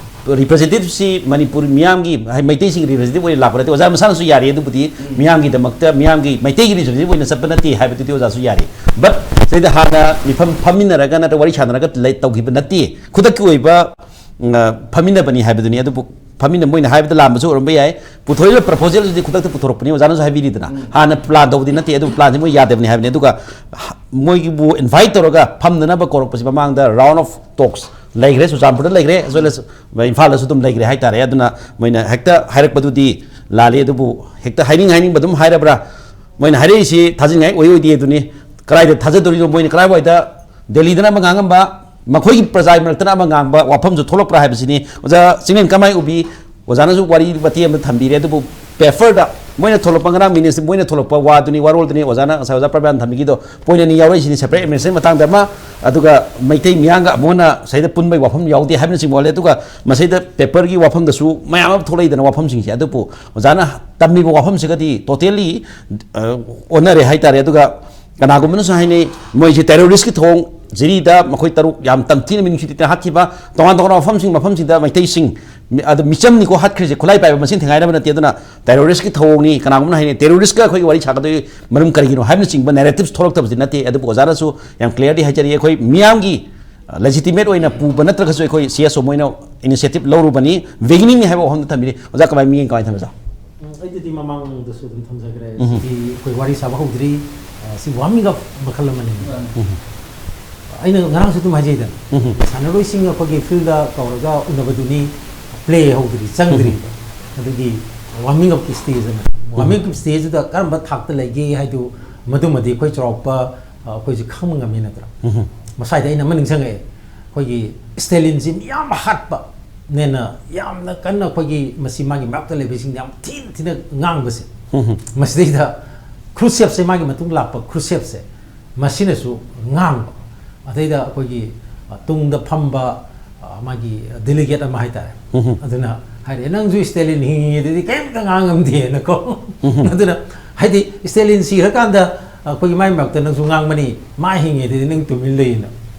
representative ꯁꯤ ꯃꯅꯤꯄꯨꯔ ꯃꯤꯌꯥꯝꯒꯤ, ꯍꯥꯏ, ꯃꯩꯇꯩꯁꯤꯡꯒꯤ representative ꯑꯣꯏꯅ ꯂꯥꯛꯄ ꯅꯠꯇꯦ꯫ ꯑꯣꯖꯥ ꯃꯁꯥꯅꯁꯨ ꯌꯥꯔꯤ, ꯑꯗꯨꯕꯨꯗꯤ ꯃꯤꯌꯥꯝꯒꯤꯗꯃꯛꯇ, ꯃꯤꯌꯥꯝꯒꯤ, ꯃꯩꯇꯩꯒꯤ representative ꯑꯣꯏꯅ ꯆꯠꯄ ꯅꯠꯇꯦ ꯍꯥꯏꯕꯗꯨꯗꯤ ꯑꯣꯖꯥꯁꯨ ꯌꯥꯔꯤ꯫ But ꯁꯤꯗ ꯍꯥꯟꯅ ꯃꯤꯐꯝ ꯐꯝꯃꯤꯟꯅꯔꯒ ꯅꯠꯇ꯭ꯔꯒ ꯋꯥꯔꯤ ꯁꯥꯟꯅꯔꯒ ꯂꯩ-, ꯇꯧꯈꯤꯕ ꯅꯠꯇꯦ꯫ ꯈꯨꯗꯛꯀꯤ ꯑꯣꯏꯕ, ꯎꯝ, ꯑ, ꯐꯝꯃꯤꯟꯅꯕꯅꯤ ꯍꯥꯏꯕꯗꯨꯅꯤ꯫ ꯑꯗꯨꯕꯨ ꯐꯝꯃꯤꯟꯅ-, ꯃꯣꯏꯅ ꯍꯥꯏꯕꯗ ꯂꯥꯟꯕꯁꯨ ꯑꯣꯏꯔꯝꯕ ꯌꯥꯏ꯫ ꯄꯨꯊꯣꯛꯏꯕ proposal ꯁꯤꯗꯤ ꯈꯨꯗꯛꯇ ꯄꯨꯊꯣꯔꯛꯄꯅꯤ, ꯑꯣꯖꯥꯅꯁꯨ ꯍꯥꯏꯕꯤꯔꯤꯗꯅ꯫ ꯎꯝ꯫ ꯍꯥꯟꯅ plan ꯇꯧꯕꯗꯤ ꯅꯠꯇꯦ, ꯑꯗꯨꯕꯨ plan ꯁꯤ ꯃꯣꯏ ꯌꯥꯗꯕꯅꯤ ꯍꯥꯏꯕꯅꯤ꯫ ꯑꯗꯨꯒ ꯍ-, ꯃꯣꯏꯒꯤꯕꯨ invite ꯇꯧꯔꯒ ꯐꯝꯅꯅꯕ ꯀꯧꯔꯛꯄꯁꯤ ꯃꯃꯥꯡꯗ round of talks ꯂꯩꯈ꯭ꯔꯦ, ꯆꯨꯔꯆꯥꯟꯄꯨꯔꯗ ꯂꯩꯈ꯭ꯔꯦ, as well as ꯏꯝꯐꯥꯜꯗꯁꯨ ꯑꯗꯨꯝ ꯂꯩꯈ꯭ꯔꯦ ꯍꯥꯏꯇꯥꯔꯦ꯫ ꯑꯗꯨꯅ ꯃꯣꯏꯅ ꯍꯦꯛꯇ ꯍꯥꯏꯔꯛꯄꯗꯨꯗꯤ ꯂꯥꯜꯂꯤ꯫ ꯑꯗꯨꯕꯨ ꯍꯦꯛꯇ ꯍꯥꯏꯅꯤꯡ ꯍꯥꯏꯅꯤꯡꯕ ꯑꯗꯨꯝ ꯍꯥꯏꯔꯕ꯭ꯔꯥ? ꯃꯣꯏꯅ ꯍꯥꯏꯔꯛꯏꯁꯤ ꯊꯥꯖꯤꯟꯉꯥꯏ ꯑꯣꯏ ꯑꯣꯏꯗꯦ ꯑꯗꯨꯅꯤ꯫ ꯀꯗꯥꯏꯗ ꯊꯥꯖꯗꯣꯔꯤꯅꯣ? ꯃꯣꯏꯅ ꯀꯗꯥꯏꯋꯥꯏꯗ ꯗꯦꯜꯂꯤꯗꯅ ꯑꯃ ꯉꯥꯡꯉꯝꯕ, ꯃꯈꯣꯏꯒꯤ ꯄ꯭ꯔꯖꯥꯒꯤ ꯃꯔꯛꯇꯅ ꯑꯃ ꯉꯥꯡꯕ ꯋꯥꯐꯝꯁꯨ ꯊꯣꯛꯂꯛꯄ꯭ꯔꯥ ꯍꯥꯏꯕꯁꯤꯅꯤ꯫ ꯑꯣꯖꯥ ꯆꯤꯡꯂꯦꯟ ꯀꯃꯥꯏ ꯎꯕꯤ? ꯑꯣꯖꯥꯅꯁꯨ ꯋꯥꯔꯤ ꯃꯇꯦꯛ ꯑꯃ ꯊꯝꯕꯤꯔꯦ, ꯑꯗꯨꯕꯨ ꯄꯦꯄꯔꯗ ꯃꯣꯏꯅ ꯊꯣꯛꯂꯛꯄ, ꯉꯔꯥꯡ ꯃꯤꯅꯤꯠꯁ ꯃꯣꯏꯅ ꯊꯣꯛꯂꯛꯄ ꯋꯥꯗꯨꯅꯤ, ꯋꯥꯔꯣꯜꯗꯨꯅꯤ ꯑꯣꯖꯥꯅ ꯉꯁꯥꯏ ꯑꯣꯖꯥ ꯄ꯭ꯔꯕꯤꯌꯥꯅ ꯊꯝꯕꯤꯈꯤꯗꯣ꯫ ꯄꯣꯏꯟ ꯑꯅꯤ ꯌꯥꯎꯔꯛꯏꯁꯤꯅꯤ, ꯁꯦꯄꯔꯦꯠ ꯑꯦꯗꯃꯤꯅꯤꯁꯇ꯭ꯔꯦꯁꯟ ꯃꯇꯥꯡꯗ ꯑꯃ, ꯑꯗꯨꯒ ꯃꯩꯇꯩ ꯃꯤꯌꯥꯝꯒ ꯑꯃꯨꯛ ꯍꯟꯅ ꯁꯤꯗ ꯄꯨꯟꯕꯒꯤ ꯋꯥꯐꯝ ꯌꯥꯎꯗꯦ ꯍꯥꯏꯕꯅꯆꯤꯡꯕ ꯑꯣꯜꯂꯦ꯫ ꯑꯗꯨꯒ ꯃꯁꯤꯗ ꯄꯦꯄꯔꯒꯤ ꯋꯥꯐꯝꯗꯁꯨ ꯃꯌꯥꯝ ꯑꯃ ꯊꯣꯛꯂꯛꯏꯗꯅ ꯋꯥꯐꯝꯁꯤꯡꯁꯦ, ꯑꯗꯨꯕꯨ ꯑꯣꯖꯥꯅ ꯇꯝꯃꯤꯕ ꯋꯥꯐꯝꯁꯤꯒꯗꯤ ꯇꯣꯇꯦꯜꯂꯤ ꯑꯣꯟꯅꯔꯦ ꯍꯥꯏꯇꯥꯔꯦ꯫ ꯑꯗꯨꯒ ꯀꯅꯥꯒꯨꯝꯕꯅꯁꯨ ꯍꯥꯏꯅꯩ, ꯃꯣꯏꯁꯦ ꯇꯦꯔꯣꯔꯤꯁ꯭ꯠꯀꯤ ꯊꯧꯑꯣꯡ, ꯖꯤꯔꯤꯗ ꯃꯈꯣꯏ ꯇꯔꯨꯛ ꯌꯥꯝ ꯇꯝꯊꯤꯅ ꯃꯤꯅꯨꯡꯁꯤ ꯂꯩꯇꯅ ꯍꯥꯠꯈꯤꯕ, ꯇꯣꯉꯥꯟ ꯇꯣꯉꯥꯟꯕ ꯃꯐꯝꯁꯤꯡ, ꯃꯐꯝꯁꯤꯡꯗ ꯃꯩꯇꯩꯁꯤꯡ, ꯃꯤ-, ꯑꯗꯨ ꯃꯤꯆꯝꯅꯤꯀꯣ ꯍꯥꯠꯈ꯭ꯔꯤꯁꯦ, ꯈꯨꯠꯂꯥꯏ ꯄꯥꯏꯕ ꯃꯁꯤꯡ ꯊꯦꯡꯒꯥꯏꯅꯕ ꯅꯠꯇꯦ꯫ ꯑꯗꯨꯅ ꯇꯦꯔꯣꯔꯤꯁ꯭ꯠꯀꯤ ꯊꯧꯑꯣꯡꯅꯤ꯫ ꯀꯅꯥꯒꯨꯝꯕꯅ ꯍꯥꯏꯅꯩ, ꯇꯦꯔꯣꯔꯤꯁ꯭ꯠꯀ ꯑꯩꯈꯣꯏꯒꯤ ꯋꯥꯔꯤ ꯁꯥꯒꯗꯣꯏ ꯃꯔꯝ ꯀꯔꯤꯒꯤꯅꯣ ꯍꯥꯏꯕꯅꯆꯤꯡꯕ ꯅꯦꯔꯦꯇꯤꯚꯁ ꯊꯣꯛꯂꯛꯇꯕꯗꯤ ꯅꯠꯇꯦ꯫ ꯑꯗꯨꯕꯨ ꯑꯣꯖꯥꯅꯁꯨ ꯌꯥꯝ ꯀ꯭ꯂꯤꯌꯥꯔꯂꯤ ꯍꯥꯏꯖꯔꯤ, ꯑꯩꯈꯣꯏ ꯃꯤꯌꯥꯝꯒꯤ ꯂꯦꯖꯤꯇꯤꯃꯦꯠ ꯑꯣꯏꯅ ꯄꯨꯕ ꯅꯠꯇ꯭ꯔꯒꯁꯨ ꯑꯩꯈꯣꯏ ꯁꯤ ꯑꯦꯁ ꯑꯣ ꯃꯣꯏꯅ ꯏꯅꯤꯁꯤꯌꯦꯇꯤꯚ ꯂꯧꯔꯨꯕꯅꯤ, ꯕꯤꯒꯤꯅꯤꯡꯅꯤ ꯍꯥꯏꯕ ꯋꯥꯐꯝꯗ ꯊꯝꯕꯤꯔꯤ꯫ ꯑꯣꯖꯥ, ꯀꯃꯥꯏ, ꯃꯤꯠꯌꯦꯡ ꯀꯃꯥꯏꯅ ꯊꯝꯃꯤ, ꯑꯣꯖꯥ? ꯎꯝ, ꯑꯩꯗꯗꯤ ꯃꯃꯥꯡꯗꯁꯨ ꯑꯗꯨꯝ ꯊꯝꯖꯈ꯭ꯔꯦ꯫ ꯎꯝ꯫ ꯁꯤꯗꯤ ꯑꯩꯈꯣꯏ ꯋꯥꯔꯤ ꯁꯥꯕ ꯍꯧꯗ꯭ꯔꯤ꯫ ꯑ, ꯁꯤ ꯋꯥꯔꯃꯤꯡ ꯑꯞ ꯃꯈꯜ ꯑꯃꯅꯤ꯫ ꯎꯝ꯫ ꯑꯩꯅ ꯉꯔꯥꯡꯁꯨ ꯑꯗꯨꯝ ꯍꯥꯏꯖꯩꯗꯅ, ꯎꯝ꯫ ꯁꯥꯟꯅꯔꯣꯏꯁꯤꯡ ꯑꯩꯈꯣꯏꯒꯤ ꯐꯤꯜꯗ ꯀꯧꯔꯒ ꯎꯅꯕꯗꯨꯅꯤ, ꯄ꯭ꯂꯦ ꯍꯧꯗ꯭ꯔꯤ, ꯆꯪꯗ꯭ꯔꯤꯕ꯫ ꯎꯝ꯫ ꯑꯗꯨꯒꯤ ꯋꯥꯔꯃꯤꯡ ꯑꯞꯀꯤ ꯁ꯭ꯇꯦꯖ ꯑꯃ, ꯎꯝ꯫ ꯋꯥꯔꯃꯤꯡ ꯑꯞꯀꯤ ꯁ꯭ꯇꯦꯖꯇꯨꯗ ꯀꯔꯝꯕ ꯊꯥꯛꯇ ꯂꯩꯒꯦ ꯍꯥꯏꯗꯨ ꯃꯗꯨꯃꯗꯤ ꯑꯩꯈꯣꯏ ꯆꯥꯎꯔꯥꯛꯄ, ꯑ, ꯑꯩꯈꯣꯏꯁꯦ ꯈꯪꯕ ꯉꯝꯃꯤ ꯅꯠꯇ꯭ꯔꯥ? ꯎꯝ꯫ ꯃꯁꯥꯏꯗ ꯑꯩꯅ ꯑꯃ ꯅꯤꯡꯁꯤꯡꯉꯛꯑꯦ꯫ ꯑꯩꯈꯣꯏꯒꯤ ꯁ꯭ꯇꯦꯂꯤꯟꯁꯤ ꯃꯤ ꯌꯥꯝ ꯍꯥꯠꯄ ꯅꯦꯅ ꯌꯥꯝꯅ ꯀꯟꯅ ꯑꯩꯈꯣꯏꯒꯤ ꯃꯁꯤ ꯃꯥꯒꯤ ꯃꯔꯛꯇ ꯂꯩꯕꯁꯤꯡ ꯌꯥꯝ ꯊꯤꯅ ꯊꯤꯅ ꯉꯥꯡꯕꯁꯦ꯫ ꯎꯝ꯫ ꯃꯁꯤꯗꯩꯗ ꯈ꯭ꯔꯨꯁꯦꯞꯁꯦ, ꯃꯥꯒꯤ ꯃꯇꯨꯡ ꯂꯥꯛꯄ ꯈ꯭ꯔꯨꯁꯦꯞꯁꯦ, ꯃꯁꯤꯅꯁꯨ ꯉꯥꯡꯕ꯫ ꯑꯗꯩꯗ ꯑꯩꯈꯣꯏꯒꯤ, ꯑ, ꯇꯨꯡꯗ ꯐꯝꯕ, ꯑ, ꯃꯥꯒꯤ ꯗꯦꯂꯤꯒꯦꯠ ꯑꯃ ꯍꯥꯏꯇꯥꯔꯦ꯫ ꯎꯝ꯫ ꯑꯗꯨꯅ ꯍꯥꯏꯔꯛꯑꯦ, "ꯅꯪꯁꯨ ꯁ꯭ꯇꯦꯂꯤꯟ ꯍꯤꯡꯉꯤꯉꯩꯗꯗꯤ ꯀꯔꯤꯝꯇ ꯉꯥꯡꯉꯝꯗꯦꯅꯀꯣ꯫" ꯎꯝ꯫ ꯑꯗꯨꯅ ꯍꯥꯏꯗꯤ ꯁ꯭ꯇꯦꯂꯤꯟ ꯁꯤꯈ꯭ꯔꯀꯥꯟꯗ ꯑꯩꯈꯣꯏꯒꯤ ꯃꯥꯏ ꯃꯔꯛꯇ ꯅꯪꯁꯨ ꯉꯥꯡꯕꯅꯤ, ꯃꯥ ꯍꯤꯡꯉꯤꯉꯩꯗꯗꯤ ꯅꯪ ꯇꯨꯃꯤꯟ ꯂꯩꯌꯦꯅ꯫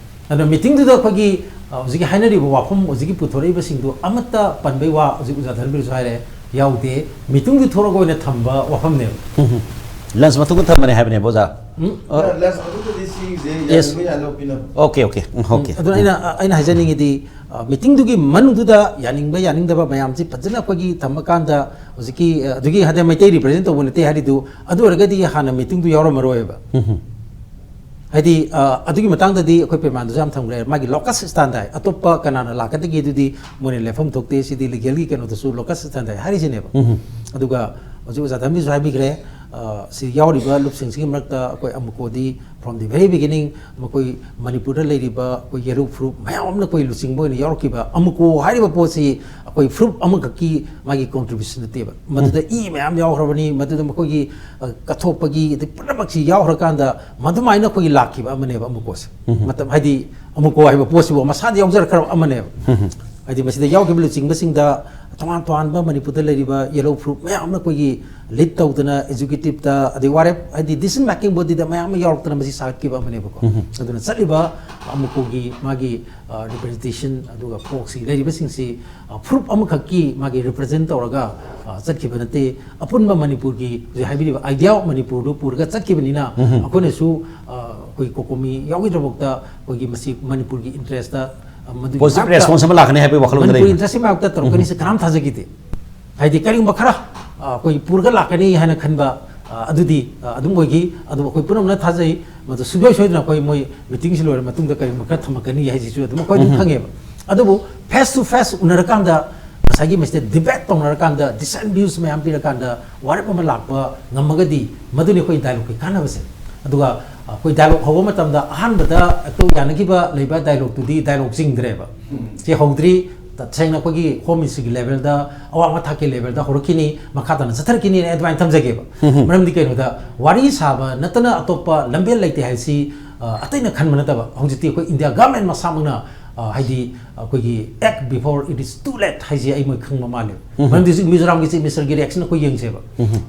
ꯑꯗꯣ ꯃꯤꯇꯤꯡꯗꯨꯗ ꯑꯩꯈꯣꯏꯒꯤ, ꯑ, ꯍꯧꯖꯤꯛꯀꯤ ꯍꯥꯏꯅꯔꯤꯕ ꯋꯥꯐꯝ, ꯍꯧꯖꯤꯛꯀꯤ ꯄꯨꯊꯣꯔꯛꯏꯕꯁꯤꯡꯗꯣ ꯑꯃꯠꯇ ꯄꯟꯕꯩ ꯋꯥ ꯍꯧꯖꯤꯛ ꯑꯣꯖꯥ ꯙꯔꯃꯕꯤꯔꯁꯨ ꯍꯥꯏꯔꯦ, ꯌꯥꯎꯗꯦ꯫ ꯃꯤꯇꯤꯡꯗꯨ ꯊꯣꯔꯛꯑꯒ ꯑꯣꯏꯅ ꯊꯝꯕ ꯋꯥꯐꯝꯅꯦꯕ꯫ ꯎꯝ꯫ ꯂꯟꯁ ꯃꯇꯨꯡꯗ ꯊꯝꯕꯅꯦ ꯍꯥꯏꯕꯅꯦꯕ, ꯑꯣꯖꯥ? ꯎꯝ? ꯑ, ꯂꯟꯁ ꯃꯇꯨꯡꯗꯗꯤ ꯁꯤꯒꯤꯁꯦ ꯌꯦꯁ꯫ ꯌꯥꯅꯤꯡꯕ ꯌꯥꯅꯕ ꯄꯤꯅꯕ꯫ Okay, okay. Um, okay. Um, ꯑꯗꯨꯅ ꯑꯩꯅ, ꯑꯩꯅ ꯍꯥꯏꯖꯅꯤꯡꯉꯤꯗꯤ, ꯑ, ꯃꯤꯇꯤꯡꯗꯨꯒꯤ ꯃꯅꯨꯡꯗꯨꯗ ꯌꯥꯅꯤꯡꯕ ꯌꯥꯅꯤꯡꯗꯕ ꯃꯌꯥꯝꯁꯤ ꯐꯖꯅ ꯑꯩꯈꯣꯏꯒꯤ ꯊꯝꯃꯀꯥꯟꯗ ꯍꯧꯖꯤꯛꯀꯤ, ꯑ, ꯑꯗꯨꯒꯤ ꯍꯥꯏꯗꯤ ꯃꯩꯇꯩ ꯔꯤꯄ꯭ꯔꯖꯦꯟ ꯇꯧꯕ ꯅꯠꯇꯦ ꯍꯥꯏꯔꯤꯗꯨ, ꯑꯗꯨ ꯑꯣꯏꯔꯒꯗꯤ ꯍꯥꯟꯅ ꯃꯤꯇꯤꯡꯗꯨ ꯌꯥꯎꯔꯝꯃꯔꯣꯏꯕ꯫ ꯎꯝ꯫ ꯍꯥꯏꯗꯤ, ꯑ, ꯑꯗꯨꯒꯤ ꯃꯇꯥꯡꯗꯗꯤ ꯑꯩꯈꯣꯏ ꯄ꯭ꯔꯃꯥꯟꯗꯁꯨ ꯌꯥꯝ ꯊꯝꯈ꯭ꯔꯦ, ꯃꯥꯒꯤ ꯂꯣꯀꯁ ꯁ꯭ꯇꯥꯟꯗꯥꯏ, ꯑꯇꯣꯞꯄ ꯀꯅꯥꯅ ꯂꯥꯛꯀꯗꯒꯦ ꯑꯗꯨꯗꯤ ꯃꯣꯏꯅ ꯂꯦꯞꯐꯝ ꯊꯣꯛꯇꯦ, ꯁꯤꯗꯤ ꯂꯤꯒꯦꯜꯒꯤ ꯀꯩꯅꯣꯗꯁꯨ ꯂꯣꯀꯁ ꯁ꯭ꯇꯥꯟꯗꯥꯏ ꯍꯥꯏꯔꯤꯁꯤꯅꯦꯕ꯫ ꯎꯝ꯫ ꯑꯗꯨꯒ ꯍꯧꯖꯤꯛ ꯑꯣꯖꯥ ꯊꯝꯕꯤꯁꯨ ꯍꯥꯏꯕꯤꯈ꯭ꯔꯦ, ꯑ, ꯁꯤ ꯌꯥꯎꯔꯤꯕ ꯂꯨꯞꯁꯤꯡꯁꯤꯒꯤ ꯃꯔꯛꯇ ꯑꯩꯈꯣꯏ ꯑꯃꯨꯀꯣꯗꯤ From the very beginning, ꯃꯈꯣꯏ ꯃꯅꯤꯄꯨꯔꯗ ꯂꯩꯔꯤꯕ ꯑꯩꯈꯣꯏ ꯌꯦꯂꯣ ꯐꯨꯔꯨꯞ ꯃꯌꯥꯝ ꯑꯃꯅ ꯑꯩꯈꯣꯏ ꯂꯨꯆꯤꯡꯕ ꯑꯣꯏꯅ ꯌꯥꯎꯔꯛꯈꯤꯕ ꯑꯃꯨꯀꯣ ꯍꯥꯏꯔꯤꯕ ꯄꯣꯠꯁꯤ ꯑꯩꯈꯣꯏ ꯐꯨꯔꯨꯞ ꯑꯃꯈꯛꯀꯤ ꯃꯥꯒꯤ contribution ꯅꯠꯇꯦꯕ꯫ ꯃꯗꯨꯗ ꯏ ꯃꯌꯥꯝ ꯌꯥꯎꯈ꯭ꯔꯕꯅꯤ, ꯃꯗꯨꯗ ꯃꯈꯣꯏꯒꯤ, ꯑ, ꯀꯠꯊꯣꯛꯄꯒꯤ ꯑꯗꯩ ꯄꯨꯝꯅꯃꯛꯁꯤ ꯌꯥꯎꯈ꯭ꯔꯀꯥꯟꯗ ꯃꯗꯨꯃꯥꯏꯅ ꯑꯩꯈꯣꯏꯒꯤ ꯂꯥꯛꯈꯤꯕ ꯑꯃꯅꯦꯕ ꯑꯃꯨꯀꯣꯁꯦ꯫ ꯃꯇꯝ ꯍꯥꯏꯗꯤ ꯑꯃꯨꯀꯣ ꯍꯥꯏꯕ ꯄꯣꯠꯁꯤꯕꯨ ꯃꯁꯥꯗ ꯌꯥꯎꯖꯔꯛꯈ꯭ꯔꯕ ꯑꯃꯅꯦꯕ꯫ ꯍꯥꯏꯗꯤ ꯃꯁꯤꯗ ꯌꯥꯎꯈꯤꯕ ꯂꯨꯆꯤꯡꯕꯁꯤꯡꯗ ꯇꯣꯉꯥꯟ ꯇꯣꯉꯥꯟꯕ ꯃꯅꯤꯄꯨꯔꯗ ꯂꯩꯔꯤꯕ ꯌꯦꯂꯣ ꯐꯨꯔꯨꯞ ꯃꯌꯥꯝ ꯑꯃ ꯑꯩꯈꯣꯏꯒꯤ lead ꯇꯧꯗꯅ executive ꯇ, ꯑꯗꯩ ꯋꯥꯔꯦꯞ, ꯍꯥꯏꯗꯤ decision making body ꯗ ꯃꯌꯥꯝ ꯑꯃ ꯌꯥꯎꯔꯛꯇꯅ ꯃꯁꯤ ꯁꯥꯒꯠꯈꯤꯕ ꯑꯃꯅꯦꯕꯀꯣ꯫ ꯑꯗꯨꯅ ꯆꯠꯂꯤꯕ ꯑꯃꯨꯀꯣꯒꯤ ꯃꯥꯒꯤ, ꯑ, representation, ꯑꯗꯨꯒ ꯀꯣꯛꯁꯤ ꯂꯩꯔꯤꯕꯁꯤꯡꯁꯤ, ꯑ, ꯐꯨꯔꯨꯞ ꯑꯃꯈꯛꯀꯤ ꯃꯥꯒꯤ represent ꯇꯧꯔꯒ, ꯑ, ꯆꯠꯈꯤꯕ ꯅꯠꯇꯦ꯫ ꯑꯄꯨꯟꯕ ꯃꯅꯤꯄꯨꯔꯒꯤ ꯍꯧꯖꯤꯛ ꯍꯥꯏꯕꯤꯔꯤꯕ idea of ꯃꯅꯤꯄꯨꯔꯗꯨ ꯄꯨꯔꯒ ꯆꯠꯈꯤꯕꯅꯤꯅ ꯑꯩꯈꯣꯏꯅꯁꯨ, ꯑ, ꯑꯩꯈꯣꯏ ꯀꯣꯀꯣꯃꯤ ꯌꯥꯎꯈꯤꯗ꯭ꯔꯐꯥꯎꯗ ꯑꯩꯈꯣꯏꯒꯤ ꯃꯁꯤ ꯃꯅꯤꯄꯨꯔꯒꯤ interest ꯇ, ꯑ, ꯃꯗꯨꯒꯤ positive ꯃꯥꯌꯣꯛꯇ response ꯑꯃ ꯂꯥꯛꯀꯅꯤ ꯍꯥꯏꯕꯒꯤ ꯋꯥꯈꯜꯂꯣꯟꯗ ꯃꯅꯤꯄꯨꯔ ꯂꯩꯕ꯫ Interest ꯀꯤ ꯃꯥꯌꯣꯛꯇ ꯇꯧꯔꯛꯀꯅꯤꯁꯦ ꯀꯅꯥꯝ ꯊꯥꯖꯈꯤꯗꯦ꯫ ꯍꯥꯏꯗꯤ ꯀꯔꯤꯒꯨꯝꯕ ꯈꯔ, ꯑ, ꯑꯩꯈꯣꯏ ꯄꯨꯔꯒ ꯂꯥꯛꯀꯅꯤ ꯍꯥꯏꯅ ꯈꯟꯕ, ꯑ, ꯑꯗꯨꯗꯤ, ꯑ, ꯑꯗꯨꯝ ꯑꯣꯏꯈꯤ꯫ ꯑꯗꯨꯕꯨ ꯑꯩꯈꯣꯏ ꯄꯨꯝꯅꯃꯛꯅ ꯊꯥꯖꯩ ꯃꯗꯨ ꯁꯨꯡꯁꯣꯏ ꯁꯣꯏꯗꯅ ꯑꯩꯈꯣꯏ ꯃꯣꯏ meeting ꯁꯤ ꯂꯣꯏꯔ ꯃꯇꯨꯡꯗ ꯀꯔꯤꯒꯨꯝꯕ ꯈꯔ ꯊꯝꯃꯛꯀꯅꯤ ꯍꯥꯏꯁꯤꯁꯨ ꯑꯗꯨꯝ ꯑꯩꯈꯣꯏ ꯑꯗꯨꯝ ꯈꯪꯉꯦꯕ꯫ ꯑꯗꯨꯕꯨ face to face ꯎꯅꯔꯀꯥꯟꯗ ꯉꯁꯥꯏꯒꯤ ꯃꯁꯤꯗ debate ꯇꯧꯅꯔꯀꯥꯟꯗ dissent views ꯃꯌꯥꯝ ꯄꯤꯔꯀꯥꯟꯗ ꯋꯥꯔꯦꯞ ꯑꯃ ꯂꯥꯛꯄ ꯉꯝꯃꯒꯗꯤ ꯃꯗꯨꯅꯤ ꯑꯩꯈꯣꯏ dialogue ꯀꯤ ꯀꯥꯟꯅꯕꯁꯦ꯫ ꯑꯗꯨꯒ ꯑꯩꯈꯣꯏ dialogue ꯍꯧꯕ ꯃꯇꯝꯗ ꯑꯍꯥꯟꯕꯗ ꯑꯩꯈꯣꯏ ꯌꯥꯅꯈꯤꯕ ꯂꯩꯕ dialogue ꯇꯨꯗꯤ dialogue ꯆꯤꯡꯗ꯭ꯔꯦꯕ꯫ ꯁꯤ ꯍꯧꯗ꯭ꯔꯤ, ꯇꯁꯦꯡꯅ ꯑꯩꯈꯣꯏꯒꯤ Home Ministry ꯒꯤ level ꯗ ꯑꯋꯥꯡꯕ ꯊꯥꯛꯀꯤ level ꯗ ꯍꯧꯔꯛꯈꯤꯅꯤ, ꯃꯈꯥ ꯇꯥꯅ ꯆꯠꯊꯔꯛꯈꯤꯅꯤ ꯑꯗꯨꯃꯥꯏꯅ ꯊꯝꯖꯒꯦꯕ꯫ ꯃꯔꯝꯗꯤ ꯀꯩꯅꯣꯗ ꯋꯥꯔꯤ ꯁꯥꯕ ꯅꯠꯇꯅ ꯑꯇꯣꯞꯄ ꯂꯝꯕꯦꯜ ꯂꯩꯇꯦ ꯍꯥꯏꯁꯤ, ꯑ, ꯑꯇꯩꯅ ꯈꯟꯕ ꯅꯠꯇꯕ ꯍꯧꯖꯤꯛꯇꯤ ꯑꯩꯈꯣꯏ India government ꯃꯁꯥꯃꯛꯅ, ꯑ, ꯍꯥꯏꯗꯤ ꯑꯩꯈꯣꯏꯒꯤ act before it is too late ꯍꯥꯏꯁꯤ ꯑꯩ ꯃꯣꯏ ꯈꯪꯕ ꯃꯥꯜꯂꯦ꯫ ꯃꯔꯝꯗꯤ ꯍꯧꯖꯤꯛ ꯃꯤꯖꯣꯔꯥꯝꯒꯤ Chief Minister ꯒꯤ reaction ꯑꯩꯈꯣꯏ ꯌꯦꯡꯁꯦꯕ꯫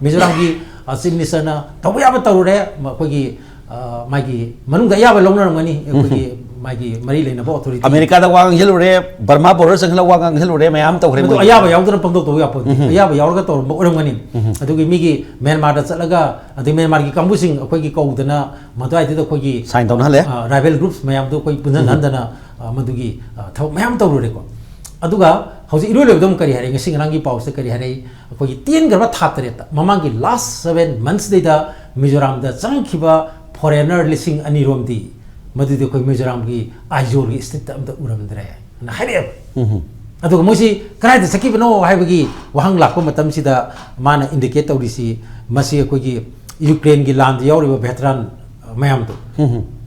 ꯃꯤꯖꯣꯔꯥꯝꯒꯤ, ꯑ, Chief Minister ꯅ ꯇꯧꯕ ꯌꯥꯕ ꯇꯧꯔꯨꯔꯦ, ꯃ-, ꯑꯩꯈꯣꯏꯒꯤ, ꯑ, ꯃꯥꯒꯤ ꯃꯅꯨꯡꯗ ꯑꯌꯥꯕ ꯂꯧꯅꯔꯝꯒꯅꯤ ꯑꯩꯈꯣꯏꯒꯤ ꯃꯥꯒꯤ ꯃꯔꯤ ꯂꯩꯅꯕ authority꯫ ꯑꯃꯦꯔꯤꯀꯥꯗ ꯋꯥ ꯉꯥꯡꯁꯤꯜꯂꯨꯔꯦ, ꯕꯔꯃꯥ border ꯆꯪꯍꯜꯂꯒ ꯋꯥ ꯉꯥꯡꯁꯤꯜꯂꯨꯔꯦ, ꯃꯌꯥꯝ ꯇꯧꯈ꯭ꯔꯦ ꯃꯗꯨ ꯃꯣꯏ꯫ ꯑꯌꯥꯕ ꯌꯥꯎꯗꯅ ꯄꯪꯇꯧ ꯇꯧꯕ ꯌꯥꯄꯣꯠꯇꯦ꯫ ꯑꯌꯥꯕ ꯌꯥꯎꯔꯒ ꯇꯧꯔꯝꯕ ꯑꯣꯏꯔꯝꯒꯅꯤ꯫ ꯑꯗꯨꯒꯤ ꯃꯤꯒꯤ ꯃ꯭ꯌꯥꯟꯃꯥꯔꯗ ꯆꯠꯂꯒ ꯑꯗꯩ ꯃ꯭ꯌꯥꯟꯃꯥꯔꯒꯤ ꯀꯥꯡꯕꯨꯁꯤꯡ ꯑꯩꯈꯣꯏꯒꯤ ꯀꯧꯗꯅ ꯃꯗꯨꯋꯥꯏꯗꯨꯗ ꯑꯩꯈꯣꯏꯒꯤ sign ꯇꯧꯅꯍꯜꯂꯦ꯫ ꯑ, rival groups ꯃꯌꯥꯝꯗꯣ ꯑꯩꯈꯣꯏ ꯄꯨꯟꯁꯤꯟꯍꯟꯗꯅ, ꯑ, ꯃꯗꯨꯒꯤ, ꯑ, ꯊꯕꯛ ꯃꯌꯥꯝ ꯇꯧꯔꯨꯔꯦꯀꯣ꯫ ꯑꯗꯨꯒ ꯍꯧꯖꯤꯛ ꯏꯔꯣꯏ ꯂꯣꯏꯕꯗ ꯑꯃꯨꯛ ꯀꯔꯤ ꯍꯥꯏꯔꯛꯏ? ꯉꯁꯤ ꯉꯔꯥꯡꯒꯤ ꯄꯥꯎꯁꯤꯗ ꯀꯔꯤ ꯍꯥꯏꯔꯛꯏ? ꯑꯩꯈꯣꯏꯒꯤ ꯇꯦꯟꯈ꯭ꯔꯕ ꯊꯥ ꯇꯔꯦꯠꯇ, ꯃꯃꯥꯡꯒꯤ last seven months ꯗꯩꯗ ꯃꯤꯖꯣꯔꯥꯝꯗ ꯆꯪꯈꯤꯕ foreigner ꯂꯤꯁꯤꯡ ꯑꯅꯤ ꯔꯣꯝꯗꯤ ꯃꯗꯨꯗꯤ ꯑꯩꯈꯣꯏ ꯃꯤꯖꯣꯔꯥꯝꯒꯤ ꯑꯥꯏꯖꯣꯜꯒꯤ state ꯇ ꯑꯝꯇ ꯎꯔꯝꯗ꯭ꯔꯦ ꯍꯥꯏꯅ ꯍꯥꯏꯔꯛꯑꯦꯕ꯫ ꯑꯗꯨꯒ ꯃꯣꯏꯁꯤ ꯀꯗꯥꯏꯗ ꯆꯠꯈꯤꯕꯅꯣ ꯍꯥꯏꯕꯒꯤ ꯋꯥꯍꯪ ꯂꯥꯛꯄ ꯃꯇꯝꯁꯤꯗ ꯃꯥꯅ indicate ꯇꯧꯔꯤꯁꯤ ꯃꯁꯤ ꯑꯩꯈꯣꯏꯒꯤ ꯌꯨꯀ꯭ꯔꯦꯟꯒꯤ ꯂꯥꯟꯗ ꯌꯥꯎꯔꯤꯕ veteran, ꯑ, ꯃꯌꯥꯝꯗꯣ,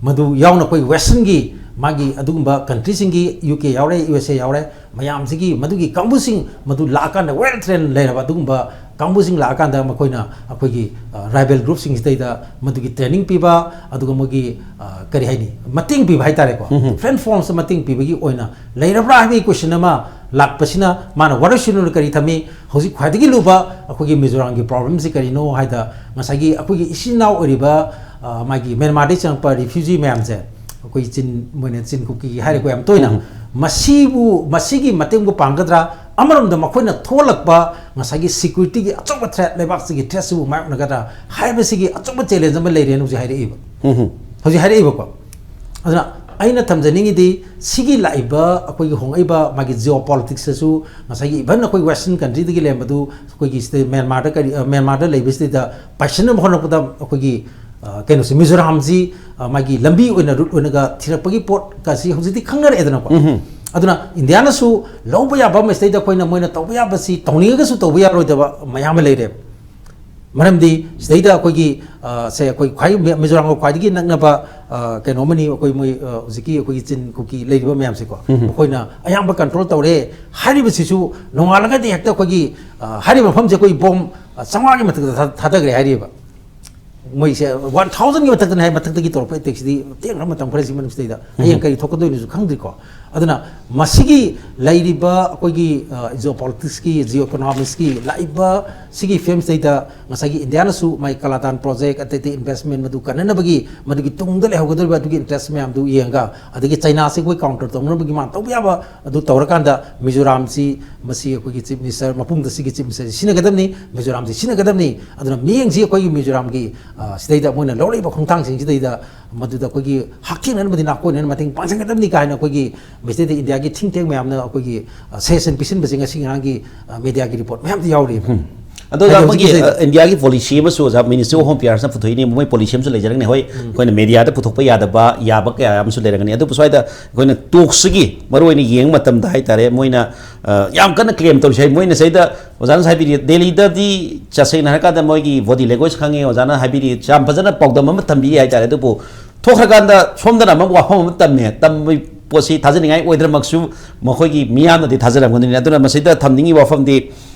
ꯃꯗꯨ ꯌꯥꯎꯅ ꯑꯩꯈꯣꯏ ꯋꯦꯁꯇꯔꯟꯒꯤ ꯃꯥꯒꯤ ꯑꯗꯨꯒꯨꯝꯕ ꯀꯟꯇ꯭ꯔꯤꯁꯤꯡꯒꯤ, ꯌꯨ ꯀꯦ ꯌꯥꯎꯔꯦ, ꯌꯨ ꯑꯦꯁ ꯑꯦ ꯌꯥꯎꯔꯦ, ꯃꯌꯥꯝꯁꯤꯒꯤ ꯃꯗꯨꯒꯤ ꯀꯥꯡꯕꯨꯁꯤꯡ ꯃꯗꯨ ꯂꯥꯛꯑꯀꯥꯟꯗ, ꯋꯦꯜ ꯇ꯭ꯔꯦꯟ ꯂꯩꯔꯕ ꯑꯗꯨꯒꯨꯝꯕ ꯀꯥꯡꯕꯨꯁꯤꯡ ꯂꯥꯛꯑꯀꯥꯟꯗ ꯃꯈꯣꯏꯅ ꯑꯩꯈꯣꯏꯒꯤ ꯔꯥꯏꯕꯦꯜ ꯒ꯭ꯔꯨꯞꯁꯤꯡꯁꯤꯗꯩꯗ ꯃꯗꯨꯒꯤ ꯇ꯭ꯔꯦꯅꯤꯡ ꯄꯤꯕ, ꯑꯗꯨꯒ ꯃꯣꯏꯒꯤ, ꯑ, ꯀꯔꯤ ꯍꯥꯏꯅꯤ, ꯃꯇꯦꯡ ꯄꯤꯕ ꯍꯥꯏꯇꯥꯔꯦꯀꯣ, ꯗꯤꯐ꯭ꯔꯦꯟ ꯐꯣꯔꯝꯁꯇ ꯃꯇꯦꯡ ꯄꯤꯕꯒꯤ ꯑꯣꯏꯅ ꯂꯩꯔꯕ꯭ꯔꯥ ꯍꯥꯏꯕꯒꯤ ꯀꯣꯏꯁꯟ ꯑꯃ ꯂꯥꯛꯄꯁꯤꯅ ꯃꯥꯅ ꯋꯥꯔꯣꯏꯁꯤꯟꯅ ꯀꯔꯤ ꯊꯝꯃꯤ? ꯍꯧꯖꯤꯛ ꯈ꯭ꯋꯥꯏꯗꯒꯤ ꯂꯨꯕ ꯑꯩꯈꯣꯏꯒꯤ ꯃꯤꯖꯣꯔꯥꯝꯒꯤ ꯄ꯭ꯔꯣꯕ꯭ꯂꯦꯝꯁꯤ ꯀꯔꯤꯅꯣ ꯍꯥꯏꯗ, ꯉꯁꯥꯏꯒꯤ ꯑꯩꯈꯣꯏꯒꯤ ꯏꯆꯤꯟ ꯏꯅꯥꯎ ꯑꯣꯏꯔꯤꯕ, ꯑ, ꯃꯥꯒꯤ ꯃ꯭ꯌꯥꯟꯃꯥꯔꯗꯒꯤ ꯆꯪꯉꯛꯄ ꯔꯤꯐ꯭ꯌꯨꯖꯤ ꯃꯌꯥꯝꯁꯦ, ꯑꯩꯈꯣꯏ ꯆꯤꯟ, ꯃꯣꯏꯅ ꯆꯤꯟ ꯀꯨꯀꯤ ꯍꯥꯏꯔꯦꯀꯣ ꯌꯥꯝ ꯇꯣꯏꯅ, ꯃꯁꯤꯕꯨ, ꯃꯁꯤꯒꯤ ꯃꯇꯦꯡꯕꯨ ꯄꯥꯡꯒꯗ꯭ꯔꯥ? ꯑꯃꯔꯣꯝꯗ ꯃꯈꯣꯏꯅ ꯊꯣꯛꯂꯛꯄ ꯉꯁꯥꯏꯒꯤ ꯁꯤꯀ꯭ꯌꯨꯔꯤꯇꯤꯒꯤ ꯑꯆꯧꯕ ꯊ꯭ꯔꯦꯠ, ꯂꯩꯕꯥꯛꯁꯤꯒꯤ ꯊ꯭ꯔꯦꯠꯁꯤꯕꯨ ꯃꯥꯌꯣꯛꯅꯒꯗ꯭ꯔꯥ ꯍꯥꯏꯕꯁꯤꯒꯤ ꯑꯆꯧꯕ ꯆꯦꯂꯦꯟꯖ ꯑꯃ ꯂꯩꯔꯦꯅ ꯍꯧꯖꯤꯛ ꯍꯥꯏꯔꯛꯏꯕ꯫ ꯍꯧꯖꯤꯛ ꯍꯥꯏꯔꯛꯏꯕꯀꯣ꯫ ꯑꯗꯨꯅ ꯑꯩꯅ ꯊꯝꯖꯅꯤꯡꯉꯤꯗꯤ, ꯁꯤꯒꯤ ꯂꯥꯛꯏꯕ ꯑꯩꯈꯣꯏꯒꯤ ꯍꯣꯡꯉꯛꯏꯕ ꯃꯥꯒꯤ ꯖꯤꯑꯣ ꯄꯣꯂꯤꯇꯤꯛꯁꯇꯁꯨ ꯉꯁꯥꯏꯒꯤ ꯏꯚꯟ ꯑꯩꯈꯣꯏ ꯋꯦꯁꯇꯔꯟ ꯀꯟꯇ꯭ꯔꯤꯗꯒꯤ ꯂꯩꯔꯝꯕꯗꯨ ꯑꯩꯈꯣꯏꯒꯤ ꯁꯤꯗ ꯃ꯭ꯌꯥꯟꯃꯥꯔꯗ ꯀꯔꯤ, ꯑ, ꯃ꯭ꯌꯥꯟꯃꯥꯔꯗ ꯂꯩꯕꯁꯤꯗꯩꯗ ꯄꯥꯏꯁꯤꯟꯅꯕ ꯍꯣꯠꯅꯔꯛꯄꯗ ꯑꯩꯈꯣꯏꯒꯤ, ꯑ, ꯀꯩꯅꯣꯁꯦ, ꯃꯤꯖꯣꯔꯥꯝꯁꯤ, ꯑ, ꯃꯥꯒꯤ ꯂꯝꯕꯤ ꯑꯣꯏꯅ, ꯔꯨꯠ ꯑꯣꯏꯅꯒ ꯊꯤꯔꯛꯄꯒꯤ ꯄꯣꯠꯀꯁꯤ ꯍꯧꯖꯤꯛꯇꯤ ꯈꯪꯅꯔꯛꯑꯦꯗꯅꯀꯣ꯫ ꯑꯗꯨꯅ ꯏꯟꯗꯤꯌꯥꯅꯁꯨ ꯂꯧꯕ ꯌꯥꯕ ꯑꯃ ꯁꯤꯗꯩꯗ ꯑꯩꯈꯣꯏꯅ ꯃꯣꯏꯅ ꯇꯧꯕ ꯌꯥꯕꯁꯤ ꯇꯧꯅꯤꯡꯉꯒꯁꯨ ꯇꯧꯕ ꯌꯥꯔꯣꯏꯗꯕ ꯃꯌꯥꯝ ꯑꯃ ꯂꯩꯔꯦꯕ꯫ ꯃꯔꯝꯗꯤ ꯁꯤꯗꯩꯗ ꯑꯩꯈꯣꯏꯒꯤ, ꯑ, ꯁꯦ, ꯑꯩꯈꯣꯏ ꯈ꯭ꯋꯥꯏ ꯃꯤ-, ꯃꯤꯖꯣꯔꯥꯝꯒ ꯈ꯭ꯋꯥꯏꯗꯒꯤ ꯅꯛꯅꯕ, ꯑ, ꯀꯩꯅꯣ ꯑꯃꯅꯤ, ꯑꯩꯈꯣꯏ ꯃꯣꯏ, ꯑ, ꯍꯧꯖꯤꯛꯀꯤ ꯑꯩꯈꯣꯏꯒꯤ ꯆꯤꯟ ꯀꯨꯀꯤ ꯂꯩꯔꯤꯕ ꯃꯌꯥꯝꯁꯦꯀꯣ꯫ ꯃꯈꯣꯏꯅ ꯑꯌꯥꯝꯕ ꯀꯟꯇ꯭ꯔꯣꯜ ꯇꯧꯔꯦ ꯍꯥꯏꯔꯤꯕꯁꯤꯁꯨ ꯅꯣꯡꯉꯥꯜꯂꯒꯗꯤ ꯍꯦꯛꯇ ꯑꯩꯈꯣꯏꯒꯤ, ꯑ, ꯍꯥꯏꯔꯤꯕ ꯃꯐꯝꯁꯦ ꯑꯩꯈꯣꯏ ꯕꯣꯝ, ꯑ, ꯆꯥꯝꯃꯉꯥꯒꯤ ꯃꯊꯛꯇ ꯊꯥ-, ꯊꯥꯗꯈ꯭ꯔꯦ ꯍꯥꯏꯔꯤꯕ꯫ ꯃꯣꯏꯁꯦ ꯋꯥꯟ ꯊꯥꯎꯖꯟꯒꯤ ꯃꯊꯛꯇꯅꯦ ꯍꯥꯏ, ꯃꯊꯛꯇꯒꯤ ꯇꯧꯔꯛꯄ ꯑꯦꯇꯦꯛꯁꯤꯗꯤ ꯇꯦꯟꯈ꯭ꯔ ꯃꯇꯝ ꯈꯔꯁꯤ ꯃꯅꯨꯡꯁꯤꯗꯩꯗ꯫ ꯍꯌꯦꯡ ꯀꯔꯤ ꯊꯣꯛꯀꯗꯣꯏꯅꯣꯁꯨ ꯈꯪꯗ꯭ꯔꯤꯀꯣ꯫ ꯑꯗꯨꯅ ꯃꯁꯤꯒꯤ ꯂꯩꯔꯤꯕ ꯑꯩꯈꯣꯏꯒꯤ, ꯑ, ꯖꯤꯑꯣ ꯄꯣꯂꯤꯇꯤꯛꯁꯀꯤ, ꯖꯤꯑꯣ ꯏꯀꯣꯅꯣꯃꯤꯛꯁꯀꯤ ꯂꯥꯛꯏꯕ ꯁꯤꯒꯤ ꯐꯤꯕꯝꯁꯤꯗꯩꯗ ꯉꯁꯥꯏꯒꯤ ꯏꯟꯗꯤꯌꯥꯅꯁꯨ ꯃꯥꯏ ꯀꯂꯥꯗꯥꯟ ꯄ꯭ꯔꯣꯖꯦꯛ, ꯑꯇꯩ ꯑꯇꯩ ꯏꯟꯚꯦꯁꯃꯦꯟ ꯃꯗꯨ ꯀꯟꯅꯅꯕꯒꯤ, ꯃꯗꯨꯒꯤ ꯇꯨꯡꯗ ꯂꯩꯍꯧꯒꯗꯧꯔꯤꯕ ꯑꯗꯨꯒꯤ ꯏꯟꯇꯔꯦꯁ ꯃꯌꯥꯝꯗꯨ ꯌꯦꯡꯉꯒ, ꯑꯗꯒꯤ ꯆꯩꯅꯥꯁꯤ ꯑꯩꯈꯣꯏ ꯀꯥꯎꯟꯇꯔ ꯇꯧꯅꯕꯒꯤ ꯃꯥꯅ ꯇꯧꯕ ꯌꯥꯕ ꯑꯗꯨ ꯇꯧꯔꯀꯥꯟꯗ ꯃꯤꯖꯣꯔꯥꯝꯁꯤ, ꯃꯁꯤ ꯑꯩꯈꯣꯏꯒꯤ ꯆꯤꯐ ꯃꯤꯅꯤꯁꯇꯔ, ꯃꯄꯨꯡꯗ ꯁꯤꯒꯤ ꯆꯤꯐ ꯃꯤꯅꯤꯁꯇꯔꯁꯤ ꯁꯤꯖꯤꯟꯅꯒꯗꯕꯅꯤ, ꯃꯤꯖꯣꯔꯥꯝꯁꯤ ꯁꯤꯖꯤꯟꯅꯒꯗꯕꯅꯤ꯫ ꯑꯗꯨꯅ ꯃꯤꯠꯌꯦꯡꯁꯤ ꯑꯩꯈꯣꯏꯒꯤ ꯃꯤꯖꯣꯔꯥꯝꯒꯤ, ꯑ, ꯁꯤꯗꯩꯗ ꯃꯣꯏꯅ ꯂꯧꯔꯛꯏꯕ ꯈꯣꯡꯊꯥꯡꯁꯤꯡꯁꯤꯗꯩꯗ ꯃꯗꯨꯗ ꯑꯩꯈꯣꯏꯒꯤ ꯍꯛꯊꯦꯡꯅꯅ ꯑꯃꯗꯤ ꯅꯥꯀꯣꯏꯅꯅ ꯃꯇꯦꯡ ꯄꯥꯡꯁꯤꯟꯒꯗꯕꯅꯤ ꯀꯥꯏꯅ ꯑꯩꯈꯣꯏꯒꯤ ꯃꯁꯤꯗꯩꯗ ꯏꯟꯗꯤꯌꯥꯒꯤ ꯊꯤꯡ ꯇꯦꯡ ꯃꯌꯥꯝꯅ ꯑꯩꯈꯣꯏꯒꯤ, ꯑ, ꯁꯖꯦꯁꯟ ꯄꯤꯁꯤꯟꯕꯁꯦ ꯉꯁꯤ ꯉꯔꯥꯡꯒꯤ, ꯑ, ꯃꯦꯗꯤꯌꯥꯒꯤ ꯔꯤꯄꯣꯔꯠ ꯃꯌꯥꯝꯗ ꯌꯥꯎꯔꯤꯕ꯫ ꯑꯗꯣ ꯑꯣꯖꯥ, ꯍꯥꯏꯗꯤ ꯃꯣꯏꯒꯤ ꯍꯧꯖꯤꯛꯀꯤ ꯑ, ꯏꯟꯗꯤꯌꯥꯒꯤ ꯄꯣꯂꯤꯁꯤ ꯑꯃꯁꯨ, ꯑꯣꯖꯥ, ꯃꯤꯅꯤꯁꯇ꯭ꯔꯤ ꯑꯣꯐ ꯍꯣꯝ ꯑꯦꯐꯤꯌꯔꯁꯅ ꯄꯨꯊꯣꯛꯏꯅꯤ, ꯃꯣꯏ ꯄꯣꯂꯤꯁꯤ ꯑꯃꯁꯨ ꯂꯩꯖꯔꯒꯅꯤ꯫ ꯍꯣꯏ, ꯑꯩꯈꯣꯏꯅ ꯃꯦꯗꯤꯌꯥꯗ ꯄꯨꯊꯣꯛꯄ ꯌꯥꯗꯕ, ꯌꯥꯕ ꯀꯌꯥ ꯑꯃꯁꯨ ꯂꯩꯔꯒꯅꯤ꯫ ꯑꯗꯨꯕꯨ ꯁ꯭ꯋꯥꯏꯗ ꯑꯩꯈꯣꯏꯅ ꯇꯣꯛꯁꯤꯒꯤ ꯃꯔꯨ ꯑꯣꯏꯅ ꯌꯦꯡꯕ ꯃꯇꯝꯗ ꯍꯥꯏꯇꯥꯔꯦ, ꯃꯣꯏꯅ, ꯑ, ꯌꯥꯝ ꯀꯟꯅ ꯀ꯭ꯂꯦꯝ ꯇꯧꯔꯤꯁꯦ꯫ ꯃꯣꯏꯅ ꯁꯤꯗ ꯑꯣꯖꯥꯅꯁꯨ ꯍꯥꯏꯕꯤꯔꯤ, ꯗꯦꯜꯂꯤꯗꯗꯤ ꯇꯁꯦꯡꯅ ꯍꯥꯏꯔꯀꯥꯟꯗ ꯃꯣꯏꯒꯤ ꯕꯣꯗꯤ ꯂꯦꯡꯒ꯭ꯋꯦꯖ ꯈꯪꯉꯦ, ꯑꯣꯖꯥꯅ ꯍꯥꯏꯕꯤꯔꯤ, ꯌꯥꯝ ꯐꯖꯅ ꯄꯥꯎꯗꯝ ꯑꯃ ꯊꯝꯕꯤꯔꯤ ꯍꯥꯏꯇꯥꯔꯦ꯫ ꯑꯗꯨꯕꯨ ꯊꯣꯛꯈ꯭ꯔꯀꯥꯟꯗ ꯁꯣꯝꯗꯅ ꯑꯃꯨꯛ ꯋꯥꯐꯝ ꯑꯃ ꯇꯝꯃꯦ, ꯇꯝꯕꯒꯤ ꯄꯣꯠꯁꯤ ꯊꯥꯖꯅꯤꯡꯉꯥꯏ ꯑꯣꯏꯗ꯭ꯔꯃꯛꯁꯨ ꯃꯈꯣꯏꯒꯤ ꯃꯤꯌꯥꯝꯅꯗꯤ ꯊꯥꯖꯔꯝꯒꯅꯤ꯫ ꯑꯗꯨꯅ ꯃꯁꯤꯗ ꯊꯝꯅꯤꯡꯉꯤ ꯋꯥꯐꯝꯗꯤ,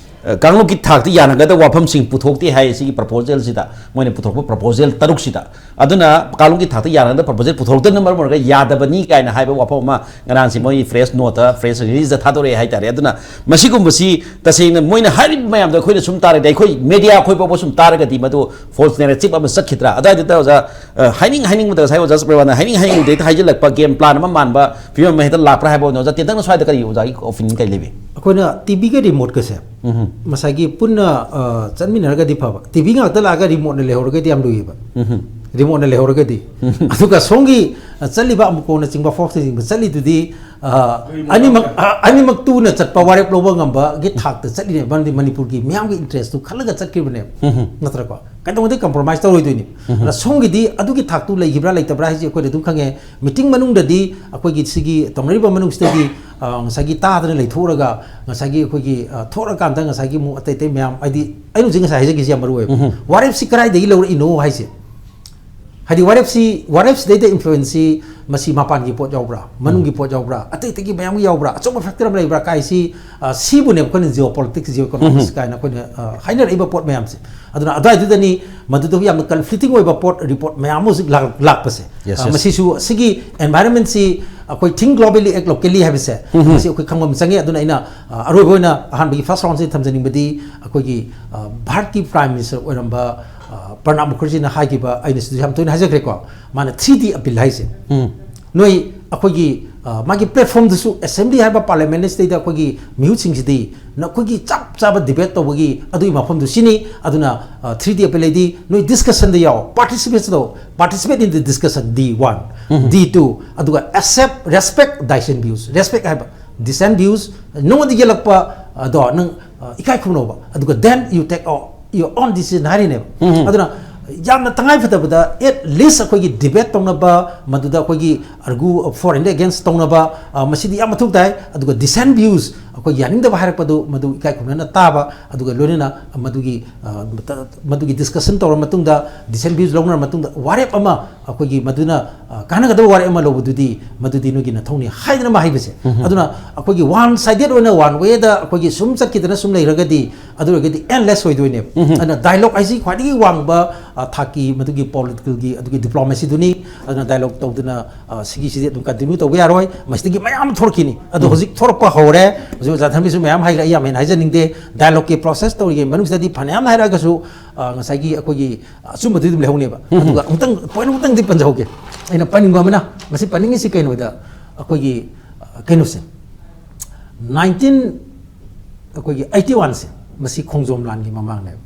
ꯑ, ꯀꯥꯡꯂꯨꯞꯀꯤ ꯊꯥꯛꯇ ꯌꯥꯅꯒꯗꯕ ꯋꯥꯐꯝꯁꯤꯡ ꯄꯨꯊꯣꯛꯇꯦ ꯍꯥꯏ ꯁꯤꯒꯤ ꯄ꯭ꯔꯄꯣꯖꯦꯜꯁꯤꯗ, ꯃꯣꯏꯅ ꯄꯨꯊꯣꯔꯛꯄ ꯄ꯭ꯔꯄꯣꯖꯦꯜ ꯇꯔꯨꯛꯁꯤꯗ꯫ ꯑꯗꯨꯅ ꯀꯥꯡꯂꯨꯞꯀꯤ ꯊꯥꯛꯇ ꯌꯥꯅꯒꯗꯕ ꯄ꯭ꯔꯄꯣꯖꯦꯜ ꯄꯨꯊꯣꯔꯛꯇꯕꯅ ꯃꯔꯝ ꯑꯣꯏꯔꯒ ꯌꯥꯗꯕꯅꯤ ꯀꯥꯏꯅ ꯍꯥꯏꯕ ꯋꯥꯐꯝ ꯑꯃ ꯉꯔꯥꯡꯁꯤ ꯃꯣꯏꯒꯤ ꯄ꯭ꯔꯦꯁ ꯅꯣꯠꯇ, ꯄ꯭ꯔꯦꯁ ꯔꯤꯂꯤꯖꯇ ꯊꯥꯗꯣꯔꯛꯑꯦ ꯍꯥꯏꯇꯥꯔꯦ꯫ ꯑꯗꯨꯅ ꯃꯁꯤꯒꯨꯝꯕꯁꯤ ꯇꯁꯦꯡꯅ ꯃꯣꯏꯅ ꯍꯥꯏꯔꯤꯕ ꯃꯌꯥꯝꯗꯣ ꯑꯩꯈꯣꯏꯅ ꯁꯨꯝ ꯇꯥꯔꯒꯗꯤ, ꯑꯩꯈꯣꯏ ꯃꯦꯗꯤꯌꯥ ꯑꯩꯈꯣꯏ ꯐꯥꯎꯕ ꯁꯨꯝ ꯇꯥꯔꯒꯗꯤ ꯃꯗꯨ ꯐꯣꯜꯁ ꯅꯦꯔꯦꯇꯤꯚ ꯑꯃ ꯆꯠꯈꯤꯗ꯭ꯔꯥ? ꯑꯗꯨꯋꯥꯏꯗꯨꯗ ꯑꯣꯖꯥ, ꯑ, ꯍꯥꯏꯅꯤꯡ ꯍꯥꯏꯅꯤꯡꯕꯗ, ꯉꯁꯥꯏ ꯑꯣꯖꯥ ꯁꯨꯄ꯭ꯔꯚꯥꯅ ꯍꯥꯏꯅꯤꯡ ꯍꯥꯏꯅꯤꯡꯕꯗ ꯍꯦꯛꯇ ꯍꯥꯏꯖꯤꯜꯂꯛꯄ, ꯒꯦꯝ ꯄ꯭ꯂꯥꯟ ꯑꯃ ꯃꯥꯟꯕ ꯐꯤꯕꯝ ꯑꯃ ꯍꯦꯛꯇ ꯂꯥꯛꯄ꯭ꯔꯥ ꯍꯥꯏꯕ ꯑꯣꯏꯅ, ꯑꯣꯖꯥ ꯇꯦꯟꯇꯛꯅ ꯁ꯭ꯋꯥꯏꯗ ꯀꯔꯤ ꯑꯣꯖꯥꯒꯤ ꯑꯣꯄꯤꯅꯤꯌꯟ ꯀꯔꯤ ꯂꯩꯕꯤ? ꯑꯩꯈꯣꯏꯅ ꯇꯤꯚꯤꯒ ꯔꯤꯃꯣꯠꯀꯁꯦ ꯎꯝ꯫ ꯉꯁꯥꯏꯒꯤ ꯄꯨꯟꯅ, ꯑ, ꯆꯠꯃꯤꯟꯅꯔꯒꯗꯤ ꯐꯕ, ꯇꯤꯚꯤ ꯉꯥꯛꯇ ꯂꯥꯛꯑꯒ ꯔꯤꯃꯣꯠꯅ ꯂꯩꯍꯧꯔꯒꯗꯤ ꯌꯥꯝ ꯂꯨꯏꯌꯦꯕ꯫ ꯎꯝ꯫ ꯔꯤꯃꯣꯠꯅ ꯂꯩꯍꯧꯔꯒꯗꯤ꯫ ꯎꯝ꯫ ꯑꯗꯨꯒ ꯁꯣꯝꯒꯤ, ꯑ, ꯆꯠꯂꯤꯕ ꯑꯃꯨꯀꯣꯡꯅꯆꯤꯡꯕ, ꯐꯣꯛꯁꯅꯆꯤꯡꯕ ꯆꯠꯂꯤꯗꯨꯗꯤ, ꯑ, ꯑꯅꯤꯃꯛ, ꯑ, ꯑꯅꯤꯃꯛ ꯇꯨꯅ ꯆꯠꯄ, ꯋꯥꯔꯦꯞ ꯂꯧꯕ ꯉꯝꯕꯒꯤ ꯊꯥꯛꯇ ꯆꯠꯂꯤꯅꯦꯕ, ꯃꯔꯝꯗꯤ ꯃꯅꯤꯄꯨꯔꯒꯤ ꯃꯤꯌꯥꯝꯒꯤ ꯏꯟꯇꯔꯦꯁꯇꯨ ꯈꯜꯂꯒ ꯆꯠꯈꯤꯕꯅꯦꯕ꯫ ꯎꯝ꯫ ꯅꯠꯇ꯭ꯔꯀꯣ? ꯀꯩꯗꯧꯉꯩꯗꯩ ꯀꯝꯄ꯭ꯔꯣꯃꯥꯏꯁ ꯇꯧꯔꯣꯏꯗꯣꯏꯅꯤ? ꯎꯝ꯫ ꯑꯗ ꯁꯣꯝꯒꯤꯗꯤ ꯑꯗꯨꯒꯤ ꯊꯥꯛꯇꯨ ꯂꯩꯈꯤꯕ꯭ꯔꯥ ꯂꯩꯇꯕ꯭ꯔꯥ ꯍꯥꯏꯁꯦ ꯑꯩꯈꯣꯏꯅ ꯑꯗꯨꯝ ꯈꯪꯉꯦ꯫ ꯃꯤꯇꯤꯡ ꯃꯅꯨꯡꯗꯗꯤ ꯑꯩꯈꯣꯏꯒꯤ ꯁꯤꯒꯤ ꯇꯧꯅꯔꯤꯕ ꯃꯅꯨꯡꯁꯤꯗꯒꯤ, ꯑ, ꯉꯁꯥꯏꯒꯤ ꯇꯥꯗꯅ ꯂꯩꯊꯣꯛꯎꯔꯒ ꯉꯁꯥꯏꯒꯤ ꯑꯩꯈꯣꯏꯒꯤ, ꯑ, ꯊꯣꯛꯂꯀꯥꯟꯗ ꯉꯁꯥꯏꯒꯤ ꯑꯃꯨꯛ ꯑꯇꯩ ꯑꯇꯩ ꯃꯌꯥꯝ, ꯍꯥꯏꯗꯤ ꯑꯩꯅ ꯍꯧꯖꯤꯛ ꯉꯁꯥꯏ ꯍꯥꯏꯖꯈꯤꯁꯦ ꯌꯥꯝ ꯃꯔꯨ ꯑꯣꯏꯕ꯫ ꯎꯝ꯫ ꯋꯥꯔꯦꯞꯁꯤ ꯀꯗꯥꯏꯗꯒꯤ ꯂꯧꯔꯛꯏꯅꯣ ꯍꯥꯏꯁꯦ꯫ ꯍꯥꯏꯗꯤ ꯋꯥꯔꯦꯞꯁꯤ, ꯋꯥꯔꯦꯞꯁꯤꯗꯩꯗ ꯏꯟꯐ꯭ꯂꯨꯌꯦꯟꯁꯁꯤ ꯃꯁꯤ ꯃꯄꯥꯟꯒꯤ ꯄꯣꯠ ꯌꯥꯎꯕ꯭ꯔꯥ, ꯃꯅꯨꯡꯒꯤ ꯄꯣꯠ ꯌꯥꯎꯕ꯭ꯔꯥ, ꯑꯇꯩ ꯑꯇꯩꯒꯤ ꯃꯌꯥꯝꯒꯤ ꯌꯥꯎꯕ꯭ꯔꯥ, ꯑꯆꯧꯕ ꯐꯦꯛꯇꯔ ꯑꯃ ꯂꯩꯕ꯭ꯔꯥ ꯀꯥꯏꯁꯤ, ꯑ, ꯁꯤꯕꯨꯅꯦꯕ ꯑꯩꯈꯣꯏꯅ ꯖꯤꯑꯣ ꯄꯣꯂꯤꯇꯤꯛꯁ, ꯖꯤꯑꯣ ꯏꯀꯣꯅꯣꯃꯤꯛꯁ ꯀꯥꯏꯅ ꯑꯩꯈꯣꯏꯅ, ꯑ, ꯍꯥꯏꯅꯔꯛꯏꯕ ꯄꯣꯠ ꯃꯌꯥꯝꯁꯦ꯫ ꯑꯗꯨꯅ ꯑꯗꯨꯋꯥꯏꯗꯨꯗꯅꯤ ꯃꯗꯨꯗꯒꯤ ꯌꯥꯝꯅ ꯀꯟꯐ꯭ꯂꯤꯛꯇꯤꯡ ꯑꯣꯏꯕ ꯄꯣꯠ, ꯔꯤꯄꯣꯔꯠ ꯃꯌꯥꯝ ꯑꯃ ꯍꯧꯖꯤꯛ ꯂꯥꯛ-, ꯂꯥꯛꯄꯁꯦ꯫ Yes, ꯑ, yes. ꯃꯁꯤꯁꯨ ꯑꯁꯤꯒꯤ ꯑꯦꯟꯚꯥꯏꯔꯟꯃꯦꯟꯁꯤ ꯑꯩꯈꯣꯏ think globally, act locally ꯍꯥꯏꯕꯁꯦ, ꯎꯝ꯫ ꯃꯁꯤ ꯑꯩꯈꯣꯏ ꯈꯪꯕ ꯑꯃ ꯆꯪꯉꯤ꯫ ꯑꯗꯨꯅ ꯑꯩꯅ, ꯑ, ꯑꯔꯣꯏꯕ ꯑꯣꯏꯅ ꯑꯍꯥꯟꯕꯒꯤ ꯐꯥꯔꯁ ꯔꯥꯎꯟꯁꯤꯗ ꯊꯝꯖꯅꯤꯡꯕꯗꯤ ꯑꯩꯈꯣꯏꯒꯤ, ꯑ, ꯚꯥꯔꯠꯀꯤ ꯄ꯭ꯔꯥꯏꯝ ꯃꯤꯅꯤꯁꯇꯔ ꯑꯣꯏꯔꯝꯕ, ꯑ, ꯄ꯭ꯔꯅꯥꯕ ꯃꯨꯈꯔꯖꯤꯅ ꯍꯥꯏꯈꯤꯕ, ꯑꯩꯅ ꯁꯤꯗꯁꯨ ꯌꯥꯝ ꯇꯣꯏꯅ ꯍꯥꯏꯖꯈ꯭ꯔꯦꯀꯣ, ꯃꯥꯅ ꯊ꯭ꯔꯤ ꯗꯤ ꯑꯄꯤꯜ ꯍꯥꯏꯁꯦ꯫ ꯎꯝ꯫ ꯅꯣꯏ ꯑꯩꯈꯣꯏꯒꯤ, ꯑ, ꯃꯥꯒꯤ ꯄ꯭ꯂꯦꯠꯐꯣꯝꯗꯨꯁꯨ ꯑꯦꯁꯦꯝꯕ꯭ꯂꯤ ꯍꯥꯏꯕ ꯄꯥꯔꯂꯤꯌꯥꯃꯦꯟ ꯁꯤꯗꯩꯗ ꯑꯩꯈꯣꯏꯒꯤ ꯃꯤꯍꯨꯠꯁꯤꯡꯁꯤꯗꯤ ꯅꯈꯣꯏꯒꯤ ꯆꯞ ꯆꯥꯕ ꯗꯤꯕꯦꯠ ꯇꯧꯕꯒꯤ ꯑꯗꯨꯒꯤ ꯃꯐꯝꯗꯨ ꯁꯤꯅꯤ꯫ ꯑꯗꯨꯅ, ꯑ, ꯊ꯭ꯔꯤ ꯗꯤ ꯑꯄꯤꯜ ꯍꯥꯏꯗꯤ ꯅꯣꯏ ꯗꯤꯁꯀꯁꯟꯗ ꯌꯥꯎ, ꯄꯥꯔꯇꯤꯁꯤꯄꯦꯠ ꯇꯧ, participate in the discussion, D one. Um. D two, ꯑꯗꯨꯒ accept, respect dissent views, respect ꯍꯥꯏꯕ, dissent views, ꯅꯉꯣꯟꯗ ꯌꯦꯜꯂꯛꯄ ꯑꯗꯣ ꯅꯪ ꯏꯀꯥꯏ ꯈꯨꯝꯅꯧꯕ, ꯑꯗꯨꯒ then you take your own decision ꯍꯥꯏꯔꯤꯅꯦꯕ꯫ ꯑꯗꯨꯅ ꯌꯥꯝꯅ ꯇꯉꯥꯏ ꯐꯗꯕꯗ at least ꯑꯩꯈꯣꯏꯒꯤ debate ꯇꯧꯅꯕ, ꯃꯗꯨꯗ ꯑꯩꯈꯣꯏꯒꯤ argue for and against ꯇꯧꯅꯕ, ꯃꯁꯤꯗꯤ ꯌꯥꯝ ꯃꯊꯧ ꯇꯥꯏ꯫ ꯑꯗꯨꯒ dissent views, ꯑꯩꯈꯣꯏ ꯌꯥꯅꯤꯡꯗꯕ ꯍꯥꯏꯔꯛꯄꯗꯨ ꯃꯗꯨ ꯏꯀꯥꯏ ꯈꯨꯝꯅꯅ ꯇꯥꯕ, ꯑꯗꯨꯒ ꯂꯣꯏꯅꯅ ꯃꯗꯨꯒꯤ ꯃꯗꯨꯒꯤ discussion ꯇꯧꯔ ꯃꯇꯨꯡꯗ, dissent views ꯂꯧꯅꯔ ꯃꯇꯨꯡꯗ ꯋꯥꯔꯦꯞ ꯑꯃ, ꯑꯩꯈꯣꯏꯒꯤ ꯃꯗꯨꯅ ꯀꯥꯟꯅꯒꯗꯕ ꯋꯥꯔꯦꯞ ꯑꯃ ꯂꯧꯕꯗꯨꯗꯤ ꯃꯗꯨꯗꯤ ꯅꯣꯏꯒꯤ ꯅꯊꯧꯅꯤ ꯍꯥꯏꯗꯅ ꯑꯃ ꯍꯥꯏꯕꯁꯦ꯫ ꯑꯗꯨꯅ ꯑꯩꯈꯣꯏꯒꯤ one sided ꯑꯣꯏꯅ one wayꯗ ꯑꯩꯈꯣꯏꯒꯤ ꯁꯨꯝ ꯆꯠꯈꯤꯗꯅ ꯁꯨꯝ ꯂꯩꯔꯒꯗꯤ, ꯑꯗꯨ ꯑꯣꯏꯔꯒꯗꯤ endless ꯑꯣꯏꯗꯣꯏꯅꯦꯕ꯫ ꯑꯗꯨꯅ dialogue ꯍꯥꯏꯁꯤ ꯈ꯭ꯋꯥꯏꯗꯒꯤ ꯋꯥꯡꯕ ꯊꯥꯛꯀꯤ ꯃꯗꯨꯒꯤ politicalꯒꯤ ꯑꯗꯨꯒꯤ diplomacyꯗꯨꯅꯤ꯫ ꯑꯗꯨꯅ dialogue ꯇꯧꯗꯅ ꯁꯤꯒꯤꯁꯤꯗꯤ ꯑꯗꯨꯝ continue ꯇꯧꯕ ꯌꯥꯔꯣꯏ꯫ ꯃꯁꯤꯗꯒꯤ ꯃꯌꯥꯝ ꯑꯃ ꯊꯣꯔꯛꯈꯤꯅꯤ꯫ ꯑꯗꯣ ꯍꯧꯖꯤꯛ ꯊꯣꯔꯛꯄ ꯍꯧꯔꯦ꯫ ꯍꯧꯖꯤꯛ ꯑꯣꯖꯥ ꯊꯝꯕꯤꯁꯨ ꯃꯌꯥꯝ ꯍꯥꯏꯈ꯭ꯔꯦ, ꯑꯩ ꯌꯥꯝ ꯍꯦꯟꯅ ꯍꯥꯏꯖꯅꯤꯡꯗꯦ꯫ Dialogueꯀꯤ process ꯇꯧꯔꯤꯉꯩ ꯃꯅꯨꯡꯁꯤꯗꯗꯤ ꯐꯅꯌꯥꯝ ꯍꯥꯏꯔꯛꯑꯒꯁꯨ, ꯉꯁꯥꯏꯒꯤ ꯑꯩꯈꯣꯏꯒꯤ ꯑꯆꯨꯝꯕꯗꯨꯗꯤ ꯑꯗꯨꯝ ꯂꯩꯍꯧꯅꯦꯕ꯫ ꯑꯗꯨꯒ ꯑꯃꯨꯛꯇꯪ, point ꯑꯃꯨꯛꯇꯪꯗꯤ ꯄꯟꯖꯍꯧꯒꯦ꯫ ꯑꯩꯅ ꯄꯟꯅꯤꯡꯕ ꯑꯃꯅ, ꯃꯁꯤ ꯄꯟꯅꯤꯡꯉꯤꯁꯤ ꯀꯩꯅꯣꯗ, ꯑꯩꯈꯣꯏꯒꯤ ꯀꯩꯅꯣꯁꯦ, nineteen, ꯑꯩꯈꯣꯏꯒꯤ eighty oneꯁꯦ, ꯃꯁꯤ ꯈꯣꯡꯖꯣꯝ ꯂꯥꯟꯒꯤ ꯃꯃꯥꯡꯅꯦꯕ,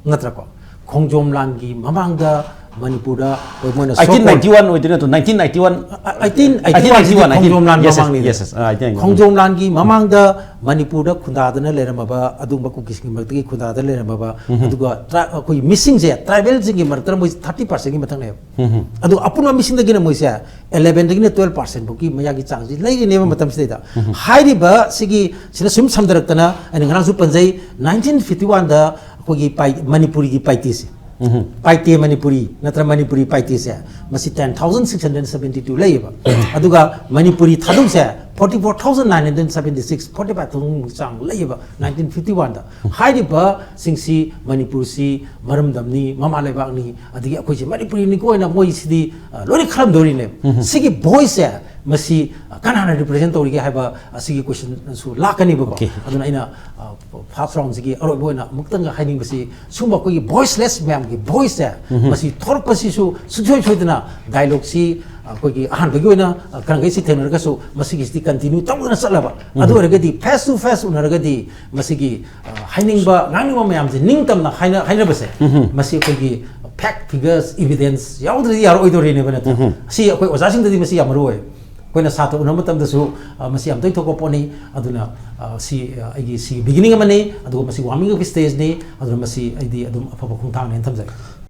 ꯅꯠꯇ꯭ꯔꯀꯣ? ꯈꯣꯡꯖꯣꯝ ꯂꯥꯟꯒꯤ ꯃꯃꯥꯡꯗ ꯃꯅꯤꯄꯨꯔꯗ ꯑꯩꯈꯣꯏ ꯃꯣꯏꯅ so called eighteen ninety one ꯑꯣꯏꯗꯣꯏ ꯅꯠꯇ꯭ꯔꯣ? Nineteen ninety one, eighteen eighty one ꯁꯤꯗꯤ ꯈꯣꯡꯖꯣꯝ ꯂꯥꯟ ꯃꯃꯥꯡꯅꯤꯗꯅ꯫ Yes, yes, yes. ꯑ, eighteen ninety one. ꯈꯣꯡꯖꯣꯝ ꯂꯥꯟꯒꯤ ꯃꯃꯥꯡꯗ ꯃꯅꯤꯄꯨꯔꯗ ꯈꯨꯟꯗꯥꯗꯅ ꯂꯩꯔꯝꯃꯕ ꯑꯗꯨꯒꯨꯝꯕ ꯀꯨꯀꯤꯁꯤꯡꯒꯤ ꯃꯔꯛꯇꯒꯤ ꯈꯨꯟꯗꯥꯗꯅ ꯂꯩꯔꯝꯃꯕ, ꯑꯗꯨꯒ ꯇ꯭ꯔꯥ-, ꯑꯩꯈꯣꯏ ꯃꯤꯁꯤꯡꯁꯦ, tribalꯁꯤꯡꯒꯤ ꯃꯔꯛꯇ ꯃꯣꯏ thirty percentꯀꯤ ꯃꯊꯛꯅꯦꯕ꯫ ꯑꯗꯣ ꯑꯄꯨꯟꯕ ꯃꯤꯁꯤꯡꯗꯒꯤꯅ ꯃꯣꯏꯁꯦ elevenꯗꯒꯤꯅ twelve percent ꯐꯥꯎꯒꯤ ꯃꯌꯥꯒꯤ ꯆꯥꯡꯁꯤ ꯂꯩꯔꯤꯅꯦꯕ ꯃꯇꯝꯁꯤꯗꯩꯗ꯫ ꯍꯥꯏꯔꯤꯕ ꯁꯤꯒꯤ, ꯁꯤꯅ ꯁꯨꯝ ꯁꯝꯊꯔꯛꯇꯅ, ꯑꯩꯅ ꯉꯔꯥꯡꯁꯨ ꯄꯟꯖꯩ, nineteen fifty oneꯗ ꯑꯩꯈꯣꯏꯒꯤ ꯄꯥꯏ-, ꯃꯅꯤꯄꯨꯔꯤꯒꯤ ꯄꯥꯏꯇꯦꯁꯦ, ꯄꯥꯏꯇꯦ ꯃꯅꯤꯄꯨꯔꯤ ꯅꯠꯇ꯭ꯔ ꯃꯅꯤꯄꯨꯔꯤ ꯄꯥꯏꯇꯦꯁꯦ, ꯃꯁꯤ ten thousand six hundred seventy two ꯂꯩꯌꯦꯕ꯫ ꯑꯗꯨꯒ Manipuri ꯊꯥꯗꯧꯁꯦ forty four thousand nine hundred seventy six, forty five thousand ꯆꯥꯡ ꯂꯩꯌꯦꯕ nineteen fifty oneꯗ꯫ ꯍꯥꯏꯔꯤꯕꯁꯤꯡꯁꯤ ꯃꯅꯤꯄꯨꯔꯁꯤ ꯃꯔꯝꯗꯝꯅꯤ, ꯃꯃꯥ ꯂꯩꯕꯥꯛꯅꯤ, ꯑꯗꯒꯤ ꯑꯩꯈꯣꯏꯁꯤ ꯃꯅꯤꯄꯨꯔꯤꯅꯤꯀꯣ ꯍꯥꯏꯅ ꯃꯣꯏꯁꯤꯗꯤ, ꯑ, ꯂꯣꯏꯅ ꯈꯜꯂꯝꯗꯧꯔꯤꯅꯦꯕ꯫ ꯁꯤꯒꯤ voiceꯁꯦ, ꯃꯁꯤ, ꯑ, ꯀꯅꯥꯅ represent ꯇꯧꯔꯤꯒꯦ ꯍꯥꯏꯕ ꯑꯁꯤꯒꯤ questionꯁꯨ ꯂꯥꯛꯀꯅꯤꯕꯀꯣ꯫ Okay. ꯑꯗꯨꯅ ꯑꯩꯅ, ꯑ, first roundꯁꯤꯒꯤ ꯑꯔꯣꯏꯕ ꯑꯣꯏꯅ ꯑꯃꯨꯛꯇꯪꯒ ꯍꯥꯏꯅꯤꯡꯕꯁꯤ, ꯁꯨꯝꯕ ꯑꯩꯈꯣꯏꯒꯤ voiceless ꯃꯌꯥꯝꯒꯤ voiceꯁꯦ, ꯃꯁꯤ ꯊꯣꯔꯛꯄꯁꯤꯁꯨ ꯁꯨꯡꯁꯣꯏ ꯁꯣꯏꯗꯅ dialogueꯁꯤ ꯑꯩꯈꯣꯏꯒꯤ ꯑꯍꯥꯟꯕꯒꯤ ꯑꯣꯏꯅ, ꯑ, ꯈꯔ ꯃꯈꯩꯁꯤ ꯊꯦꯡꯅꯔꯒꯁꯨ ꯃꯁꯤꯒꯤꯁꯤꯗꯤ continue ꯇꯧꯗꯅ ꯆꯠꯂꯕ꯫ ꯑꯗꯨ ꯑꯣꯏꯔꯒꯗꯤ face to face ꯎꯅꯔꯒꯗꯤ ꯃꯁꯤꯒꯤ, ꯑ, ꯍꯥꯏꯅꯤꯡꯕ, ꯉꯥꯡꯅꯤꯡꯕ ꯃꯌꯥꯝꯁꯦ ꯅꯤꯡꯇꯝꯅ ꯍꯥꯏꯅ-, ꯍꯥꯏꯅꯕꯁꯦ, ꯃꯁꯤ ꯑꯩꯈꯣꯏꯒꯤ fact, figures, evidence ꯌꯥꯎꯗ꯭ꯔꯗꯤ ꯌꯥꯔꯛꯑꯣꯏꯗꯣꯔꯤꯅꯦꯕ, ꯅꯠꯇ꯭ꯔꯥ? ꯁꯤ ꯑꯩꯈꯣꯏ ꯑꯣꯖꯥꯁꯤꯡꯗꯗꯤ ꯃꯁꯤ ꯌꯥꯝ ꯃꯔꯨ ꯑꯣꯏ꯫ ꯑꯩꯈꯣꯏꯅ ꯁꯥꯇ꯭ꯔ ꯎꯅꯕ ꯃꯇꯝꯗꯁꯨ, ꯑ, ꯃꯁꯤ ꯌꯥꯝ ꯇꯣꯏ ꯊꯣꯛꯄ ꯄꯣꯠꯅꯤ꯫ ꯑꯗꯨꯅ, ꯑ, ꯁꯤ, ꯑ, ꯑꯩꯒꯤ ꯁꯤ beginning ꯑꯃꯅꯤ, ꯑꯗꯨꯒ ꯃꯁꯤ warming up stageꯅꯤ꯫ ꯑꯗꯨꯅ ꯃꯁꯤ ꯑꯩꯗꯤ ꯑꯗꯨꯝ ꯑꯐꯕ ꯈꯣꯡꯊꯥꯡꯅꯦꯅ ꯊꯝꯖꯒꯦ꯫